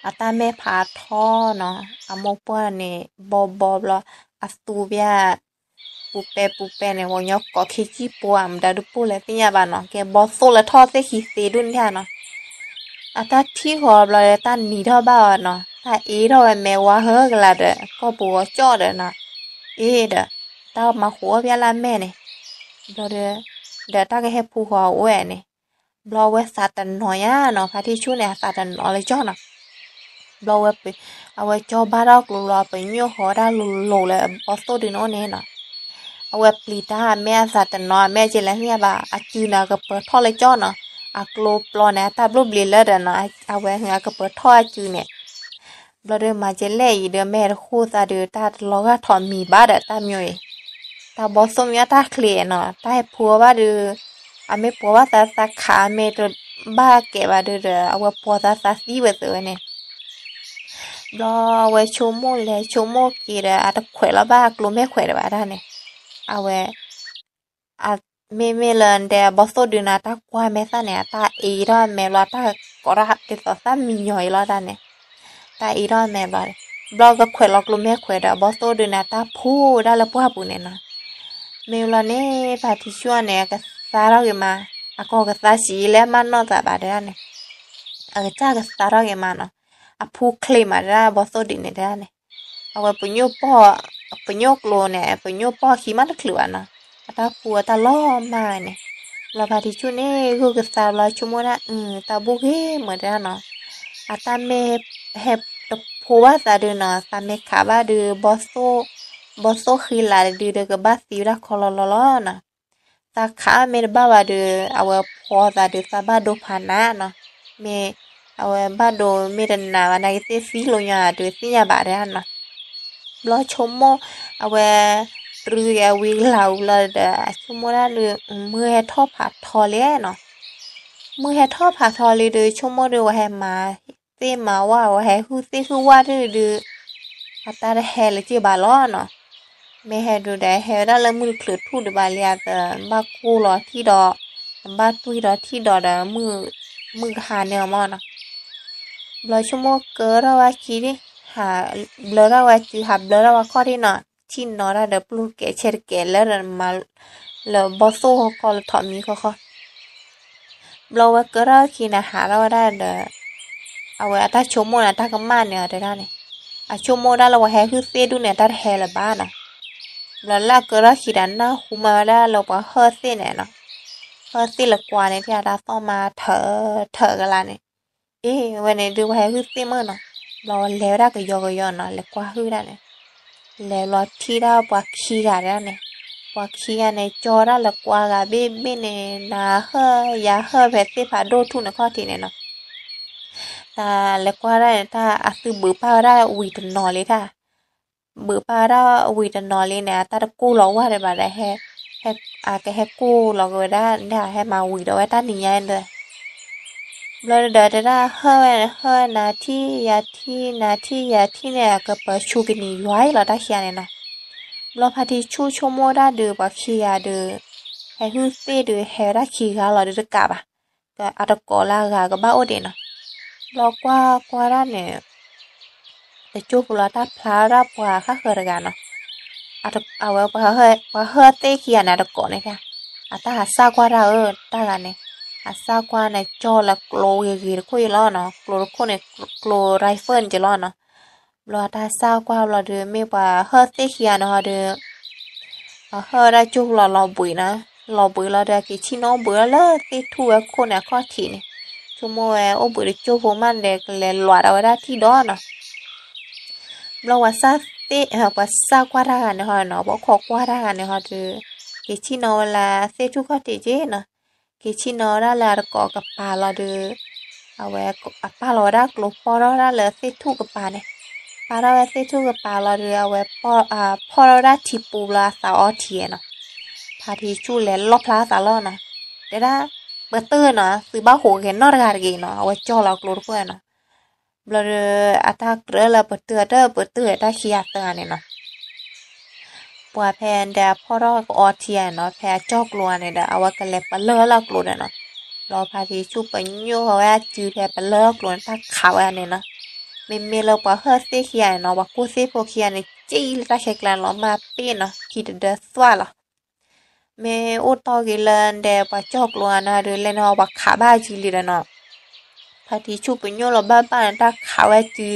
အတၢ်မဲာ်ဖးထီနီၤ, အမိၢ်ပှၢ်န့ၣ် ဘီဘီဘျီ, အသူဘၣ်, ပူၤပဲပူၤပဲန့ၣ် ပှၤကညီကိးခ့စံၣ်ပိၢ်ဧါ မတၤဒုးပိၢ်လဲၣ်သ့ၣ်ညါဘၣ်နီၤ, ကဲဘီသိၣ်လၢထီၣ်သ့ၣ်ခံသ့ဒိၣ်န့ၣ်နီၤ, အတၢ်ထံၣ်ဃီဘျီဒီး တၢ်နံၤထီၣ်ဘၣ်အီၤနီၤ, တၢ်အ့ထီၣ်ဝဲမဲာ်ဝါဟၢကလၤဒီး ကီၢ်ပူၤဂီၤကၠီၣ်ဒီးနီၤ, အ့ဒီး တၢ်မၤဟူးအီၣ်ပၠးလၢအမဲာ်န့ၣ်, ဘျီဒီး ဒီးတၢ်ကဟဲဖူဃီၤအအိၣ်ဝဲန့ၣ် ဘျီဝဲသးတနီၤညါနီၤ, ဖါတံၢ်ဆူၣ်န့ၣ် အသးတနီၤလၢကၠီနီၤ, ဘျီဝဲ အဝဲကၠီဘါထီၣ်ကျိလီၤ ပညိၣ်ဃီၤဝဲဒၣ်လိၤလိၤလၢဘီသိၣ်ဒုန့ၣ်အိၣ်န့ၣ်နီၤ, အဝဲပျံၤတၢ်အမဲာ်အသးတနီၤ အမဲာ်ကလဲၤသ့ၣ်ညါဘၣ် အစုန့ၣ် အကပၢၤထီၣ်လၢကၠီနီၤ, အကျိပျီန့ၣ် အတၢ်ဘျိၣ်ဘျ့လၢဒီးနီၤ, အဝဲအကပၢၤထီၣ်အစုန့ၣ် ဘျီဒီးမၤကဲလဲၣ်အံၤဒီး မဲာ်တဃိသးဒီး တၢ်တလီၤဂာ်ထိးမံၤဘၣ်ဒီးတၢ်မၠိအံၤ, တၢ်ဘီသိၣ်မၠိတၢ်ချ့နီၤ, တၢ်ဟဲဖူအီၣ်ဘၣ်ဒီး အမ့ၢ်ပိာ်ဘၣ်သးသးခး အမ့ၢ်တဘၣ်ကဲဘၣ်ဒုးဒီး အဝဲပိာ်သးသးသံဝဲသ့ဝဲန့ၣ်, ဘျီအဝဲဆိကမိၣ်လဲၤဆိကမိၣ်က့ၤဒီး အတခွဲးလီၤဘၣ်အကျိၤမဲာ်ခွဲးဒံးဘၣ်ဒၣ်န့ၣ်, အဝဲ မ့မ့ၢ်လၢဒဲးအဘီသိၣ်ဒုးန့ၣ် အတၢ်ကွၢ်မဲာ်သၣ်န့ၣ် အတၢ်အ့ထီၣ်အမဲာ်ဘျီ အတၢ်ကိးထီၣ်ဒ်သိးသၣ်မံညီၤအံၤလီၤတၢ်န့ၣ်, တၢ်အ့ထီၣ်အမဲာ်ဘျီ, ဘျီကခွဲးလီၤကျိၤမဲာ်ခွဲးဒီး အဘီသိၣ်ဒုးန့ၣ် အတၢ်ဖှူဝဲဒၣ်လၢပှၢ်ပူၤန့ၣ်နီၤ. မ့ၢ်ဘျီန့ၣ် ဖါတံၢ်ဆူၣ်န့ၣ် အကသါထီၣ်ဂ့ၤမး, အကီၢ်ကသါစံးလၢအမၢနီၢ်သးဘၣ်တဒၣ်န့ၣ်, အကစၢ်ကသါထီၣ်ဂ့ၤမးနီၤ, အဖှူချ့မးတဒၣ် အဘီသိၣ်ဒုးန့ၣ်တဒၣ်န့ၣ်, အဝဲပညိၣ်ပီၢ်, ပညိၣ်ကျိၤန့ၣ် ပညိၣ်ပီၢ်ခံမးတချုးဘၣ်နီၤ, အတၢ်ဖှူအတၢ်လီၤမၢ်ဝဲန့ၣ်, ဘျီဖါတံၢ်ဆူၣ်န့ၣ် ဂုၢ်ကသါဘျီဆိကမိၣ်ဒၣ် အတၢ်ဘူၣ်ဂ့ၤမးတဒၣ်နီၤ, အတၢ်မ့ၢ်ဟဲတဖိဘၣ်သးဒုးနီၤ သးမ့ၢ်ခးဘၣ်ဒုး ဘီသိၣ်ဃံလၤဒုးဒီး ကဘၣ်သံဝဲဒၣ်ခီလီၤလီၤလီၤနီၤ. သးခးမ့ၢ်တဘၣ်ဘၣ်ဒီး အဝဲဖှီသးဒုး သးဘၣ်ဒိဖးနးနီၤ, မ့ၢ်အဝဲဘၣ်ဒိမ့ၢ်တနးဘၣ် နာ်က့ၤသ့ၣ်သံလိာ်ညီဒုးသ့ၣ်ညါဘၣ်တဒၣ်နီၤ. ဘျီဆိကမိၣ် အဝဲ တြူဂ့ၤအဝံၤကလၤဝံၤလီၤဒီး အဆိကမိၣ်ဒၣ်ဒုး မုၢ်ဟဲထီၣ်ဖးထီလံနီၤ, မုၢ်ဟဲထီၣ်ဖးထီလံဒီး ဆိကမိၣ်ဒုး ပှၤဟဲမၤသ့ၣ်မၤဝၣ် ပှၤဟဲဟုၣ်သ့ၣ်ဟုၣ်ဝၣ်ဒုးဒုး အတၢ်တဟဲလၢၤက့ၤဘၣ်လီၤနီၤ. မ့ၢ်ဟဲဒုးဒီး ဟဲဝဲဒၣ်လၢမုၢ်တချုးထူၣ်ဒံးဘၣ်လံ အသးဘၣ်ကိၢ်လီၤထံၣ်ဒီး ဘၣ်တွံၢ်ဒီးထံၣ်ဒီးဒီး မုၢ်ကဟါန့ၢ်အီၤမၢ်နီၤ. ဘျီဆိကမိၣ်ကၢထီၣ်ဝဲခံဒံး, ဟးဘျၢထီၣ်ဝဲစု ဟးဘျၢထီၣ်ဝဲခီၣ်ထံးနီၤ, ထံၣ်နီၤတၢ်ဒီး ပျိၢ်ကဲးဆဲးတကဲးလၢဒီးမၤ လၢဘီသိၣ်ဃီလၢထီးမံခီခီ ဘျီဝဲကၢထီၣ်ခံန့ၣ် ဟးထီၣ်ဝဲဒၣ်ဒီး အဝဲအတၢ်ဆိကမိၣ်န့ၣ် အတၢ်ကမၣ်န့ၢ်အီၤတဲဒၣ်န့ၣ်, အဆိကမိၣ်ဒၣ်လၢပှၤဟဲဟုၣ်သ့ၣ်ဒုးန့ၣ် အတၢ်တဟဲလၢၤဘၣ်နီၤ. ဘျီလၢအကၢထီၣ်ခံဒီး နၢ်ဟူမးဝဲဒၣ်လၢပှၤဟၢၣ်သ့ၣ်န့ၣ်နီၤ, ဟၢၣ်သ့ၣ်လၢကွၢ်န့ၣ် ထံၣ်အတၢ်သီၣ်မါထၢၣ်ထၢၣ်ကလါန့ၣ်, အ့ ဝဲန့ၣ်ဒုးပှၤဟဲဟုၣ်သ့ၣ်မၢ်နီၤ. ဘျီဝဲလဲၤဝဲဒၣ်ကယီကယီနီၤ, လဲၤကွၢ်ဟုၣ်ဒၣ်န့ၣ် လဲၤဘျီထံၣ်ဒၣ်ပှၤခံဂၤဒၣ်န့ၣ်, ပှၤခံဂၤန့ၣ် ကၠီဒၣ်လဲၤကွၢ်ဂၤဘ့ၣ်ဘ့ၣ်န့ၣ် နၤဟၢၣ်ယၤဟၢၣ်ဖဲသ့ၣ်ဖးဒိၣ်ထူၣ်န့ၣ်ခီၣ်ထံးန့ၣ်နီၤ. တၢ်လဲၤကွၢ်ဒၣ်န့ၣ် တၢ်အသုဘုးပၢ်ဝဲဒၣ်ဝံၤတနီၤလံတၢ်, ဘုးပၢ်ဝဲဒၣ်ဝံၤတနီၤလံန့ၣ် အတၢ်တကိၢ်လီၤဝၢ်ဒံးဘၣ်ဒီး ဟဲ အကဟဲကိၢ်လီၤက့ၤဝဲဒၣ် ဟဲမၤဝံၤဒီးဝဲတၢ်နံၤညါဒီး ဘျီဒီးတဲဒၣ်ဟၢၣ်ဝဲန့ၣ် ဟၢၣ်နၤထံၣ်ယၤထံၣ် နၤထံၣ်ယၤထံၣ်န့ၣ် အကပၢၤဆူကနံၤယွၤအံၤလီၤတၢ်ခံဂၤန့ၣ်နီၤ. ဘျီဖါတံၢ်ဆူၣ်ဆိကမိၣ်ဒၣ်ဒုး ပှၤခံဂၤဒုး ဟဲဟုၣ်သ့ၣ်ဒုး ဟဲဝဲဒၣ်ခံဂၤလီၤဒုးတကးဘၣ်, အတကိးလၢအဂၤကဘၣ်အိၣ်ဒံးနီၤ. ဘျီကွၢ်ကွၢ်ဒၣ်န့ၣ် တကၠိဖိလီၤတၢ်ဖျါဒၣ်ပှၤဃၣ်ဃၢၤတဂၤနီၤ. အဝဲ ပှၤဟၢၣ်သ့ၣ်ခံဂၤန့ၣ် အတကိးန့ၣ်တၢ်, အတၢ်ဟးစၢ်ကွၢ်တၢ်ဧၢ တၢ်ဂၤန့ၣ်, ဟးစၢ်ကွၢ်န့ၣ် ကၠီလၢကျိဂ့ၤဂ့ၤတခိၣ်အံၤလီၤနီၤ, ကျိတခိၣ်န့ၣ် ကျိ rifle န့ၣ်က့ၤလီၤနီၤ. ဘျီအတၢ်စၢ်ကွၢ်ဘျီဒီး မ့ၢ်ပှၤဟၢၣ်သ့ၣ်ခံဂၤန့ၣ်ဟီဒီး ပှၤဟၢၣ်ဝဲဒၣ်ကၠိဖိလီၤလီၤဘှံးနီၤ, လီၤဘှံးလီၤဒီး က့ၤဆံၣ်နီၣ်အိၣ်ဘှံးလီၤလၢသ့ၣ်ထူၣ်ဝဲခိၣ်န့ၣ်အခီၣ်ထံးန့ၣ်, ဆိကမိၣ်ဝဲအိၣ်ဘှံးတကၠိဖိမးဒီး ကလဲၤလွးဒီးဝဲဒၣ်ထံၣ်ဒီးနီၤ. ဘျီပှၤစၢ်သ့ၣ် ပှၤစၢ်ကွၢ်တၢ်ဂၤန့ၣ်ဟီနီၤ, ပှၤခိးကွၢ်တၢ်ဂၤန့ၣ်ဟီဒီး က့ၤဆံၣ်နီၣ်ဝဲလၢသ့ၣ်ထူၣ်ခီၣ်ထံးက့ၤနီၤ, က့ၤဆံၣ်နီၣ်ဝဲဒၣ်လၢအတကိးကပၤလီၤဒီး အဝဲအပာ်လီၤဝဲဒၣ်ကျိဖီထီၣ်ဝဲဒၣ်လၢသ့ၣ်ထူၣ်ကပၤန့ၣ်, ပာ်ထီၣ်ဝဲသ့ၣ်ထူၣ်ကပၤလီၤဒီး အဝဲ ဖီၣ်ထီၣ်ဝဲဒၣ်ထံပူၤဘျီအသးအီထံနီၤ. ဖါတံၢ်ဆူၣ်လဲၤလီၣ်ဖျါအသးလီၤနီၤ, တဲဒၣ် ပတုာ်နီၤ သုဘၣ်ဟးဂဲၤနီၢ်တဂၤတဂ့ၤနီၤ, အဝဲကၠီလီၤကျိတခိၣ်နီၤ. ဘျီဒီး အတၢ်ကြၢးလၢပတုာ်တၢ် ပတုာ်တၢ်ခံဂၤသၢဂၤန့ၣ်နီၤ. ပှၤဖဲဒဲးအဖီၣ်ထီၣ်ကအီထံဂၤန့ၣ်နီၤ, ဖဲအကၠီကျိဂၤန့ၣ်ဒီး အဝဲကလဲၤပလၢၢ်လၢကျိဒီးနီၤ. ဘျီဖါတံၢ်ဆူၣ်ပညိၣ်ဃီၤဝဲအစုဖဲပလၢၢ်ကျိန့ၣ် တၢ်ခးဝဲန့ၣ်နီၤ. မ့မ့ၢ်လၢပှၤဟၢၣ်သ့ၣ်ခံဂၤန့ၣ်နီၤ, ပှၤကူၣ်သ့ၣ်ဖိခံဂၤန့ၣ် က့လၢတၢ်ခဲကျါန့ၣ်လီၤမၢ်ပ့ၣ်နီၤ, ခံတဒၢသွၣ်လီၤ. မ့ၢ်အိၣ်တီၢ်က့ၤလၢဒဲးပှၤကၠီကျိဂၤန့ၣ်ဒီး လဲၤန့ၣ်ပှၤခးဘၣ်အစုလံဒီးနီၤ. ဖါတံၢ်ဆူၣ်ပညိၣ်လီၤဘၣ်ဘၣ်န့ၣ် တၢ်ခးဝဲစု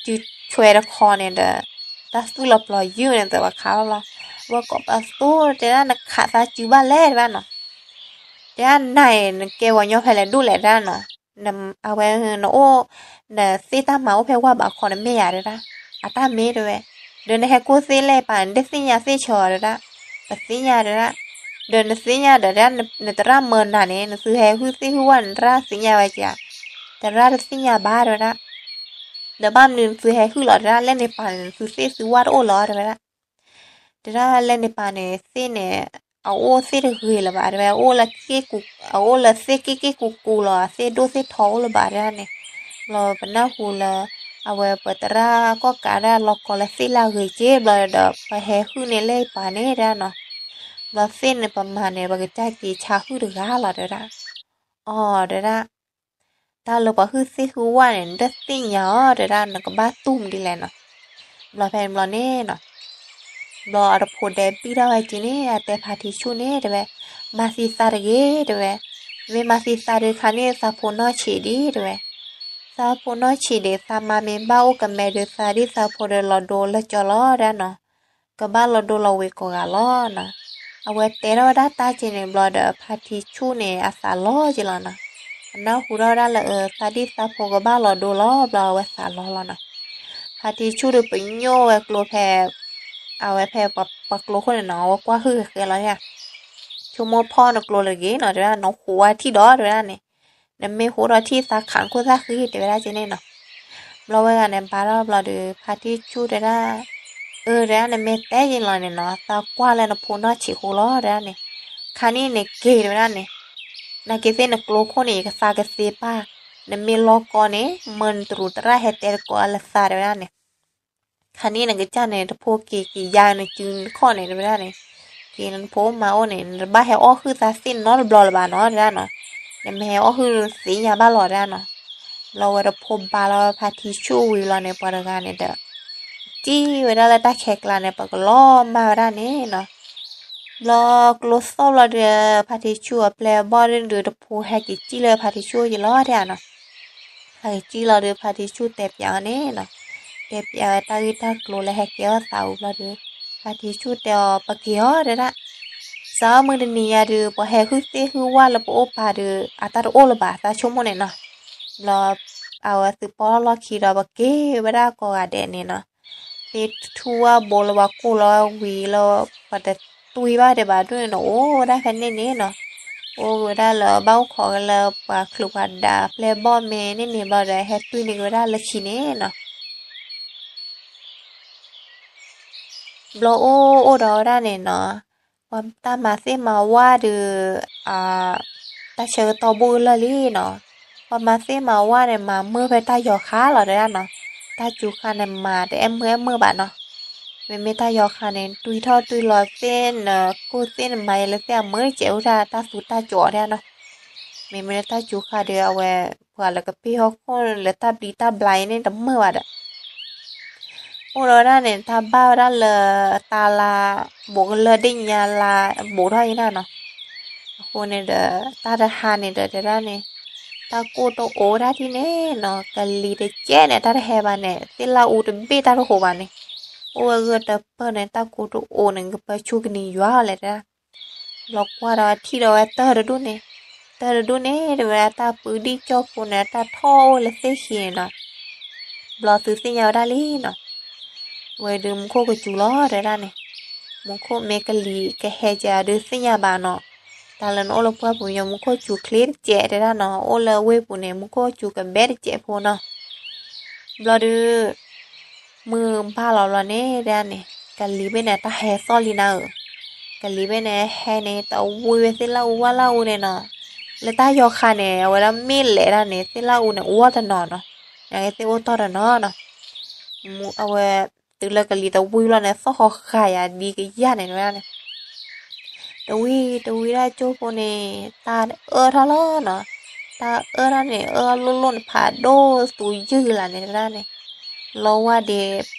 စုဆွဲတခီန့ၣ်ဒီး တၢ်သွံၣ်လီၤပျီၤယုၢ်န့ၣ် သၢဘၣ်ခးဘၣ်ဘျီ, ဝဲကိးပသူတဲဒၣ်နခးသးစုဘၣ်လဲၣ်တဲဘၣ်နီၤ. တဲဒၣ်နၤအံၤ နကဲဂီၤညီဖဲလဲၣ်ဒိၣ်လဲၣ်တဲဒၣ်နီၤ. အဝဲနအိၣ် နသ့ၣ်တၢ်မၤအိၣ်ဖဲဝါဘးခီနမ့ၢ်ယၤတဲဒၣ်, အတၢ်မ့ၢ်တဲဝဲ, ဒီးနဟဲကူၣ်သ့ၣ်လဲၣ်ပာ်နတသ့ၣ်ညါသ့ၣ်ဆၢတဲဒၣ်, ပသ့ၣ်ညါတဲဒၣ်, ဒီးနသ့ၣ်ညါဒီးတဲဒၣ် နသရၣ်မၢနၤန့ၣ် နသုဟဲဟုၣ်သ့ၣ်ဟုၣ်ဝၣ် နသရၣ်သ့ၣ်ညါဝဲက့ၤဧါ, သရၣ်တသ့ၣ်ညါဘၣ်တဲဝဲဒၣ်, ဒီးဘၣ်မနုၤနသုဟဲဟုၣ်လီၤတဲဒၣ် လၢန့ၣ်ပာ်န့ၣ် နသုသ့ၣ်သုဝၣ်တအိၣ်လီၤတဲဝဲဒၣ်. တဲဒၣ်လၢန့ၣ်ပာ်န့ၣ် သ့ၣ်န့ၣ် အအိၣ်သ့ၣ်တဂ့ၤလၢၤဘၣ် တဲဝဲ, အအိၣ်လၢ အအိၣ်လၢသ့ၣ်က့ၣ်က့ၣ်ကူကူလီၤ, သ့ၣ်ဒိၣ်သ့ၣ်ထီအိၣ်လၢၤဘၣ် တဲဒၣ်န့ၣ်. ဘျီပနၢ်ဟူလၢ အဝဲပသရၣ်ကီၢ်ကးဒၣ်လီၤကီလၢသ့ၣ်လၢအဂ့ၤက့ဘျီဒီး ပဟဲဟုၣ်န့ၢ်လၢပှၤန့ၣ် တဲဒၣ်နီၤ. ဘျီသ့ၣ်န့ၣ်ပမၤန့ၣ် ပကစၢ်က့ၤဆါဟုၣ်တဂၤလီၤ တဲဝဲဒၣ်. အီၤ တဲဒၣ် တၢ်လၢပှၤဟုၣ်သ့ၣ်ဟုၣ်ဝၣ်န့ၣ် နတသ့ၣ်ညါအီၤ တဲဒၣ်, နကဘၣ်တူၢ်မနုၤလဲၣ်နီၤ. ဘျီဖဲန့ၣ်ဘျီန့ၣ်နီၤ, ဘျီအတဖိဒဲဘံၣ်ထီၣ်ဝဲက့န့ၣ် အတဲဖါထံဆူၣ်န့ၣ် တဲဝဲ, မၤသံသးတဂ့ၤ တဲဝဲ, မ့ၢ်မၤသံသးဒုးခါန့ၣ် သးဖိနီၢ်ဆံးဒံး တဲဝဲ, သးဖိနီၢ်ဆံးဒံး သးမါမ့ၢ်ဘၣ်အိၣ်ကမဲဒုးသးဒ်သးဖိဒီးလီၤဒိလၢကၠီလီၤ တဲဒၣ်နီၤ. ကဘၣ်လီၤဒိလီၤဝ့ၤကိးဂၤလီၤနီၤ. အဝဲတဲထီၣ်ဝဲဒၣ်တၢ်က့န့ၣ်ဘျီဒီး ဖါထံဆူၣ်န့ၣ် အသးလီၤက့လီၤနီၤ. အနၢ်ဟူထီၣ်ဝဲဒၣ်လၢ အသးဒ်သးဖိကဘၣ်လီၤဒိလီၤ ဘျီအဝဲသးလီၤလီၤနီၤ. ဖါထံဆူၣ်ဒီးပညိၣ်ဝဲကျိဖဲ အဝဲဖဲပှၤကျိခိၣ်န့ၣ်နီၤ, အဝဲကွၢ်ဟုၣ်ဃဲဃဲလီၤန့ၣ်, ဆိကမိၣ်ဖီၣ်နကျိတဂ့ၤနီၤ တဲဝဲဒၣ်, နဟိးဝဲထံၣ်ဒီး တဲဝဲဒၣ်န့ၣ်, နမ့ၢ်ဟိးထီၣ်ထံၣ်သးခးနခိၣ်သၣ်ဃံ တဲဝဲဒၣ်က့န့ၣ်နီၤ. ဘျီဝဲဂၤန့ၣ်ဘါထီၣ်ဘျီဒီး ဖါထံဆူၣ်တဲဒၣ်, အၢ တဲဒၣ် နမ့ၢ်တဲယလီၤန့ၣ်နီၤ သးကွၢ်လၢနဖိနီၢ်ဆံးဃိလီၤ တဲဒၣ်န့ၣ်, ခါန့ၣ်န့ၣ်က့ၤ တဲဝဲဒၣ်န့ၣ်, နာ်က့သ့ၣ်နကျိခိၣ်န့ၣ် ယကသးကသ့ပၢ်, နမ့ၢ်လီၤကီန့ၣ် မၢနတရူးသရၣ်ဟဲတဲတကိးလၢသး တဲဝဲဒၣ်န့ၣ်. ခါန့ၣ်နကစၢ်န့ၣ် တဖိက့ၤက့ၤယါနစုနခီၣ်န့ၣ် တဲဝဲဒၣ်န့ၣ်, က့ၤနဖိမါအိၣ်န့ၣ် နတဘၣ်ဟဲအီၣ်ဟုၣ်သးသ့ၣ်နီတဘျီလၢၤဘၣ်နီၤ တဲဒၣ်နီၤ, နမ့ၢ်ဟဲအီၣ်ဟုၣ်သ့ၣ်ညါဘၣ်လီၤ တဲဒၣ်နီၤ. ဘျီဝဲတဖိဘါလီၤဖါထံဆူၣ်ဝံၤလီၤန့ၣ် ပှၤတဂၤန့ၣ်ဒီး စံၣ်ဝဲဒၣ်လၢတၢ်ခဲကျါန့ၣ် ပှၤကလီၤမၢ်ဝဲဒၣ်န့ၣ်နီၤ. ဘျီကျိသီၣ်ဘျီဒီး ဖါထံဆူၣ်အပျဲၢ်အဘီၣ်ဒုး တဖိဟဲက့ၤစံၣ်လၢဖါထံဆူၣ်ယလီၤ တဲဒၣ်နီၤ. ဟဲက့ၤစံၣ်လီၤဒီး ဖါထံဆူၣ်တဲပၠးအီၤန့ၣ်နီၤ, တဲပၠးဝဲတၢ်ဂ့ၢ်တၢ်ကျိၤလၢဟဲကဲထီၣ်သးဝံၤဘျီဒီး ဖါထံဆူၣ်တဲအီၤ ပက့ၤအီၤ တဲဒၣ်, စးထီၣ်မုၢ်တနံၤညါဒီး ပှၤဟဲဟုၣ်သ့ၣ်ဟုၣ်ဝၣ်လၢပအိၣ်ပၤဒီး အတၢ်တအိၣ်လၢၤဘၣ် သးဆိကမိၣ်န့ၣ်နီၤ. ဘျီ အဝဲသုးပီၢ်လီၢ်ခံဒီး ပက့ၤဝဲဒၣ်ကိးဂၤဒဲးန့ၣ်နီၤ. သ့ၣ်ထူၣ်ဝၣ်ဘိလၢပှၤကိၢ်လီၤဝံၤလၢ ပှၤတတွံၢ်ဘၣ်ဒံးဘၣ်ဒိၣ်န့ၣ်နီၤ, အိၣ်ဝဲဒၣ်ဖဲန့ၣ်န့ၣ်နီၤ, အိၣ်ဝဲဒၣ်လၢဘၣ်အိၣ်ခိးက့ၤလၢပှၤချုးပှၤဒးအပျဲၢ်ဘီၣ်မ့ၢ်န့ၣ်န့ၣ်ဘျီဒီး ဟဲတွံၢ်န့ၢ်က့ၤဝဲဒၣ်လၢခံန့ၣ်နီၤ. ဘျီအိၣ်အိၣ်ဒီးဝဲဒၣ်န့ၣ်နီၤ, ပှၤတၢ်မၤသ့ၣ်မၤဝၣ်ဒီး တၢ်ဆၢကတီၢ်ဘူးကလၢာ်လံနီၤ. ပှၤမၤသ့ၣ်မၤဝၣ်န့ၣ် မၤမုာ်ဖဲတၢ်ယီၤခါလီၤ တဲဒၣ်နီၤ. တၢ်စူၤခါန့ၣ် မၤတအဲၣ်မုာ်အဲၣ်မုာ်ဘၣ်နီၤ. မ့မ့ၢ်တၢ်ယီၤခါန့ၣ် တွံၢ်ထီၣ်တွံၢ်လီၤသ့ၣ် နကိၢ်သ့ၣ်နမၤယဲလၢသ့ၣ်အမုာ်တစဲးအိၣ်ဒၣ်တၢ်သူတၢ်ကၠီၤတဲဒၣ်နီၤ. မ့မ့ၢ်လၢတၢ်စူၤခါဒီး အဝဲ ပှၤလၢကပ့ၢ်ဟီၣ်ခိၣ်လၢတၢ်ဘျံးတၢ်ဘျါအံၤန့ၣ်တမုာ်ဘၣ်ဒီး အိၣ်ဒီးဝဲဒၣ်န့ၣ် တၢ်ဘၣ်ဝဲဒၣ်လၢတၢ်လါ ဘူးကလၢာ်ဒ့ၣ်ညါလါဘူးထီၣ်အံၤဒၣ်နီၤ. အဃိန့ၣ်ဒီး တၢ်တဟါန့ၣ်ဒီးတဲဒၣ်န့ၣ် တၢ်ကိၢ်တအိၣ်ဒၣ်ဒ်န့ၣ်နီၤ, ကလံၤတကဲန့ၣ် တၢ်တဟဲဘၣ်န့ၣ် သ့ၣ်လၣ်အူတဘ့ၣ်တၢ်တဟိးဘၣ်န့ၣ် အိၣ်ဝဲဂၢၢ်တပၢၢ်န့ၣ် တၢ်ကိၢ်တအိၣ်န့ၣ် ကပၢဆူကနံၤယွၤလဲၣ်တဲဒၣ်. ဘျီကွၢ်ဒီးထံၣ်ဒီးဝဲတၢၢ်တဒူၣ်န့ၣ်, တၢၢ်တဒူၣ်န့ၣ် တဲဝဲဒၣ်တၢ်ပၢဒံၣ်ကၠီၣ်ဖိန့ၣ် တၢ်ထီၣ်အိၣ်လၢသ့ၣ်ခံန့ၣ်နီၤ. ဘျီသုသ့ၣ်ညါဝဲဒၣ်လံနီၤ. ဝဲဒုးမူခိၣ်ကစူၤလီၤတဲဒၣ်န့ၣ်, မူခိၣ်မ့ၢ်ကလံၤကဟဲကဒီးဒုးသ့ၣ်ညါဘၣ်နီၤ. တၢ်လၢနအိၣ်လၢပှၢ်ပူၤညီ မူခိၣ်စူၤချ့တစဲးတဲဒၣ်နီၤ, အိၣ်လၢဝ့ၢ်ပူၤန့ၣ် မူခိၣ်စူၤကဘဲတစဲးဖိနီၤ. ဘျီဒုး မုၢ်ဘၣ်လီၤဘျီန့ၣ်တဲဒၣ်န့ၣ် ကလံၤဘ့ၣ်န့ၣ် တၢ်ဟဲသီၣ်လံနၤဧၢ, ကလံၤဘ့ၣ်န့ၣ် ဟဲန့ၣ် တဝံဝဲသ့ၣ်လၣ်အူဝၣ်လၣ်အူန့ၣ်နီၤ. လၢတၢ်ယီၤခါန့ၣ် အဝဲဒၣ်မ့ၢ်လဲၤဒၣ်န့ၣ် သ့ၣ်လၣ်အူန့ၣ် အူဝၣ်တနီၤနီၤ, နာ်က့သ့ၣ်အိၣ်တီၢ်တနီၤနီၤ. အဝဲ တုၤလၢကလံၤတဝံဘျီန့ၣ် သီၣ်ဃီဃာ်ယၤဒ်ကယၢ်န့ၣ်တဲဝဲဒၣ်န့ၣ် တဝံတဝံဒၣ်ကၠိဖိန့ၣ် တၢ်အၢၣ်ထီၣ်လီၤနီၤ. တၢ်အၢၣ်ထီၣ်န့ၣ် အၢၣ်လိၣ်လိၣ်န့ၣ် ဖးဒိၣ်သူယုၢ်လၢ်န့ၣ်တဲဝဲဒၣ်န့ၣ်, လီဝၢ်ဒ့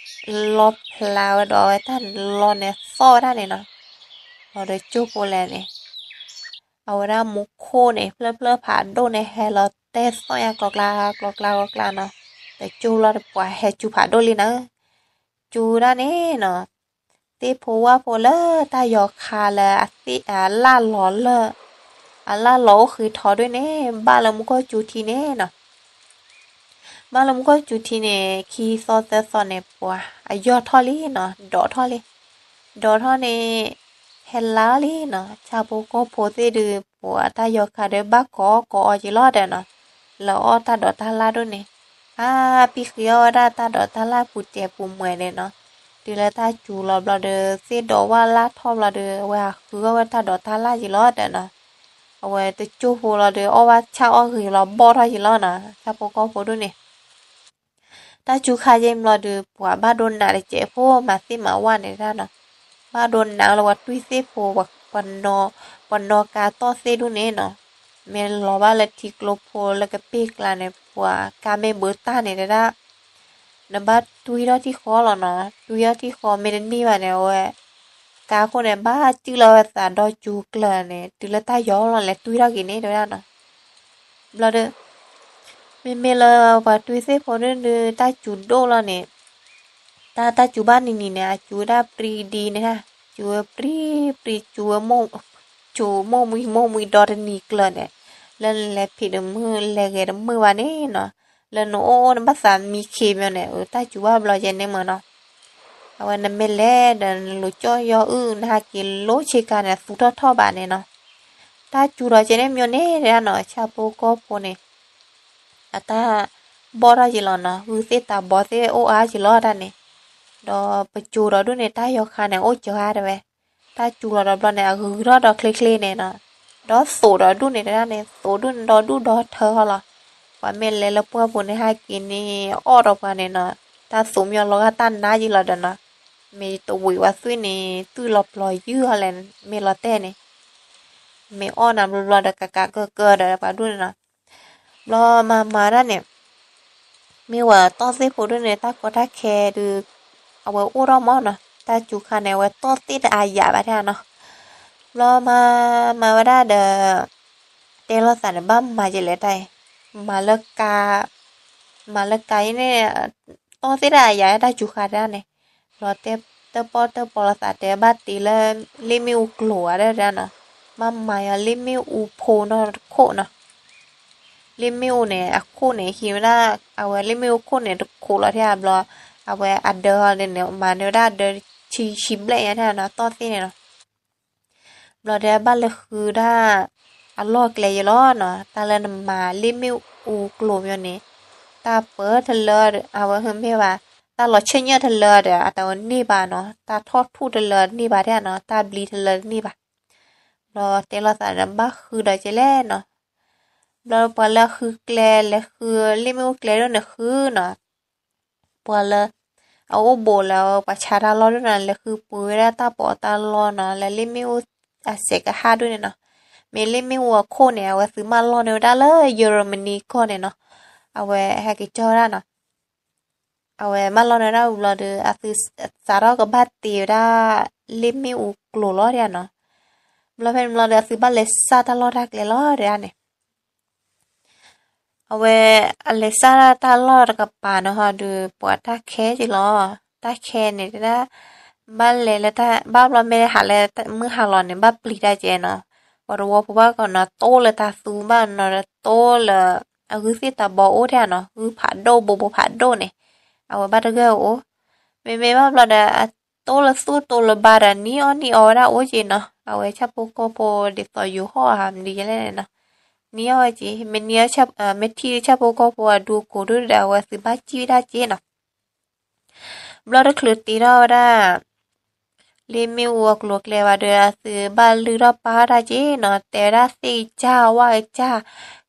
လီဖျါဝဲဒီးဝဲတၢ်န့ၣ်လီန့ၣ်သီၣ်ဝဲဒၣ်န့ၣ်နီၤ. လီၤဒီးကၠိဖိလဲၣ်န့ၣ် အဝဲဒၣ်မူခိၣ်န့ၣ် ဖျၢၣ်ဖျၢၣ်ဖးဒိၣ်န့ၣ် ဟဲလီၤတဲသီၣ်ညါကျီကျါ ကျီကျါ ကျီကျါနီၤ. ဒီးကၠိလီၤဒီးပှၤဟဲစူၤဖးဒိၣ်လံနၤဧၢ. စူၤဒၣ်န့ၣ်နီၤ, သ့ၣ်ဖိဝၣ်ဖိလၢတၢ်ယီၤခါလၢ အလၣ်လီၤလၢ အလၣ်လီၤအိၣ်ဃ့ထီဒၣ်န့ၣ် ဘၣ်လၢမူခိၣ်စူၤထံန့ၣ်နီၤ. ဘၣ်လၢမူခိၣ်စူၤထံန့ၣ် ခံသီသၢသီန့ၣ် ပှၤအယီၢ်ထီၣ်လံနီၤ, ဒိးထီၣ်လံ. ဒိးထီၣ်န့ၣ် ဟဲလါလီၤလံနီၤ. ဆၣ်ဖိကီၢ်ဖိသ့ၣ်ဒုး ပှၤတၢ်ယီၤခါဒီးဘၣ်ကိးကိးအီၤက့ၤလီၤဒီးနီၤ, လၢအီၣ်တၢ်ဒိးတၢ်လၣ်ဒိၣ်န့ၣ်, အါ ပံၢ်ဃ့အီၣ်ဝဲဒၣ်တၢ်ဒိးတၢ်လၣ်ပူၤတဲာ်ပူၤမွဲန့ၣ်နီၤ. တုၤလၢတၢ်စူၤလီၤဘျီဒီး သ့ၣ်ဒီးဝၣ်လၢ်ထီၣ်ဘျီဒီး အဝဲဟးဃုအီၣ်ဝဲတၢ်ဒိးတၢ်လၣ်က့ၤလီၤဒီးနီၤ, အဝဲတကၠိဖိလီၤဒီး အီၣ်ဘၣ်ဆၣ်အီၣ်ဂ့ၤလီၤ ဘီၣ်ထီၣ်က့ၤလီၤနီၤ, ဆၣ်ဖိကီၢ်ဖိဒၣ်န့ၣ် တၢ်စူၤခါယဲၢ်ဘျီဒီး ပှၤဘၣ်ဒိနးတစဲးဖိ မၤသ့ၣ်မၤဝၣ်န့ၣ်ဒၣ်နီၤ, ဘၣ်ဒိနးလၢပှၤတွံၢ်သ့ၣ်ဖိ ပှၤ ပှၤနီၣ်ကါတီၢ်သ့ၣ်ဒၣ်န့ၣ်နီၤ, မ့ၢ်လီၤဘၣ်လၢထံကျိဖိလၢကပ့ၢ်ကျါန့ၣ် ပှၤကါမ့ၢ်ဘၢတၢ်န့ၣ်တဒၣ် နဘၣ်တွံၢ်ထီၣ်ထံၣ်ဃီလီၤနီၤ, တွံၢ်ထီၣ်ထံၣ်ဃီမ့ၢ်တန့ၢ်ဘၣ်န့ၣ် အဝဲ ကါခိၣ်န့ၣ် ဘၣ်စုၣ်လီၤဝဲသးဒီးစူၤကျၢၤန့ၣ် တုၤလၢတၢ်ယီၤလီၤ လဲၤတွံၢ်ထီၣ်က့ၤန့ၣ်တဲဝဲဒၣ်နီၤ, ဘျီဒီး မ့မ့ၢ်လၢပှၤတွံၢ်သ့ၣ်ဖိဒၣ်ဒီး တၢ်စူၤဒိၣ်လီၤန့ၣ် တၢ် တၢ်စူၤဘၣ်နံၤနံၤန့ၣ် အစူၤဝဲဒၣ်ပြံဒံန့ၣ်, စူၤဝဲပြံပြံ စူၤဝဲ စူၤမိၢ်မှံမိၢ်မှံဒီတနံၤကျၢၤန့ၣ်, လၢနလဲၤဖံးတမုာ်လဲၤဂဲၤတမုာ်ဘၣ်န့ၣ်နီၤ, လၢနအိၣ်အိၣ်နဘၣ်သးမံခ့မီန့ၣ် တၢ်စူၤဘၣ်ဘျီယဲၢ်န့ၣ်မ့ၢ်နီၤ, အဝဲနမ့ၢ်လဲၤဒီးနလူၤကၠီၣ်ယီၤအုၣ် နဟးက့ၤလိဆ့ကၤန့ၣ် သူၣ်ထီၣ်ထီၣ်ဘၣ်န့ၣ်နီၤ, တၢ်စူၤဒီးယဲၢ်န့ၣ်မ့ၢ်န့ၣ်တဲဒၣ်နီၤ ဆၣ်ဖိကီၢ်ဖိန့ၣ် အတၢ်ဘီၣ်ထီၣ်က့ၤလီၤနီၤ, ဂုၢ်သ့ၣ်တၢ်ဘီသ့ၣ်အိၣ်အါက့ၤလီၤတၢ်န့ၣ်, ဒီးပစိၤဒီးဒၣ်န့ၣ် တၢ်ယီၤခါန့ၣ် အိၣ်စှၤတဲဝဲ, တၢ်စူၤလီၤဒီးဘျီန့ၣ် အဂုၤထီၣ်ဒီးချ့ချ့န့ၣ်နီၤ, ဒီးသိးဒီးဒၣ်န့ၣ်တဲဒၣ်န့ၣ် သိးဒၣ်န့ၣ်ဒီဒူၣ်ဒီထၢဃီလီၤ, ပှၤမ့ၢ်လဲၤလၢပှၢ်ပူၤန့ၣ် ဟဲက့ၤန့ၣ် အီၣ်ဒီးပှၤန့ၣ်နီၤ, တၢ်သိးမ့ၢ်လီၤဂာ်တၢ်နါယံၤလီၤဒီးနီၤ, မ့ၢ်တဝံၤဝဲသွံၣ်န့ၣ် သွံၣ်လီၤပျီၤယုၢ်ဟီလဲၣ် မ့ၢ်လီၤတဲာ်န့ၣ် မ့ၢ်အီၣ်နၤဘျီဘျီဒီး ကကးကၢကၢဒီးပှၤဒၣ်န့ၣ်နီၤ, ဘျီမၤမၤဒၣ်န့ၣ် မ့ၢ်ဝဲတီၢ်သ့ၣ်ဖိဒၣ်န့ၣ် တၢ်ကီတၢ်ခဲဒုး အဝဲအိၣ်ထီၣ်မးနီၤ, တၢ်စူၤခါန့ၣ် အဝဲတီၢ်သ့ၣ်တအါယၤဘၣ်တဲနီၤ, ဘျီမၤမၤဝဲဒၣ်ဒီး တဲလိာ်သးန့ၣ် ဘၣ်မၤယဲလဲၣ်တၢ်အံၤ, မၤလၢကါ မၤလၢကါအံၤန့ၣ် တီၢ်သ့ၣ်တအါယၤတၢ်စူၤခါတၢ်န့ၣ်, ဘျီတဲတၢ်ပီၢ်တၢ်ပီလိာ်သးတဲဘၣ်တ့လၢ လ့ၣ်မ့ၣ်အူကျိၤဝဲဒၣ်နီၤ, ဘၣ်မၤယၤလ့ၣ်မ့ၣ်အူဖိနီတခိၣ်နီၤ, လ့ၣ်မ့ၣ်အူန့ၣ် အခိၣ်န့ၣ် ဟံးဝဲဒၣ် အဝဲလ့ၣ်မ့ၣ်အူခိၣ်န့ၣ် တခိးလီၤထဲဘျီ, အဝဲအဒၢဟီန့ၣ် မၤန့ၢ်ဝဲဒၣ်အဒၢဆံဆံဘျဲၣ်ညါထဲနီၤ တီၢ်သ့ၣ်န့ၣ်နီၤ, ဘျီဒီးဘၣ်လဲၤဃုဒၣ် အလီၢ်ကျဲယဲလီၤနီၤ, တၢ်လၢနမၤလ့ၣ်မ့ၣ်အူကျိၤမ့ၢ်န့ၣ်, တၢ်ပၢတလၢ အဝဲမ့ၢ်ဘၣ်, တၢ်လီၤဆ့ၣ်ညၣ်တလၢဒီး အတၢ်ဝဲန့ၢ်ဘၣ်နီၤ, တၢ်ထီၣ်ထူၣ်တလၢန့ၢ်ဘၣ်ထဲနီၤ, တၢ်ဘျံတလၢန့ၢ်ဘၣ်, ဘျီတဲလိာ်သးဒီးဘၣ်ဃုဒီးကဲလဲၣ်နီၤ, ဘျီပှၤလၢအဃုကျဲ လဲၤဃုလ့ၣ်မ့ၣ်အူကျဲဒၣ်န့ၣ်ဃုနီၤ, ပှၤလၢ အအိၣ်ဘူးလၢပှၤဆါတၢ်လီၢ်ဒၣ်နီၤ လဲၤဃုပှ့ၤဝဲဒၣ်တၢ်ပီးတၢ်လီနီၤ လၢလ့ၣ်မ့ၣ်အူအစဲးကဟၣ်ဒၣ်န့ၣ်နီၤ, မ့ၢ်လ့ၣ်မ့ၣ်အူအခိၣ်န့ၣ် အဝဲသုးမၢလီၢ်န့ၢ်ဝဲဒၣ်လၢယၢရမနံကီၢ်န့ၣ်နီၤ, အဝဲဟဲက့ၤကၠီဝဲဒၣ်နီၤ, အဝဲမၢလီၢ်န့ၢ်ဝဲဒၣ်ဝံၤဘျီဒီး အသုးစးထီၣ်ကဘၣ်တ့ဝဲဒၣ် လ့ၣ်မ့ၣ်အူကျိၤလီၤဒၣ်နီၤ, ဘျီဖဲန့ၣ်ဘျီဒီး အသုးဘၣ်လဲၤစၢ်တၢ်လီၢ်တၢ်ကျဲလီၤဒၣ်န့ၣ် အဝဲအလဲၤစၢ်တၢ်လီၢ်တကပၤန့ၣ်ဟီဒီး ပှၤတၢ်ခဲက့ၤလီၤ, တၢ်ခဲန့ၣ်တဲဒၣ် ဘၣ်လဲၤလၢတၢ် ဘၣ်ဘျီမ့ၢ်ဟးလၢမုၢ်ဟါလီၤန့ၣ် ဘၣ်ပျံၤတၢ်ကဲနီၤ, ပှၤတဝီဖိဘၣ်ကနီၤ တိၢ်လၢတၢ်သူဘၣ်နီၤ တိၢ်လၢ အဂုၢ်သ့ၣ်တၢ်ဘီအိၣ်ထဲနီၤ ဂုၢ်ဖးဒိၣ်ဘိဘိဖးဒိၣ်န့ၣ်, အဝဲဘၣ်တဂၢၢ်အိၣ်, မ့မ့ၢ်ဘၣ်ဘျီဒီး တိၢ်လၢသူၣ်တိၢ်လၢဘါဒီး နံၤအီၣ်နံၤအီဝဲဒၣ်အိၣ်က့နီၤ, အဝဲဆၣ်ဖိကီၢ်ဖိဒ်သိးယိၤဟီၣ်ဧါမနုၤလဲၣ်န့ၣ်နီၤ, နံၤအီၣ်ဝဲက့ မ့ၢ်နံၤအီၣ် မ့ၢ်ထံၣ်ဆၣ်ဖိကီၢ်ဖိအဒူအကိၤဒၣ်ဒီး အဝဲသုးဘၣ်စံၣ်ဝဲဒၣ်က့နီၤ, ဘျီတချုးတ့ထီၣ်ဝဲဒၣ် လ့ၣ်မ့ၣ်အူအကျိၤအကျဲဘၣ်ဒီး အသုးဘၣ်လုၢ်ထီၣ်ပာ်ဝဲဒၣ်က့နီၤ, တဲဝဲဒၣ်သ့ၣ်ကစၢ်ဝၣ်ကစၢ်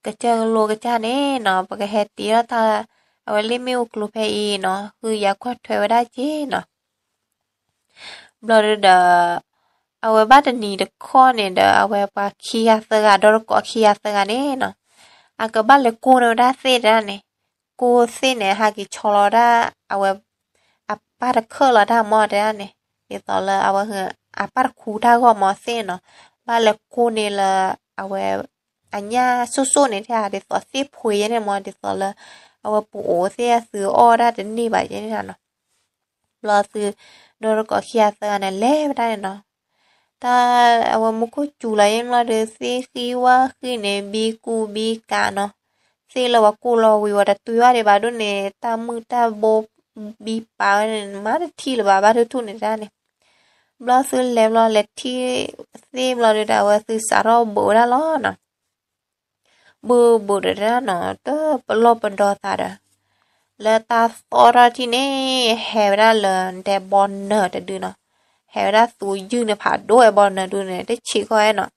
ကစၢၢ်ကလိကစၢ်န့ၣ်နီၤ ပကဟဲတ့ထီၣ်တၢ် အဝဲလ့ၣ်မ့ၣ်အူကျိၤဖဲအံၤနီၤ ဃုယၤကွၢ်ထွဲဝဲဒၣ်က့နီၤ ဘျီဒီး အဝဲဘၣ်တနံၤတခီန့ၣ်ဒီး အဝဲပှၤခံဂၤသၢဂၤ ဒီတကိးခံဂၤသၢဂၤန့ၣ်နီၤ, အကဘၣ်လဲၤကိၢ်န့ၢ်ဝဲဒၣ်သ့ၣ်တဲဒၣ်န့ၣ်, ကိၢ်သ့ၣ်န့ၣ် ဟးက့ၤဆီလီၤဒၣ် အဝဲ အပၢ်တခၢၣ်လီၤတၢ်မီတဲဒၣ်န့ၣ်, ဒ်သိးလၢအဝဲ အပၢ်တခူတၢ်ဂီၢ်မီသ့ၣ်နီၤ, ဘၣ်လဲၤကိၢ်န့ၢ်လၢ အဝဲ အညၣ်စိၣ်စိၣ်န့ၣ်ထဲ ဒ်သိးသ့ၣ်ဖှ့ယဲန့ၣ်မီ ဒ်သိးလၢ အဝဲပူၤအိၣ်သ့ၣ်အသုးအီၣ်ဒၣ်တန့ၢ်ဘၣ်ယဲန့ၣ်နီၤ ဘျီသုး ဒီတကိးခံဂၤသၢဂၤန့ၣ် လဲၤဝဲဒၣ်န့ၣ်နီၤ, တၢ်အဝဲမူခိၣ်စူၤလီၤယဲၢ်ဘျီဒီး သ့ၣ်ဃံဝၣ်ဃံန့ၣ် ဘံကူဘံကးနီၤ, သ့ၣ်လၢပှၤကိၢ်လီၤဝံၤဝဲတတုၤဘၣ်ဒံးဘၣ်ဒိၣ်န့ၣ် တၢ်မုၢ်တၢ်ဘိဘံပာ်ဝဲန့ၣ် မၤတထံၣ်လၢၤဘၣ် ဘၣ်ထူၣ်ထူၣ်န့ၣ်တၢ်န့ၣ်, ဘျီသုးလဲၤဘျီလဲၤထံၣ်သ့ၣ်ဘျီဒီး အဝဲသုးစးထီၣ်ဘုးဝဲဒၣ်လီၤနီၤ ဘုးဘုးဒီးတၢ်နီၤ တပလီၢ်ပဒီသးဒီး လၢတၢ်သီၣ်ထီၣ်ထံၣ်န့ၣ် ဟဲဝဲဒၣ်လၢတဲဘီနၢၤတဒုနီၤ, ဟဲဝဲဒၣ်သူယုၢ်န့ၣ်ဖးဒိၣ်ဝဲဘီနၢၤဒုန့ၣ် တဆံးကီၢ်ဝဲနီၤ,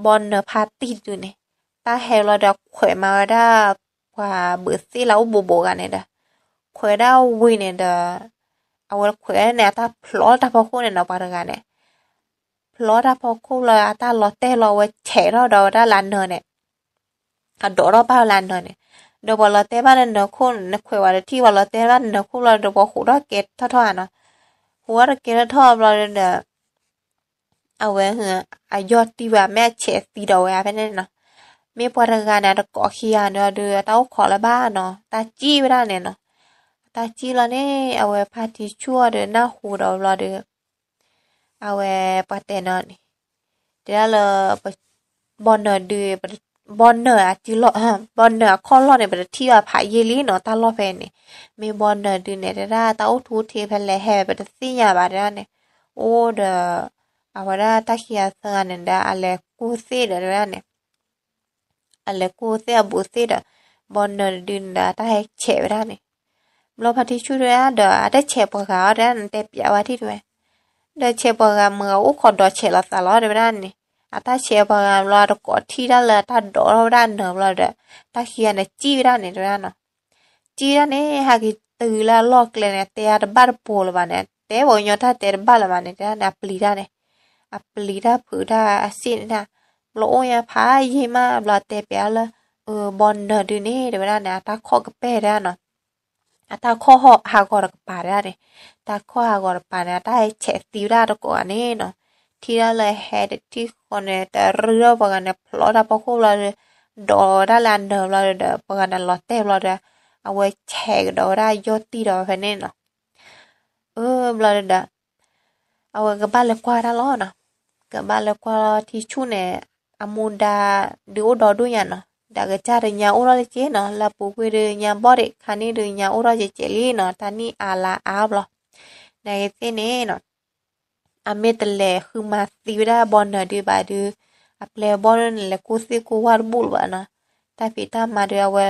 ဘီနၢၤဖါတံၢ်တဒုန့ၣ်, တၢ်ဟဲလီၤဒီးခွဲးမၤဝဲဒၣ် ပှၤဘုးသ့ၣ်လၢအိၣ်ဘူးဘူးဂၤန့ၣ်ဒီး, ခွဲးဒၣ်ဝံၤန့ၣ်ဒီး အဝဲခွဲးန့ၣ် အတၢ်ဖျီတၢ်ဖီခိၣ်န့ၣ်နီၤ ပှၤတဂၤန့ၣ် ဖျီတၢ်ဖီခိၣ်လီၤ အတၢ်လီၤတဲာ်လီၤဝဲဆဲးထီၣ်ဒီးဝဲဒၣ်လၢအနၢၤန့ၣ်, အဒိးထီၣ်ဘၣ်ဝဲလၢအနၢၤန့ၣ်, ဒီးပှၤလီၤတဲာ်ဘၣ်နၢၤခိၣ် နခွဲးဝဲတထံၣ် ပှၤလီၤတဲာ်ဘၣ်နၢၤခိၣ်ဘျီဒီး ပှၤဟူးထီၣ်ကဲထီၣ်ထီၣ်ဧါနီၤ, ဟူးထီၣ်ကဲထီၣ်ထီၣ်ဘျီဒီး အဝဲ အယီၢ်တံၢ်ဝဲ မ့ၢ်အဆဲးသံဒီးဝဲဖဲန့ၣ်နီၤ, မ့ၢ်ပှၤတဂၤန့ၣ် အတကိးခံဂၤန့ၣ်ဒီး အတၢ်အိၣ်ခိးလၢၤဘၣ်နီၤ တၢ်စံၣ်ဝဲဒၣ်န့ၣ်နီၤ, အတၢ်စံၣ်လီၤန့ၣ် အဝဲဖါတံၢ်ဆူၣ်အီၤဒီးနၢ်ဟူဒီးဘျီဒီး အဝဲပှၤတဲနီၤန့ၣ်, တဲဒၣ်လၢ ဘီနၢၤဒု ဘီနၢၤအစုလီၢ် ဘီနၢၤအခီၣ်လီၢ်န့ၣ် ပတထံၣ်ဘၣ်ဖးယံာ်လံနီၤ တၢ်လီၢ်ဖဲန့ၣ်, မ့ၢ်ဘီနၢၤဒုန့ၣ် တဲဒၣ်တၢ်အိၣ်ထူအိၣ်ထံးဖဲလဲၣ်ဟဲပတသ့ၣ်ညါဘၣ်တဲဒၣ်န့ၣ်, အိၣ်ဒီး အဝဲဒၣ်တၢ်ခံဂၤသၢဂၤန့ၣ်ဒီး အလဲၤကူၣ်သ့ၣ်ဒီးတဲဒၣ်န့ၣ် အလဲၤကူၣ်သ့ၣ်အဘူးသ့ၣ်ဒီး ဘီနၢၤတဒုန့ၣ်ဒီး အတၢ်ဟဲဆဲးဝဲဒၣ်န့ၣ်, ဘျီဖါတံၢ်ဆူၣ်တဲဒၣ်ဒီး အတဆဲးပှၤဂၤအီၤတဲဒၣ်န့ၣ် တဲပျးဝဲထံၣ်တဝဲ, ဒီးဆဲးပှၤဂၤမုာ်ဂၤအိၣ်ခိးဒီးဆဲးလိာ်သးလီၤတဲဝဲဒၣ်န့ၣ်, အတၢ်ဆဲးပှၤဂၤဘျီ အတကိးထံၣ်ဒၣ်လၢတၢ်ဒိးထီၣ်ဝဲဒၣ်နၢၤဘျီဒီး တၢ်ခံဂၤန့ၣ်စံၣ်ဝဲဒၣ်န့ၣ်တဲဝဲဒၣ်နီၤ, စံၣ်ဝဲဒၣ်န့ၣ် ဟဲက့ၤတုၤလၢအလီၢ်ကျဲန့ၣ် တဲအါတဘၣ်တပူၤလၢၤဘၣ်န့ၣ် တဲပှၤကညီတၢ်တဲတဘၣ်လၢၤဘၣ်န့ၣ် တဲဒၣ်န့ၣ် အပျံၤတၢ်န့ၣ် အပျံၤတၢ်ဖုးတၢ်အစ့ၣ်န့ၣ်ဒၣ်, ဘျီအိၣ်ညါဖးယံာ်မး ဘျီတဲပျးလၢ ဘီနၢၤဒုန့ၣ် တဲဝဲဒၣ်န့ၣ် အတၢ်ခီၣ်ကပဲၢ်တဲဒၣ်နီၤ, အတၢ်ခီၣ်ဟးဂီၤတကပၤတဲဒၣ်န့ၣ်, တၢ်ခီၣ်ဟးဂီၤတကပၤန့ၣ် အတၢ်ဟဲဆဲးသံဝဲဒၣ်တကိးဂၤန့ၣ်နီၤ, ထံၣ်ဒၣ်လၢဟဲတထံၣ်ဃီန့ၣ် တရုၢ်ထီၣ်ပှၤဂၤန့ၣ် ဖျီတၢ်ဖီခိၣ်ဘျီဒီး ဒိးဝဲဒၣ်လၢအနၢၤဘျီဒီး ပှၤဂၤန့ၣ်လီၤတဲာ်ဘျီဒီး အဝဲဆဲးကဒီးဝဲဒၣ်ယီၢ်တံၢ်ဒီးဖဲန့ၣ်နီၤ, အၢ ဘျီဒီး အဝဲကဘၣ်လဲၤကွၢ်တၢ်လီၤနီၤ, ကဘၣ်လဲၤကွၢ်လီၤထံဆူၣ်န့ၣ် အမူဒါ ဒုးအိၣ်ဒီဒူၣ်ညါနီၤ, ဒီးကစၢ်ဒီးညါအိၣ်ထီၣ်လၢက့နီၤ, လၢပူၤကွံာ်ဒီးညါဘီၣ်ဒံး ခါန့ၣ်ဒီးညါအိၣ်ထီၣ်ကဲးကဲးလံနီၤ, တၢ်နံၣ်အါလါအါဘျီ, နာ်က့သ့ၣ်န့ၣ်နီၤ အမ့ၢ်တလဲၤဃုမၤသံဝဲဒၣ်ဘီနၢၤဒုဘၣ်ဒီး အပျဲၢ်ဘီၣ်န့ၣ် လဲၤကူၣ်သ့ၣ်ကူၣ်ဝၣ်တဘူၣ်လၢၤဘၣ်နီၤ, တၢ်ဖံးတၢ်မၤဒီးအဝဲ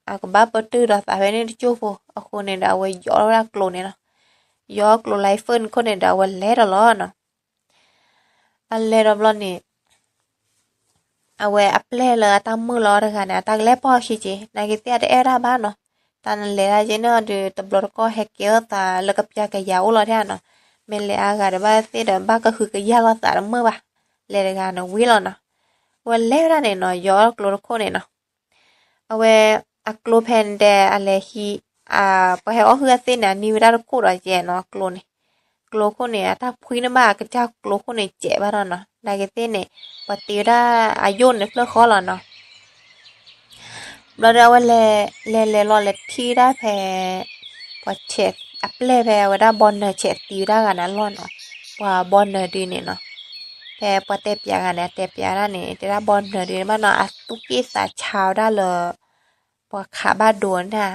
အကဘၣ်ပတုာ်ဒီးသးဖဲန့ၣ်တကၠိၢ်ဖိ, အဃိန့ၣ်ဒီးအဝဲယီၤဝဲဒၣ်ကျိန့ၣ်လီၤ, ယီၤကျိလၢ iPhone ခိၣ်န့ၣ်ဒီးအဝဲလဲၤဒီးလီၤနီၤ, အလဲၤဒီးဘျီန့ၣ် အဝဲအပျဲၢ်လၢအတၢ်မုာ်လီၤအီၤတဂၤန့ၣ် အတၢ်ကလဲၤပီၢ်ခံက့, နာ်က့သ့ၣ်အတအဲၣ်ဒၣ်ဘၣ်နီၤ, တၢ်နလဲၤဒၣ်က့န့ၣ်ဒီး တဘျီတကီၢ်ဟဲကဲထီၣ်သးလၢကပျၢ်ကယၤအိၣ်လီၤဒၣ်နီၤ, မ့ၢ်လဲၤအါဂၤတဘၣ်သ့ၣ်ဒီး ဘၣ်ကဟုကယာ်လိာ်သးတမုာ်ဘၣ်, လဲၤတဂၤန့ၣ်ဝံၤလီၤနီၤ, အဝဲလဲၤဝဲဒၣ်န့ၣ်နီၤ ယီၤကျိတခိၣ်န့ၣ်နီၤ အဝဲ အကျိဖဲန့ၣ်ဒီး အလဲၤဟံး ပှၤဟဲအီၣ်ဟုၣ်အသ့ၣ်န့ၣ် အနံၤဝဲဒၣ်တခိၣ်ဒီးကဲနီၤ ကျိန့ၣ်, ကျိခိၣ်န့ၣ် အတၢ်ဖှံန့ၣ်ဘၣ် အကစၢ်ကျိခိၣ်န့ၣ် ကဲးဘၣ်ဒီးနီၤ နာ်က့သ့ၣ်န့ၣ် ပှၤတ့ဝဲဒၣ်အယိၣ်န့ၣ်ဖျၢၣ်ဃီလီၤနီၤ ဘျီဒီးအဝဲလဲၤ လဲၤလဲၤလီၤလဲၤထံၣ်ဒၣ်ဖဲ ပှၤဆဲး အပျဲၢ်ဖဲအဝဲဒၣ်ဘီနၢၤဆဲးသံဝဲဒၣ်ဂၤန့ၣ်အလီၢ်နီၤ, ပှၤဘီနၢၤဒုန့ၣ်နီၤ, ဖဲပှၤတဲပျးဂၤန့ၣ် အတဲပျးဒၣ်န့ၣ် တဲဒၣ်ဘီနၢၤဒုန့ၣ်ဘၣ်နီၤ အသူၣ်က့ၣ်သးဆါဝဲဒၣ်လၢ ပှၤခးဘၣ်ဒိန့ၣ်,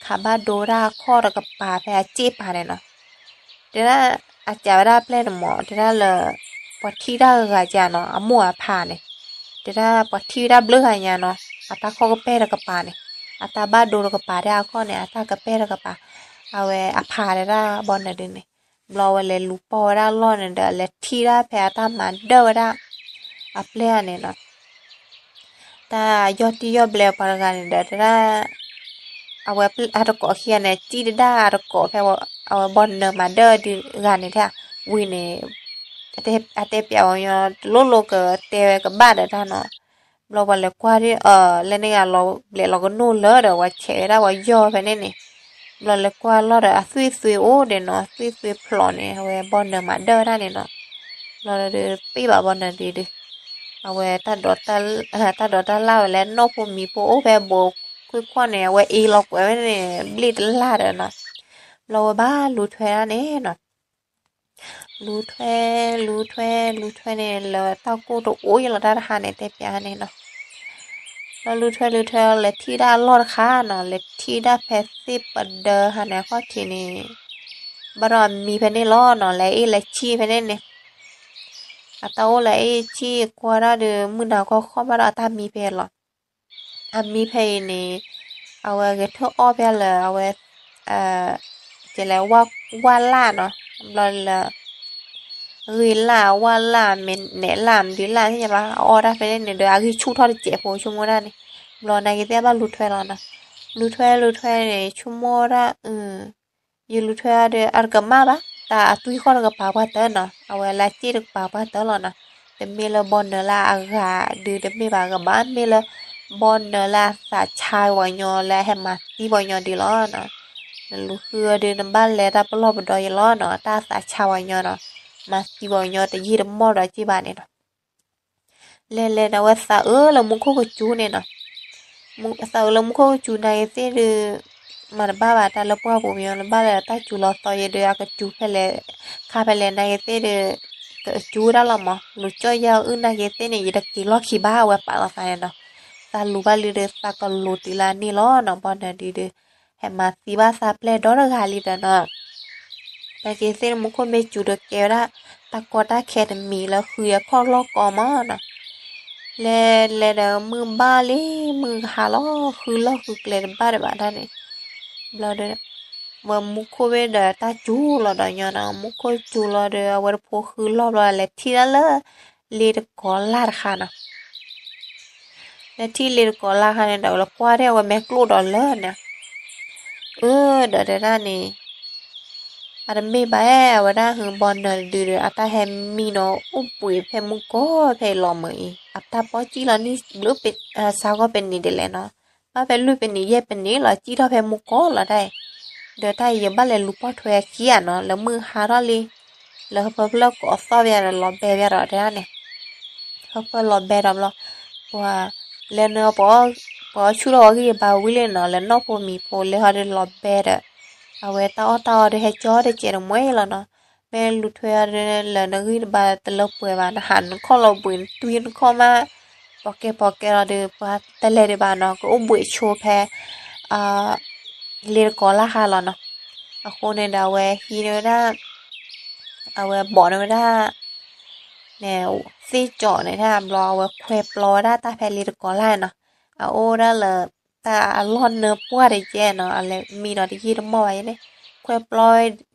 ခးဘၣ်ဒိဝဲဒၣ်အခီၣ်တကပၤဖဲအစ့ၣ်ပၤန့ၣ်နီၤ, တဲဒၣ် အစံးဝဲဒၣ်အပျဲၢ်န့ၣ်မ့ၢ် တဲဒၣ်လၢ ပှၤထံၣ်တၢ်ဂၤဂၤကနီၤ အမိၢ်အဖါန့ၣ်, တဲဒၣ်ပှၤထံၣ်ဝဲဒၣ်ဘျုးဂၤညါနီၤ အတၢ်ခီၣ်ကပဲၢ်တကပၤန့ၣ်, အတၢ်ဘၣ်ဒိတကပၤဒၣ်အခီၣ်န့ၣ် အတၢ်ကပဲၢ်တကပၤ, အဝဲအဖါတဲဒၣ်ဘီနၢၤဒုန့ၣ်, ဘျီဝဲလဲၤလူၤပိာ်ဝဲဒၣ်အလီၢ်န့ၣ်ဒီး လဲၤထံၣ်ဒၣ်ဖဲအတၢ်မၤဒၢၣ်ဝဲဒၣ် အပျဲၢ်န့ၣ်နီၤ တၢ်ယီၢ်တံၢ်ယီၢ်ဘျဲပှၤတဂၤန့ၣ်ဒီး တဲဒၣ် အဝဲအတကိးခံဂၤန့ၣ် စံၣ်တဒၣ်အတကိးဖဲ အဝဲဘီနၢၤမၤဒၢၣ်ဒုးဂၤန့ၣ်တၢ် ဝံၤန့ၣ် အတဲပျးဝဲညီတလိၣ်လိၣ်ကတဲဝဲကဘၣ်ဒီးတၢ်နီၤ, ဘျီပှၤလဲၤကွၢ်ဒ်အၢ လၢန့ၣ်ဂၤလီၤဘျဲးလီၤကနိၣ်လၢဒီး ပှၤဆဲးဝဲဒၣ်ပှၤယီၢ်ဖဲန့ၣ်န့ၣ်, ဘျီလဲၤကွၢ်လီၤဒီး အသွံၣ်သွံၣ်အိၣ်ဒဲးနီၤ သွံၣ်သွံၣ်ဖျိးန့ၣ် အဝဲဘီနၢၤမၤဒၢၣ်ဝဲဒၣ်န့ၣ်နီၤ, ဘျီဒီးပ့ၢ်ဘၣ်ဘီနၢၤဒုးဒုး အဝဲ တၢ်ဒိးတၢ်လၣ်ဝဲလၢနီၢ်ဖိမံၤဖိအိၣ်ဖဲဘိခွံခွီၣ်န့ၣ် အဝဲအ့ၣ်လီၤကွဲးဝဲန့ၣ် ဘျ့ၣ်တလၢ်ဒီးနီၤ, ဘျီဝဲဘၣ်လူၤထွဲဒၣ်န့ၣ်နီၤ, လူၤထွဲ လူၤထွဲ လူၤထွဲန့ၣ် လၢတၢ်ကိၢ်တအိၣ်ယလီၤတၢ်တဟါန့ၣ် တဲပျးန့ၣ်နီၤ, ဘျီလူၤထွဲလူၤထွဲ လဲၤထံၣ်ဒၣ်အလီၢ်တခါနီၤ လဲၤထံၣ်ဒၣ်ဖဲသ့ၣ်ပဒၢဟါန့ၣ် အခီၣ်ထံးန့ၣ် ဘၣ်ဒီးအမံဖဲန့ၣ်လီၤနီၤ လဲၤအ့ၣ်လဲၤဆံၣ်ဖဲန့ၣ်န့ၣ် အတၢ်အိၣ်လၢအ့ၣ်ဆံၣ်ကွၢ်ဒၣ်ဒီး မုၢ်နၤခီခီၣ်ဘၣ်ဒီးအတၢ်မံဖဲလီၤ. အမံဖဲအံၤန့ၣ် အဝဲဂဲၤထၢၣ်အီၣ်ဖဲလၢအဝဲ ကလဲၤဝၢ်လၢ်နီၤ, ဘျီလၢ ဂ့ၤလၢ်ဝၢ်လၢ် မ့ၢ်နဲးလၢ်မနုၤလၢ်သ့ၣ်ညါဘၣ် အအီၣ်တၢ်ဖဲန့ၣ်န့ၣ်ဒီး အဂံၢ်ဆူၣ်ထီၣ်တစဲးဖိ ဆိကမိၣ်ဒၣ်န့ၣ်, ဘျီနာ်က့ၤသ့ၣ်ဘၣ်လူၤထွဲလီၤနီၤ, လူၤထွဲလူၤထွဲန့ၣ် ဆိကမိၣ်ဒၣ် ယလူၤထွဲအီၤဒီး အတကမၣ်ဘၣ်, တၢ်အသွံၣ်ဃီတကပၤပှၢ်တၢၢ်နီၤ, အဝဲလၢအစ့ၣ်တကပၤပှၢ်တၢၢ်လီၤနီၤ, တမ့ၢ်လၢဘီနၢၤလၢအဂၤဒုးတမ့ၢ်ဘၣ်ကဘၣ်, မ့ၢ်လၢဘီနၢၤလၢအသးဆါပှၤကညီလၢအဟဲမၤသံပှၤကညီဒုးလီၤနီၤ, နလူၤဃုအီၤဒုး နဘၣ်လဲၤတၢ်ပလီၢ်ပဒီယလီၤနီၤ, တၢ်သးဆါပှၤကညီနီၤ, မၤသံပှၤကညီတယံာ်တမီၢ်ဒီးက့ၢ်ဘၣ်န့ၣ်နီၤ. လဲၤလဲၤဒီးအဝဲသးအၢလၢမူခိၣ်ကစူၤန့ၣ်နီၤ, သးအၢလၢမူခိၣ်ကစူၤနာ်က့ၤသ့ၣ်ဒုး မၤတဘၣ်ဘၣ်တၢ်လၢပှၢ်ပူၤမ့ၢ်လီၤ, နဘၣ်လဲၤဒီးတၢ်စူၤလီၤသီယဲဒုး အကစူၤဖဲလဲၣ် ခါဖဲလဲၣ်နာ်က့ၤသ့ၣ်ဒုး ကစူၤဒၣ်လီၤမး, လူၤကၠီၣ်ယဲအီၤအုၣ်နာ်က့ၤသ့ၣ်န့ၣ် ယတက့ၤလီၢ်ခံဘၣ် အဝဲပာ်လီၤသးန့ၣ်နီၤ, သးလူၤဘၣ်လံဒီး သးကလူၤတုၤလၢအန့ၣ်လီၤနီၤ, ဘီနၢၤဒုးဒီး ဟဲမၤသံဘၣ်သးပျဲၢ်ဒီတဂၤလံဒီးနီၤ နာ်က့ၤသ့ၣ်န့ၣ် မူခိၣ်မ့ၢ်စူၤဒီးကဲဝဲဒၣ် တၢ်ကီတၢ်ခဲတမံၤလၢဃုအခီၣ်လီၢ်ကီမးနီၤ, လဲၤလဲၤဒီးမုၢ်ဘၣ်လံ မုၢ်ကဟါလီၤ ဃုလီၢ်ဃုကျဲတဘၣ်ဒံးဘၣ်ဒၣ်န့ၣ်, ဘျီဒီး ဝဲမူခိၣ်ဝဲဒီးတၢ်စူၤလီၤဒီးညီနီၤ, မူခိၣ်စူၤလီၤဒီး အဝဲတဖိဃုလီၢ်ဘျီ လဲၤထံၣ်ဒၣ်လၢ လ့တကိးလၢ်တခါနီၤ လၢထံၣ်လ့တကိးလၢ်ခါန့ၣ်ဒီး လၢကွၢ်ထဲအဝဲမဲာ်ကျိၣ်ဒီးလၢန့ၣ်, အၢ ဒီးတဲဒၣ်န့ၣ်, အတမ့ၢ်ဘၣ်အဲ အဝဲဒၣ်ဟူဘီနၢၤဒုဒီး အတၢ်ဟဲမံနီၤ အိၣ်ဘှံးဖဲမူကီၢ်ဖဲအံၤလီၤမးအံၤ အတၢ်ပီၢ်စံၣ်လီၤန့ၣ် ဘျုး စါဂီၢ်ပနံၤဒ်လဲၣ်နီၤ, ဘၣ်ဖဲလွံၢ်ပနံၤယဲၢ်ပနံၤလီၤ စံၣ်ထီၣ်ဖဲမူကီၢ်လီၤဒၣ်အံၤ, ဒီးတၢ်အံၤယဘၣ်လဲၤလူၤပိာ်ထွဲခံဂၤနီၤ လၢမုၢ်ဟါထီၣ်လံ, လၢဟၢဖၢဖျၢၣ်ကိးသီၣ်ဘၣ်ဒီးလီၤဘဲဘၣ်ဒီးတဲဒၣ်န့ၣ် ဟၢဖၢလီၤဘဲဒီးဘျီ, ပှၤလဲၤနုာ် ပှၤအီၣ်ဆူၣ်ထီၣ်ဝဲဂံၢ်ဘါဝံၤလံနီၤ လၢနီၢ်ဖိမံၤဖိလဲၤဟီဒီးလီၤဘဲဒီး, အဝဲတၢ်အီၣ်တၢ်အီဒီးဟဲကၠီတစဲးတမှဲလီၤနီၤ, မ့ၢ်လူၤထွဲအီၤဒီးလၢနဂံၢ်တဘါတလၢပှဲၤဘၣ် နဟးနခီၣ်လီၤဘှံးနတွံၢ်နခီၣ်မး, ပီၤကဲပီၤကဲလီၤဒီး ပှၤတလဲၤဒံးဘၣ်နီၤ ကအိၣ်ဘှံးဆိဖဲ လ့တကိးလၢ်ဟါလီၤနီၤ, အဃိန့ၣ်ဒီးအဝဲဟံးန့ၢ်ဝဲ အဝဲဘိးန့ၢ်ဝဲဒၣ် န့ၣ် သ့ၣ်ကၠီန့ၣ်တၢ်ဘျီ အဝဲခွဲပျီဝဲဒၣ်တၢ်ဖဲလ့တကိးလၢ်နီၤ, အအိၣ်ဝဲဒၣ်လၢ တၢ်အလီၢ်နၢပှၢ်တကဲနီၤ အလဲၤမံဒီးတယံာ်တမီၢ်ဘၣ်ယဲန့ၣ်, ခွဲပျီ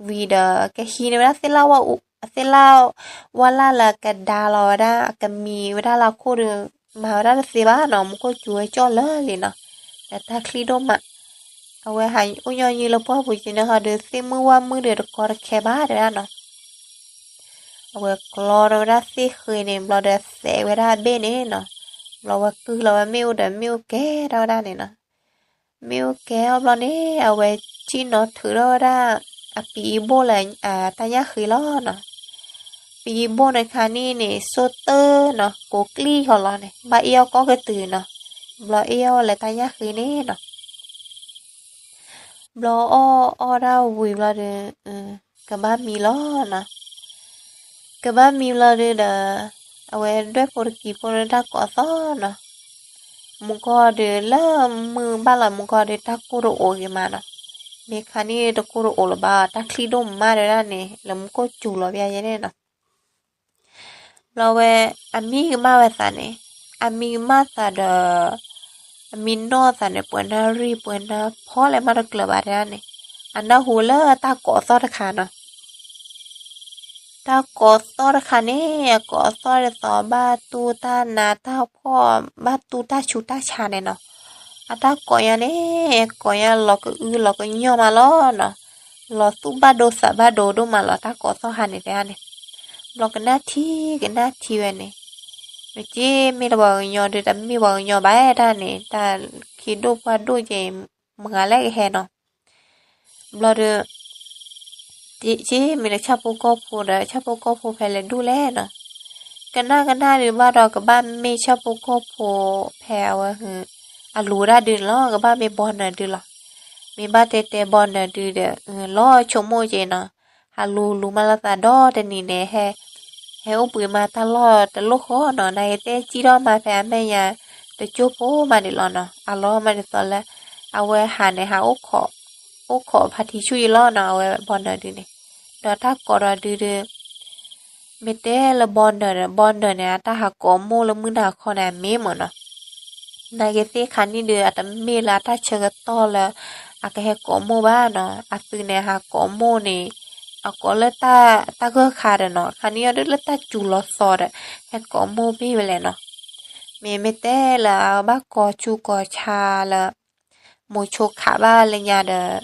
ဝံၤဒီး ကဟံးန့ၢ်ဝဲဒၣ်သ့ၣ်လၢ သ့ၣ်လၢ ဝါလၢ်လၢကဒါလီၤဝဲဒၣ် ကမံဝဲဒၣ်လၢအခိၣ်ဒီး မၤဝဲဒၣ်တသ့ဘၣ်နီၤ မူခိၣ်စူၤဝဲကၠီၣ်လၢာ်လံနီၤ, ဒီးတၢ်ချံဒိၣ်မး အဝဲဟးအိၣ်ညီနုၢ်လၢပှၢ်ပူၤက့န့ၣ်ဟီဒီး သ့ၣ်မုၢ်ဝၣ်မုၢ်ဒီးတကီတခဲဘၣ်တဲဒၣ်နီၤ, အဝဲကျီဒီးဝဲဒၣ်သ့ၣ်ဃ့န့ၣ် ဘျီဒီးသဲးဝဲဒၣ်အဘ့ၣ်န့ၣ်နီၤ, ဘျီဝဲကုၢ်လီၤဝဲမ့ၣ်အူဒီးမ့ၣ်အူကဲထီၣ်ဝဲဒၣ်န့ၣ်နီၤ, မ့ၣ်အူကဲထီၣ်ဘျီန့ၣ် အဝဲထံၣ်နီၤထုးထီၣ်ဝဲဒၣ် အပံၤအဘိၣ်လၢ တၢ်ညၣ်ဃ့လီၤနီၤ, ပံၤအဘိၣ်န့ၣ်ခါန့ၣ်န့ၣ် စိၢ်တၢၢ်နီၤ ကိးကျံၢ်ဃီလီၤန့ၣ် ဘၣ်အ့ၣ်အီၣ်ကိးကတုၤနီၤ, ဘျီအ့ၣ်အီၣ်လၢတၢ်ညၣ်ဃ့န့ၣ်နီၤ ဘျီအီၣ်အီၣ်ဒၣ်ဝံၤဘျီဒီး ကဘၣ်မံလီၤနီၤ, ကဘၣ်မံဘျီဒီး အဝဲဒွဲၣ်ဖိတကံၤဖိဒီးတၢ်ကိးသီၣ်နီၤ, မူကီၢ်ဒီးလၢမုၢ်ဘၣ်လီၤမူကီၢ်ဒီးတၢ်ကိၢ်တအိၣ်ဂ့ၤမးနီၤ, မ့ၢ်ခါန့ၣ်တကိၢ်တအိၣ်လၢၤဘၣ် တၢ်ချံဒိၣ်မးတဲဒၣ်န့ၣ် လၢမူခိၣ်စူၤလီၤဘၣ်ယဲန့ၣ်နီၤ ဘျီဝဲ အမံကမၣ်ဝဲသးန့ၣ်, အမံကမၣ်သးဒီး အမံနီၢ်သးန့ၣ် ပှဲၤနၢ်ရံၣ်ပှဲၤနၢ်ဖီလဲၣ်မးတကျၢၤဘၣ်တဲဒၣ်န့ၣ်, အနၢ်ဟူလၢတၢ်ကိးသီၣ်တခါနီၤ, တၢ်ကိးသီၣ်တခါန့ၣ် အကိးသီၣ်ဒ်သိးဘၣ်တူၢ်တၢ်နးတၢ်ဖှီၣ် ဘၣ်တူၢ်တၢ်ဆူးတၢ်ဆါန့ၣ်နီၤ, အတၢ်ကိးညါန့ၣ် ကိးညါလီၤကအုလီၤကညီၢ်မးလီၤနီၤ, လီၤသူၣ်ဘၣ်ဒိသးဘၣ်ဒိဒိၣ်မးလီၤ တၢ်ကိးသီၣ်ဟါန့ၣ်တဲဒၣ်န့ၣ်, ဘျီကနၣ်ထံကနၣ်ထံဝဲန့ၣ်, မ့ၢ်က့မ့ၢ်တပှၤကညီဒီး တမ့ၢ်ပှၤကညီဘၣ်တၢ်န့ၣ် တၢ်ခံဒိၣ်ပှၢ်ဒိၣ်က့ မဂၤလဲၣ်ကဟဲနီၤ ဘျီဒီး က့မ့ၢ်လၢဆၣ်ဖိကီၢ်ဖိဒီး ဆၣ်ဖိကီၢ်ဖိဖဲလဲၣ်ဒူၣ်လဲၣ်နီၤ, ကနၣ်ကနၣ်ဒုးဘၣ်ဒီး ကဘၣ်မ့ၢ်ဆၣ်ဖိကီၢ်ဖိဖဲအဝဲ အလူၤဝဲဒၣ်ဒုးန့ၣ်လီၤ, ကဘၣ်မ့ၢ်ဘီနၢၤဒုးလီၤ, မ့ၢ်ဘၣ်တဲတဲဘီနၢၤဒုးဒီး လီၤဆိကမိၣ်က့နီၤ, ဟးလူၤလူၤမးလၢသးဒီတနံၤန့ၣ် ဟဲ ဟဲအိၣ်ဘှံးမးတၢ်လီၢ်တလိၣ်ဃီနီၤ, နာ်က့ၤတဲစံၣ်ထီၣ်မးဖဲအမဲာ်ညါ တကၠိဖိမးဒံးလီၤနီၤ, အလီၢ်မးဒ်သိးလၢ အဝဲဟးန့ၣ်ဟး အိၣ်ခိးဖါထံဆူၣ်ယံလီၤနီၤ, အဝဲဘီနၢၤဒုးန့ၣ်, ဒီးတၢ်ကိးဒီးဒုးဒီး မ့ၢ်တဲလၢဘီနၢၤဒီး ဘီနၢၤန့ၣ် အတၢ်ဟးကိးမိၢ်လၢမုၢ်နၤခီန့ၣ် အမ့ၢ်မ့ၢ်နီၤ, နာ်က့သ့ၣ်ခါနံၣ်ဒုး အတမ့ၢ်လၢအတၢ်ဆၢကတီၢ်လၢ အကဟဲကိးမိၢ်ဘၣ်နီၤ. အသုန့ၣ်ဟးကိးမိၢ်န့ၣ် အကိးလၢတၢ်ဂၢၢ်ခါဒီးနီၤ, ခါနံၣ်အီၤဒုးလၢတၢ်စူၤလီၤသီဒီး ဟဲကိးမိၢ်မ့ၢ်ဝဲလဲၣ်နီၤ. မ့မ့ၢ်တဲလၢအဘၣ်ကိးဆူးကိးဆါလၢ မိၤဆိခးဘၣ်လၢညါဒီး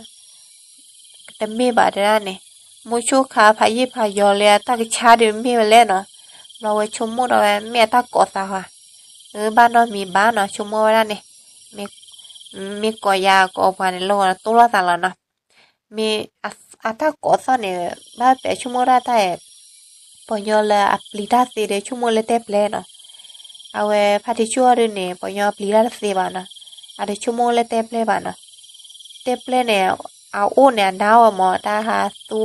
တမ့ၢ်ဘၣ်တဲဒၣ်န့ၣ်, မိၤဆိခးဖးယံာ်ဖးယီၤလၢအတၢ်ကဆါဒုးမ့ၢ်ဝဲလဲၣ်နီၤ. ဘျီဝဲဆိကမိၣ်ဒီးဝဲ မ့ၢ်အတၢ်ကိးသးဧါ, အဘၣ်နီတမံၤဘၣ်နီၤ, ဆိကမိၣ်ဝဲဒၣ်န့ၣ်, မ့ၢ်ကိးယၤကိးပှၤန့ၣ် လီၤဂီၤတိၢ်လိာ်သးလီၤနီၤ. မ့ၢ်အတၢ်ကိးသီၣ်န့ၣ် ဘၣ်ပဲာ်ဆိကမိၣ်ဒၣ်တၢ်အဲၣ် ပှၤညီလၢအပျံၤတၢ်သ့ဒီး ဆိကမိၣ်လၢတဲပျဲနီၤ. အဝဲဖါတံၢ်ဆူၣ်အီၤဒုးန့ၣ် ပှၤညီပျံၤတၢ်တသ့ဘၣ်နီၤ, အတဆိကမိၣ်လၢတဲပျဲဘၣ်နီၤ. တဲပျဲန့ၣ် အအိၣ်န့ၣ် အနါအီၤမး တၢ်ဟးသူ,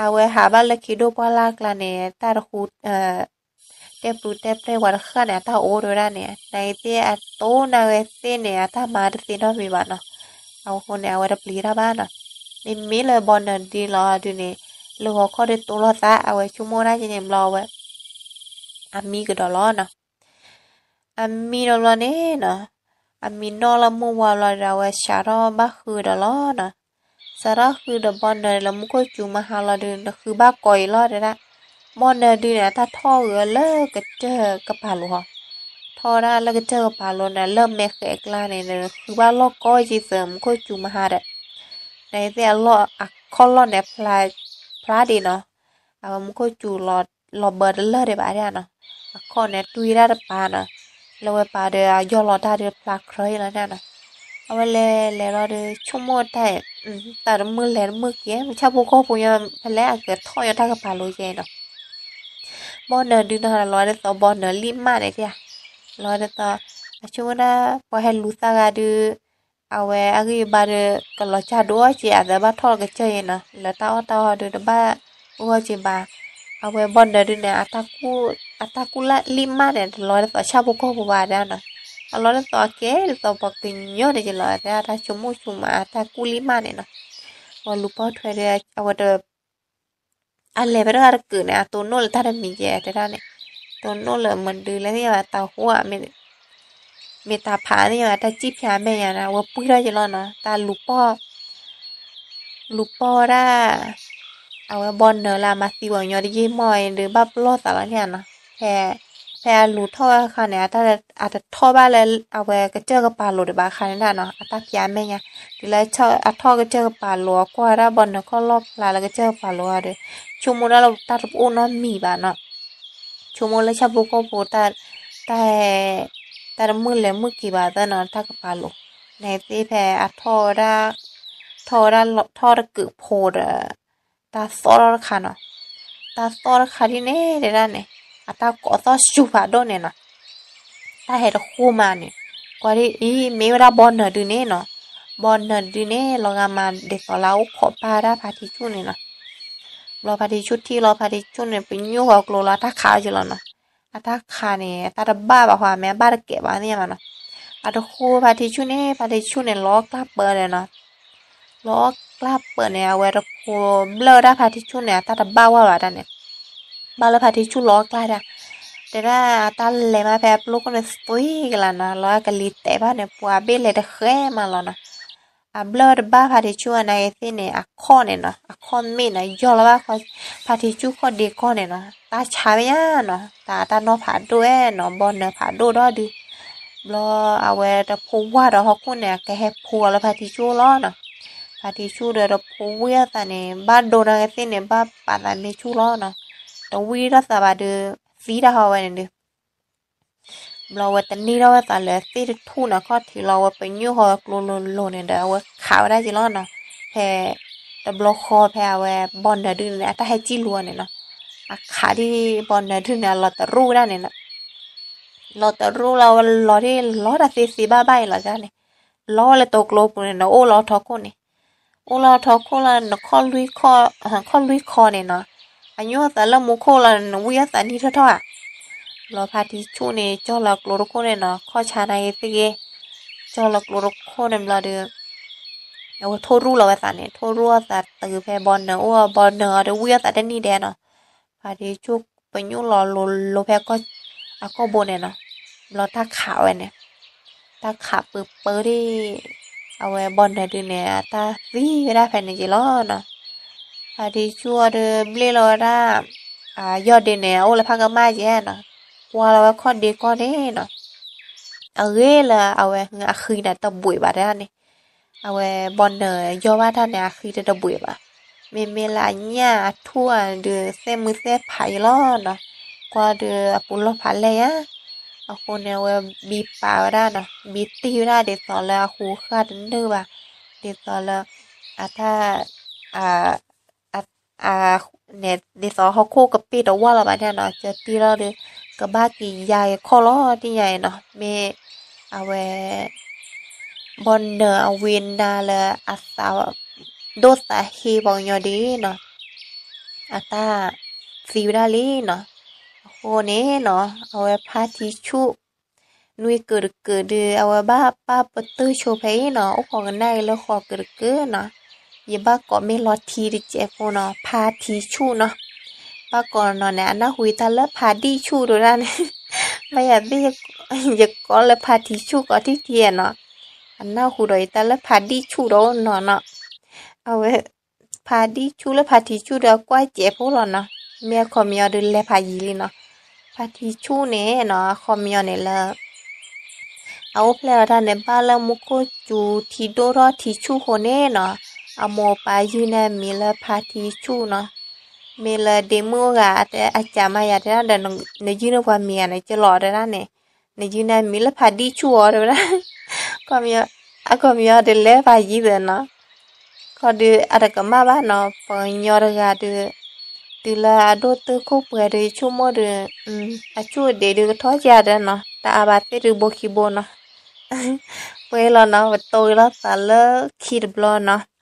အဝဲဟးဘၣ်လၢခံဒိၣ်ပှၢ်လၢ်ကျါန့ၣ် တၢ်တဃူ တဲပျုၤတဲပျဲပှၤတဃၣ်န့ၣ် အတၢ်အိၣ်တဝဲဒၣ်န့ၣ် နသ့ၣ်အတိၢ်နၢ်ဝဲသ့ၣ်န့ၣ် အတၢ်မၤတသ့နီတမံၤဘၣ်နီၤ. အဃိန့ၣ် အဝဲတပျံၤတၢ်ဘၣ်နီၤ. မ့မ့ၢ်လၢဘီနၢၤဒုလီၤဒုးန့ၣ် လၢဂီၤခီဒုးတိၢ်လိာ်သး အဝဲဆိကမိၣ်ဒၣ်က့န့ၣ်ဘျီဝဲ အမံကဒီးလီၤနီၤ. အမံဒီးဘျီန့ၣ်နီၤ, အမံနီၣ်လၢမုၢ်ဝါဘျီဒီး အဝဲစးထီၣ်ဘၣ်ဃုာ်ဒီးလီၤနီၤ. စးထီၣ်ဃုာ်ဒီးဘီနၢၤလၢမူခိၣ်စူၤမဟါလီၤဒုး နဃုဘၣ်ကိးအံၤလီၤတဲဒၣ်. ဘီနၢၤဒုးန့ၣ် အတၢ်ထီၣ်ဂၢၢ်လၢကစၢၢ်ကပၤလိၤဟီ, ထီၣ်ဝဲဒၣ်လၢကစၢၢ်ကပၤလိၤန့ၣ် လၢမဲာ်ဃဲးကျါန့ၣ် ဃုဘၣ်လီၢ်ကီကံသုးမူခိၣ်စူၤမဟါဒီး နသ့ၣ်အလီၢ်အခီၣ်လီၢ်န့ၣ် ဖျါဒံးနီၤ. အဝဲမူခိၣ်စူၤလီၤဘၢတလၢာ်ဒံးဘၣ်ဒၣ်နီၤ. အခီၣ်န့ၣ်တွံၢ်ဒၣ်တပၤနီၤ, လၢဝဲပၤဒီးအယီၢ်လီၤတၢ်ဒုးဖျါခြၢအံၤလီၤဒၣ်နီၤ. အဝဲလဲၤလဲၤလီၤဒီး ဆိကမိၣ်တၢ်အံၤ တၢ်တမုၢ်လဲၤတမုၢ်က့ၤ မုၢ်ဆၣ်ဖိကီၢ်ဖိညီ ဖဲလဲၣ်အကထီၣ်ညီတၢ်ကပၤလိၤကဲနီၤ. ဘီနၢၤဒုနီၤ လီၤဒ်သိးဘီနၢၤလံၣ်မၢ်န့ၣ်ဧါ, လီၤဒ်သိး အဆိကမိၣ်ဒၣ် ပှၤဟဲလူၤသၣ်ဂၤဒုး အဝဲအဂံၢ်အဘါဒီး ကလီၤစၢ်ဒိၣ်အီၣ်က့ၤ အသးဘၣ်ထီၣ်လၢကစၢၢ်အံၤနီၤ, လၢတၢ်အီၣ်တၢ်အီဒုးတဘၣ်အီၣ်က့ၤဘၣ်. အဝဲဘီနၢၤဒုန့ၣ် အတၢ်ကူၣ်လၢလံၣ်မၢ်န့ၣ် တလီၤဒ်သိးဆၣ်ဖိကီၢ်ဖိဘၣ်ဒၣ်နီၤ, အလီၤဒ်သိးအကဲဒ်သိးပှၤကညီန့ၣ်က့ၤလီၤ တၢ်ဆိကမိၣ်ဆိကမး အတၢ်ကူၣ်လံၣ်မၢ်န့ၣ်နီၤ. အဝဲလူၤပိာ်ထွဲဒီး အဝဲတ အလဲၤဖဲတဂၤတကုာ်န့ၣ် အတိၢ်နီၣ်လၢတၢ်တမံၤကဲတဲဒၣ်န့ၣ်, တိၢ်နီၣ်လၢမနုၤလဲၣ်သ့ၣ်ညါဘၣ် တၢ်ဟူဧါ, မ့ၢ်တၢ်ဖးသ့ၣ်ညါဘၣ် တၢ်စံၣ်ဖျါမဲာ်ညါန့ၣ် အဝဲပှံၢ်ထီၣ်က့ၤလီၤနီၤ, တၢ်လူၤပိာ် လူၤပိာ်ဝဲဒၣ် အဝဲဘီနၢၤလၢအမၤသံပှၤကညီတယံာ်မီၢ်အံၤဒုး ဘၣ်ပလီၢ်သးလီၤန့ၣ်နီၤ. ဖဲ ဖဲအလူၤထီၣ်အခါန့ၣ် အတထီၣ်ဘၣ်လၢအဝဲကစၢၢ်ကပၤလိၤဒံးဘၣ်အခါန့ၣ်ဒၣ်နီၤ, အတၢ်ဖျါမဲာ်ညါ တုၤလၢအထီၣ်ကစၢၢ်ကပၤလိၤ အကွၢ်ဝဲဒၣ်ဘီနၢၤခီၣ်လီၢ်ဖျါလၢကစၢၢ်ကပၤလိၤအီၤဒီး ဆိကမိၣ်ဒၣ်လၢတၢ်တအိၣ်နီတမံၤဘၣ်နီၤ. ဆိကမိၣ်လၢဆၣ်ဖိကီၢ်ဖိ တၢ် တၢ်တမုၢ်လဲၤမုၢ်က့ၤဘၣ်သ့ၣ်နီၤ တၢ်ကပၤလိၤ, နသ့ၣ်ဖဲအထီၣ်ဝဲဒၣ် ထီၣ်ဝဲဒၣ်ထီၣ်တကုာ်ဖိဒီး တၢ်သီၣ်ထီၣ်တခါနီၤ, တၢ်သီၣ်တခါဒ်န့ၣ်တဲဒၣ်န့ၣ် အတၢ်ကိးသီၣ်စူၤဖးဒိၣ်န့ၣ်နီၤ. တၢ်ဟဲတဃိမးန့ၣ် ကွၢ်ဒ်အံၤ မ့ၢ်ဝဲဒၣ်ဘီနၢၤဒုန့ၣ်နီၤ, ဘီနၢၤဒုန့ၣ် လီၤဂာ်မးဒ်သိးလၢအအိၣ်ခိးပၢ်ဒၣ်ဖါတံၢ်ဆူၣ်န့ၣ်နီၤ. ဘျီဖါတံၢ်ဆူၣ်ထံၣ်လီၤ ဖါတံၢ်ဆူၣ်န့ၣ် ပညိၣ်ဃီၤကျိလီၤ အတၢ်ခးအီၤက့ၤလီၤနီၤ. အတၢ်ခးန့ၣ် အတၢ်တဘၣ်ဘၣ်ဃီ မ့ၢ်အဘၣ်တကဲးဘၣ်သ့ၣ်ညါဘၣ်နီၤ. အတဃိဖါတံၢ်ဆူၣ်န့ၣ် ဖါတံၢ်ဆူၣ်န့ၣ် လီၤအီၣ်ကျၢ်ပၢၢ်န့ၣ်နီၤ. လီၤအီၣ်ကျၢ်ပၢၢ်န့ၣ် အဝဲတဃိဘျၢၣ်ဝဲဒၣ်ဖါတံၢ်ဆူၣ်န့ၣ် အတၢ်တဘၣ်ဝဲဘၣ်ဒၣ်န့ၣ် ဘၣ်လၢဖါတံၢ်ဆူၣ်လီၤအီၣ်ကျၢ်ဒၣ်, တဲဒၣ်အတၢ်လဲၤမးဖဲအပျိခိၣ်န့ၣ် သွံကလးနီၤ လီၤအကလံၤတဲာ်ဘၣ်န့ၣ် ပှၤဘ့ၣ်လဲၤတဃဲမးလီၤနီၤ. အဘျၢၣ်တဘၣ်ဖါတံၢ်ဆူၣ်အနာ်က့သ့ၣ်န့ၣ် အခီၣ်န့ၣ်နီၤ အခီၣ်မ့ၢ်နီၤ ယီၢ်လီၤဘၣ် ဖါတံၢ်ဆူၣ်ခီၣ်ဒ့ကီၢ်န့ၣ်နီၤ တၢ်ဆါမဲာ်ညါနီၤ တၢ်တၢ်နီၢ်ဖးဒိၣ်ဝဲနီၤ ဘီနၢၤဖးဒိၣ်ဒီးဒုး ဘျီအဝဲတဖိဝါဒီးဟီၣ်ခိၣ်န့ၣ် အကဟဲဖိအီၤလၢဖါတံၢ်ဆူၣ်လီၤနီၤ. ဖါတံၢ်ဆူၣ်ဒီးတဖိဝံၣ်အသးန့ၣ် ဘၣ်ဒိနာ်က့သ့ၣ်န့ၣ် ဘၣ်ပာ်သးမ့ၢ်ဆူၣ်လီၤနီၤ. တဝံၣ်ထီၣ်သးဘၣ်ဒုး သံတၢ်ဟီဝဲန့ၣ်ဒုး ဘျီဝဲတန့ၢ်ထီၣ်ဝဲသးလၢသ့ၣ်တထူၣ်န့ၣ် ခီၣ်ထံးလီၤ ဝဲပညိၣ်ဃီၤကျိလိၤလိၤန့ၣ်ဒီး အဝဲခးဝဲဒၣ်က့ၤလီၤနီၤ. ဖဲ တဘျီဃီဖဲအဝဲဘီနၢၤဒုန့ၣ် အတၢ်ဟဲစံၣ်လူၤအီၤန့ၣ်နီၤ အခးဒ်ဘီနၢၤဒုန့ၣ် အလီၤတရူၣ်ဝဲဒၣ်န့ၣ်နီၤ. လီၤတရူၣ်လၢအဝဲလီၤဒ်လီၤတၢ်သ့သ့ဘၣ်ဘၣ်အံၤလီၤန့ၣ် လီၤဝဲလၢတိၤကျိပူၤန့ၣ် နအိၣ်လၢအထီခိၣ်န့ၣ် အိၣ်လၢအထီခိၣ်လၢနခီၣ်လွံၢ်ခီန့ၣ်နီၤ အညိၣ်အသးလၢမူခိၣ်လီၤ နဝံၣ်အသးနံၣ်ထီၣ်ထီၣ်ဧါ. ဘျီဖါတံၢ်ဆူၣ်န့ၣ် ကၠီလီၤကျိတခိၣ်န့ၣ်နီၤ ခီၣ်ဆါနာ်က့သ့ၣ်ဂ့ၤ ကၠီလီၤကျိတခိၣ်န့ၣ်ဘျီဒီး အဝဲထိၣ်ရူၢ်လီၤဝဲသးန့ၣ် ထိၣ်ရူၢ်အသးတုၤဖဲဘီနၢၤအိၣ် ဘီနၢၤအီၤဒီးဝံၣ်အသးတနံၣ်ဒဲးနီၤ. ဖါတံၢ်ဆူၣ်ပညိၣ်လီၤလိၤလိၤဖဲအကိာ်ဘိန့ၣ်နီၤ. ဘျီတၢ်ခးဝဲန့ၣ် တၢ်ခးပၢပၢဒၣ် အဝဲဘီနၢၤဒုန့ၣ် အတၢ်သံဝဲဒၣ်ဖဲန့ၣ်က့ၤလီၤနီၤ. ဖါတံၢ်ဆူၣ်အီၤဒီးဘျ့လီၤဝဲဒၣ် ယီၢ်ဒ့န့ၣ် အအိၣ်လၢဖးကမၣ်ကဲနီၤ, ကွၢ်လီၤဝဲခီၣ်ဒ့ကီၢ်န့ၣ်နီၤ, အဂ့ၤလၢအဝဲအဃံန့ၣ်တဘှံးဘၣ်တၢ်န့ၣ်, အဝဲဘီနၢၤယီၢ်ဘၣ်တၢ်န့ၣ် အဃံတတဘှံးဘၣ်. မ့မ့ၢ်လၢအညၣ်အထူၣ်အဒုး သဲၣ်မုၢ်သဲၣ်ဖးယံၤလီၤနီၤ, ကွၢ်ဒီးအပူၤလီၢ်ဖးလဲၢ်ယါ, အဃိန့ၣ် အဝဲဘံပာ်ဝဲဒၣ်နီၤ, ဘံတ့ၢ်ဝဲဒၣ်ဒ်သိးလၢအဟူးဃၢ်တနုာ်ဘၣ်, ဒ်သိးလၢ အတၢ် အ ဒ်သိးဟီၣ်ခိၣ်ကပ့ၢ်တဝၢ်လီၤဘၣ်န့ၣ်နီၤ, ကတ့ၢ်ထီၣ်ဒီး ကဘၣ်က့ၤယါက့ၤခီၣ်လီၤတံၢ်ညါအံၤနီၤ, မ့ၢ်အဝဲ ဘီနၢၤအဝံနါလၢအသး ဒိၣ်သးဟ့ပှၤကညီဒ်နီၤ, အတၢ်သံဝဲဒၣ်လံနီၤ. အဃိန့ၣ်နီၤ အဝဲဖါထံဆူၣ် နွံကုာ်တကုာ်ဒီး အဝဲဘၣ်ပာ်ပတုာ်ဆိဖဲအံၤနီၤ, အိၣ်ခိးကနၣ်အံၤလၢဃိးကုာ်တကုာ်နီၤ, ယဘၣ်ကိးမ့ၢ်လီၤထံတစဲးဖိနီၤ, ဖါထံဆူၣ်နီၤ, ဘၣ်ကိးနီၤန့ၣ် အနၢ်ဟူယတၢ်လၢဖါဒံၣ်ဆူၣ်ဒိၣ်ဒၣ်န့ၣ်, မ့ၢ်ယၤသ့ၣ် ယကိးလၢဖါထံဆူၣ်ကိးထံၣ်ထံနီၤ, အနၢ်ဟူဒီးယတၢ်လၢဖါဒံၣ်ဆူၣ်ဒီးအိၣ်နီၤနီၤ, အဝဲ ဖါဒံၣ်ဆူၣ်လၢဖါထံဆူၣ်ဒီးအကွၢ်စဲးဖိလီၤနီၤ, မ့ၢ်အခီပညီဒီးလဲၤဖးယံၤလံနီၤ, ဖါထံဆူၣ်န့ၣ်နီၤ အခီပညီန့ၣ်လၢ အအိၣ်ဖျဲၣ်လီၤတၢ်န့ၣ် ဘၣ်လၢမူခိၣ်စူၤထံဒိၣ်ထီၣ်ထံဆူၣ်ဃိန့ၣ်နီၤ, အမိၢ်အပၢ်ယုၢ်န့ၢ်မံၤလၢဖါထံဆူၣ်နီၤ, မ့ၢ်လၢဒ့မုၣ်အိၣ်ဂၤအကးမးယၤတဲဒၣ်ဒီး နယုၢ်န့ၢ်ပှၤမံၤဂၤန့ၣ် ကလီၤတဲဒၣ်န့ၣ်, နယုၢ်န့ၢ်မံၤလၢဖါဒံၣ်ဆူၣ်အီၤတဲဝဲဒၣ်, အခီပညီဒီးလဲၤဖးယံၤသ့နီၤ ခီဒီးအတကမၣ်ဘၣ်နီၤ, ပှၤကညီတဂၤဒီး တုၤလၢအဒိၣ်တုာ်ခိၣ်ပှဲၤဒီး ယဆိကမိၣ်ဒီး အဆူၣ်အဒ့ဒီးကထီၣ်ကဒီးနီၤ, တအါဘၣ်သ့ၣ်ဒုးဘိခံဘိနီၤ, ပှဲၤလီၤနီၤ, ပတိၢ်က့ၤလိာ်သးလၢခံတဘျီနီၤ,